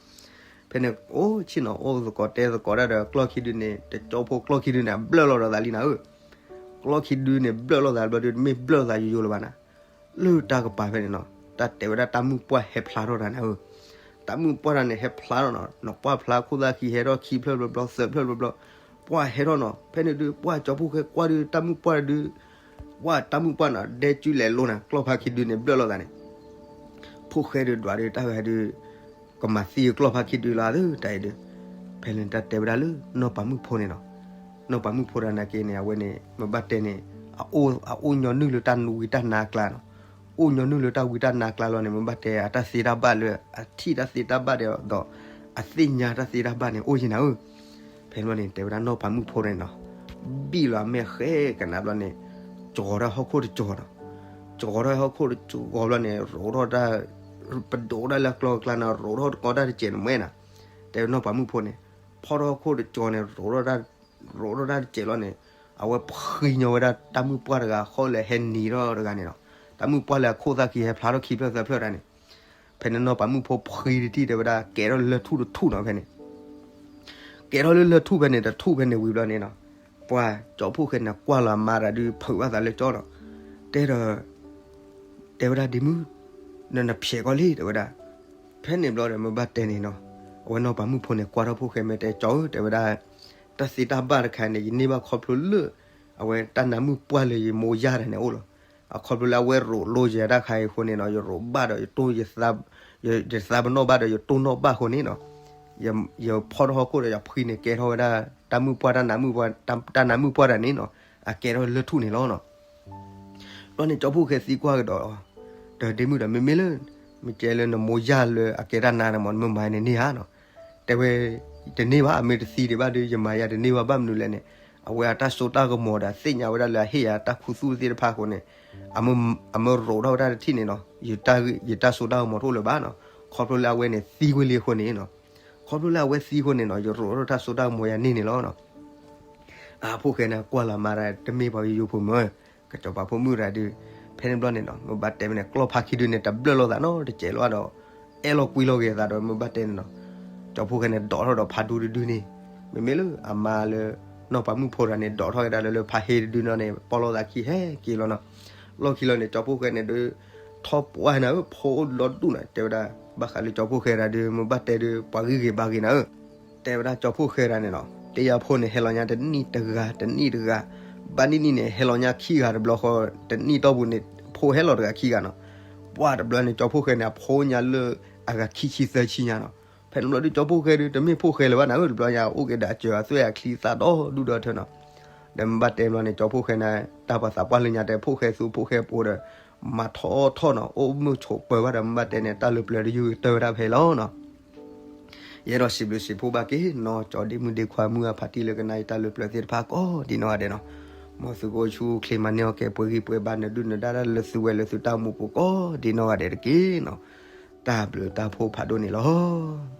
ဖဲန့ၣ် အိၣ်ဆ့ၣ်နီၤအိၣ်သကိးတဲသကိးဒၣ်ဒီး ကျီၢ်ခံဒုးန့ၣ် တကၠိဖိကျီၢ်ခံဒုးန့ၣ် ဘျၢၣ်လိာ်ဒီးသးလံနၤဧၢ ကျီၢ်ခံဒုးန့ၣ် ဘျၢၣ်လိာ်သးဘျီဒုး တမ့ၢ်ဘျၢၣ်လိာ်သးယိယိလၢၤဘၣ်နၤ လၢတၢ်ကပၤဖဲန့ၣ်နီၤ တၢ်တဲဝဲဒၣ်တၢ်မုၢ်ပှၢ်ဟဲဖျါထီၣ်တၢ်နၤဧၢ တၢ်မုၢ်ပှၢ်တၢ်န့ၣ် ဟဲဖျါထီၣ်နီၤ နကွၢ်ဖျါခိၣ်သၣ်ခံဟဲထီၣ်ခံဖျၢၣ်ဘျီဘျီ သၢဖျၢၣ်ဘျီဘျီ ပှၢ်ဟဲထီၣ်နီၤ. ဖဲန့ၣ်ဒုး ပှၢ်ကၠီဖှိၣ်ဃဲကွၢ်ဒုး တၢ်မုၣ်ပှၢ်ဒုး, ပှၢ်တၢ်မုၣ်ပှၢ်နီၤ ဒဲကၠူလဲၤလိၤနၤ ကျီၢ်ဖါခံဒုန့ၣ် ဘျၢၣ်လိာ်သးန့ၣ်, ဖှိၣ်ဃဲဒုးဒွးဒုး တၢ်ဂၤဒုး ကမၤသံအကျီၢ်ဖါခံဒုလီၤသၢ တၢ်အံၤဒုး. ဖဲန့ၣ်တၢ်တဲဝဲဒၣ်လၢနီၢ်ပၤမုၣ်ဖိန့ၣ်နီၤ. နီၢ်ပၤမုၣ်ဖိတဂၤနာ်က့န့ၣ် အဝဲန့ၣ် မ့ၢ်ဘၣ်တဲန့ၣ် အအိၣ်ညီနုၢ်လၢတၢ်ဝံတၢ်နါအကျါနီၤ. အိၣ်ညီနုၢ်လၢတၢ်ဝံတၢ်နါအကျါလီၤန့ၣ် မ့ၢ်ဘၣ်တဲအတၢ်သ့တၢ်ဘၣ်လၢ အထံၣ်တၢ်သ့တၢ်ဘၣ်ဒီး အသ့ၣ်ညါတၢ်သ့တၢ်ဘၣ်န့ၣ် အိၣ်ယံၤနၤဧၢ. ဖဲန့ၣ်ဘျီန့ၣ် တဲဝဲဒၣ်နီၢ်ပၤမုၣ်ဖိန့ၣ်နီၤ, ဘံၣ်လီၤအမဲာ်ဃဲကနၣ်ဘျီန့ၣ်, ကၠီထီၣ်ဟီၣ်ခိၣ်တကၠီနီၤ. ကၠီထီၣ်ဟီၣ်ခိၣ်တကၠီဘျီန့ၣ် ရိးထီၣ်တၢ်, ပဒိးတၢ်လၢအကျီအကျါနီၤ ရိးထီၣ်တကီတၢ်တစဲးန့ၣ်မ့ၢ်နီၤ. တဲဝဲနီၢ်ပၤမုၣ်ဖိန့ၣ်, ဖီၣ်ထီၣ်ဟီၣ်ခိၣ်တကၠီန့ၣ် ရိးထီၣ်တၢ်တစဲးလီၤန့ၣ်, အဝဲဖှံညီဝဲဒၣ်တၢ်မုၣ်ပှၢ်တဂၤဃီလၢဟဲနံၤထီၣ်တဂၤန့ၣ်နီၤ. တၢ်မုၣ်ပှၢ်လၢအခိၣ်သၣ်ခံဟဲဖျါထီၣ်ခံဖျၢၣ်သၢဖျၢၣ်တၢ်န့ၣ်. ဖဲန့ၣ်နီၢ်ပၤမုၣ်ဖိဖှံတထံၣ်တဲဝဲဒၣ် ကဲထီၣ်လၢထူၣ်တထူၣ်နီၤဖဲန့ၣ် ကဲထီၣ်လၢလၢထူၣ်ဖဲန့ၣ် တထူၣ်ဖဲန့ၣ်ဝံၤဘျီန့ၣ်နီၤ, ပှၢ်ကၠီဖှိၣ်ဃဲန့ၣ်ကွၢ်လီၤအမါတဂၤဒုး ဖုးဘၣ်သးလၢကၠီနီၤ. တဲဒီး, တဲဝဲဒၣ်ဒ့မုၣ်, နနဖျဲးကီလံ တဲဝဲဒၣ်. ဖဲန့ၣ်ဘျီဒီးမ့ၢ်ဘၣ်တဲန့ၣ်နီၤ, အဝဲနီၢ်ပၤမုၣ်ဖိန့ၣ်ကွၢ်ထီၣ်ဖှိၣ်ဃဲမ့ၢ်တဲကၠီဧၢ တဲဝဲဒၣ်, တၢ်သ့တၢ်ဘၣ်တခါန့ၣ် ယန့ၢ်ဘၣ်ခီဖျိလၢ အဝဲတၢ်နါမုၣ်ပှၢ်လၢယမိၢ်ယၢ်တၢ်န့ၣ်အိၣ်လီၤ. အခီဖျိလၢအဝဲရိးလိယဲတၢ်ခါအံၤအဃိန့ၣ်နီၤ ယရိးဘၣ်ဒီးယတိၢ်, ယသးပနီၣ်ဘၣ်ဒီးယတိၢ်နီၣ်ဘၣ်အဃိန့ၣ်နီၤ, ယဖီၣ်ထီၣ်ဟီၣ်ခိၣ်ဒီးယဖှံန့ၣ်ကဲထီၣ်ဝဲဒၣ် တၢ်မုၣ်ပှၢ်တၢ်နါမုၣ်ပှၢ်, တၢ်နါမုၣ်ပှၢ်တၢ်န့ၣ်နီၤ, အကဲထီၣ်လၢထူၣ်န့ၣ်လီၤနီၤ. ဘျီန့ၣ်ကၠီဖှိၣ်ဃဲသံကွၢ်ကဒီး, ဒီးဒ့မုၣ်ဒီး မ့မ့ၢ်လၢ မ့ၢ်ကဲလၢနမိၢ်ယၢ်လၢအကဲတၢ်နါန့ၣ်မ့ၢ် နမ့ၢ်မၤယၤန့ၣ်န့ၢ်ဧါနီၤ. တဲဝဲ, တန့ၢ်ဘၣ် အမ့ၢ်တသံဒံးဘၣ်ဒီး ယမၤယၤတန့ၢ်ဘၣ် ဘၣ်မနုၤလဲၣ်န့ၣ်, အဝဲအတၢ်စိတၢ်ကမီၤဒီးသ့ၣ်ညါဝဲဒၣ်လၢအဟ့ၣ်ယၤတၢ်ခူသူၣ်သ့ၣ်တဖၣ်အဃိန့ၣ်, အမ့ၢ်ရိးထီၣ်ဝဲဒၣ်တထံၣ်န့ၣ်နီၤ, ယတၢ်စိတၢ်ကမီၤတအိၣ်လၢၤဘၣ်နီၤ. ခီဖျိလၢအဝဲန့ၣ်သံကွံာ်လံအဃိန့ၣ်နီၤ, ခီဖျိလၢအဝဲသံအဃိန့ၣ်နီၤ ယရိးထီၣ်တၢ်စိတၢ်ကမီၤယၤန့ၢ်န့ၣ်လီၤနီၤ. အဖှိၣ်ဃဲန့ၣ်ကွၢ်လီၤမါတၢ် တမ့ၢ်ပှၤယိယိဖိမ့ၢ်, ကစီၤပၤဖိမုၣ်တဂၤဒုး, ဖဲန့ၣ်ဘျီန့ၣ်နီၤ မ့ၢ်ဘၣ်တဲဝဲန့ၣ် ကျီၢ်ဖါခံဒုန့ၣ် တဘျၢၣ်လိာ်သးနီတစဲးလီၤဒီး, အဲၣ်လီၤကွံလီၤက့ၤအသးဒီး မ့ၢ်ဘၣ်တဲန့ၣ်နီၤ, ကၠီဖှိၣ်ဃဲန့ၣ်ဒိးထီၣ်ဒီးဖါဒူတဒုန့ၣ်, မ့မ့ၢ်လၢအမါလၢ နီၢ်ပၤမုၣ်ဖိတဂၤန့ၣ် ဒိးထီၣ်က့ၤဒၣ်လၢလၢဖါဟ့တဒုနီၤန့ၣ် ပီၣ်လိာ်သးခံဟဲက့ၤလီၤနီၤ. လီၢ်ခံလီၤန့ၣ် ကၠီဖှိၣ်ဃဲန့ၣ်ဒုး ထီၣ်ပှၢ်နၤဧၢ ဖိအိၣ်လီၤဒူၣ်နၤ တဲဝဲဒၣ်, ဘၣ်ဃးလၢကၠီဖှိၣ်ဃဲတဂၤဒုး မ့ၢ်ဘၣ်တဲဒုး ပှၤဂံၢ်ဂ့ၤဘါဂ့ၤနၤဧၢ တဲဝဲဒၣ်ကၠီဖှိၣ်ဃဲတဂၤန့ၣ်နီၤ, တယၤဖိန့ၣ် ဟဲလီၤညါတနံၣ်တဂၤ တနံၣ်တဂၤ, ဘၣ်နံၣ်နံၣ်န့ၣ် ဟဲလီၤညါခံဂၤတဘျီဃီ, တနံၣ်တီၢ်ပူၤန့ၣ် ဖိဟဲလီၤတဂၤခံဂၤနီၤ. ပှၢ်တဘျီန့ၣ် ကၠီဖှိၣ်ဃဲန့ၣ် အဖိညါလၢအဂၤခံဆံသၢဆံညါနီၤ. ဖဲန့ၣ်ဘျီဒုး ကၠီဖှိၣ်ဃဲဒုး တမ့ၢ်ဖိၣ်ဃဲလၢၤဘၣ်နၤဧၢ တဘျီညါ အိၣ်က့ၤဒီးအစၢၤအသွဲၣ်အချံသၣ်ဒီဒူၣ်ဒီထၢနီၤ. ဒီးမ့ၢ်ဘၣ်တဲဘျီန့ၣ် ကၠီဖှိၣ်ဃဲန့ၣ် တၢ်ပှၤသးပှၢ်လၢညါတဲ ဖိၣ်ဃဲသူဖိၣ်ဃဲပိၤဒီး မၤထီၣ်ထီၣ်နီၤ အိၣ်မုာ်ဆိးပၢၤဘၣ်ဒီး မ့ၢ်ဘၣ်တဲန့ၣ် တၢ်လၢပျၢၤတယုၢ်ကတၢၢ်ဝဲဒၣ်ဖဲလီၤနီၤ. ယအဲၣ်ဒိးစံးဘျုးစံးဖှိၣ်ဘၣ်က့ၤနီၤ ကၠီဒ့မုၣ်ဒ့ခွါမုၢ်အဖါတံၢ်လၢကနၣ်အံၤတၢ်လၢပျၢၤသ့ၣ်တဖၣ်ကိးဒ်နီၢ်ဂၤဒဲးနီၤ. မ်သုကအိၣ်ဆူၣ်အိၣ်ချ့မၤန့ၢ်အီၣ်ကဲၤပှဲၤဂံၢ်ပှဲၤဘါ နဒုၣ်နဒါတၢ်လၢသုဝဲလၢသုတၢ်အိၣ်မူပူၤကိးဒ်နီၢ်ဂၤဒဲးတက့ၢ်နီၤ. တၢ်ဘျုးတၢ်ဖှိၣ်ဖးဒိၣ်န့ၣ်လီၤ.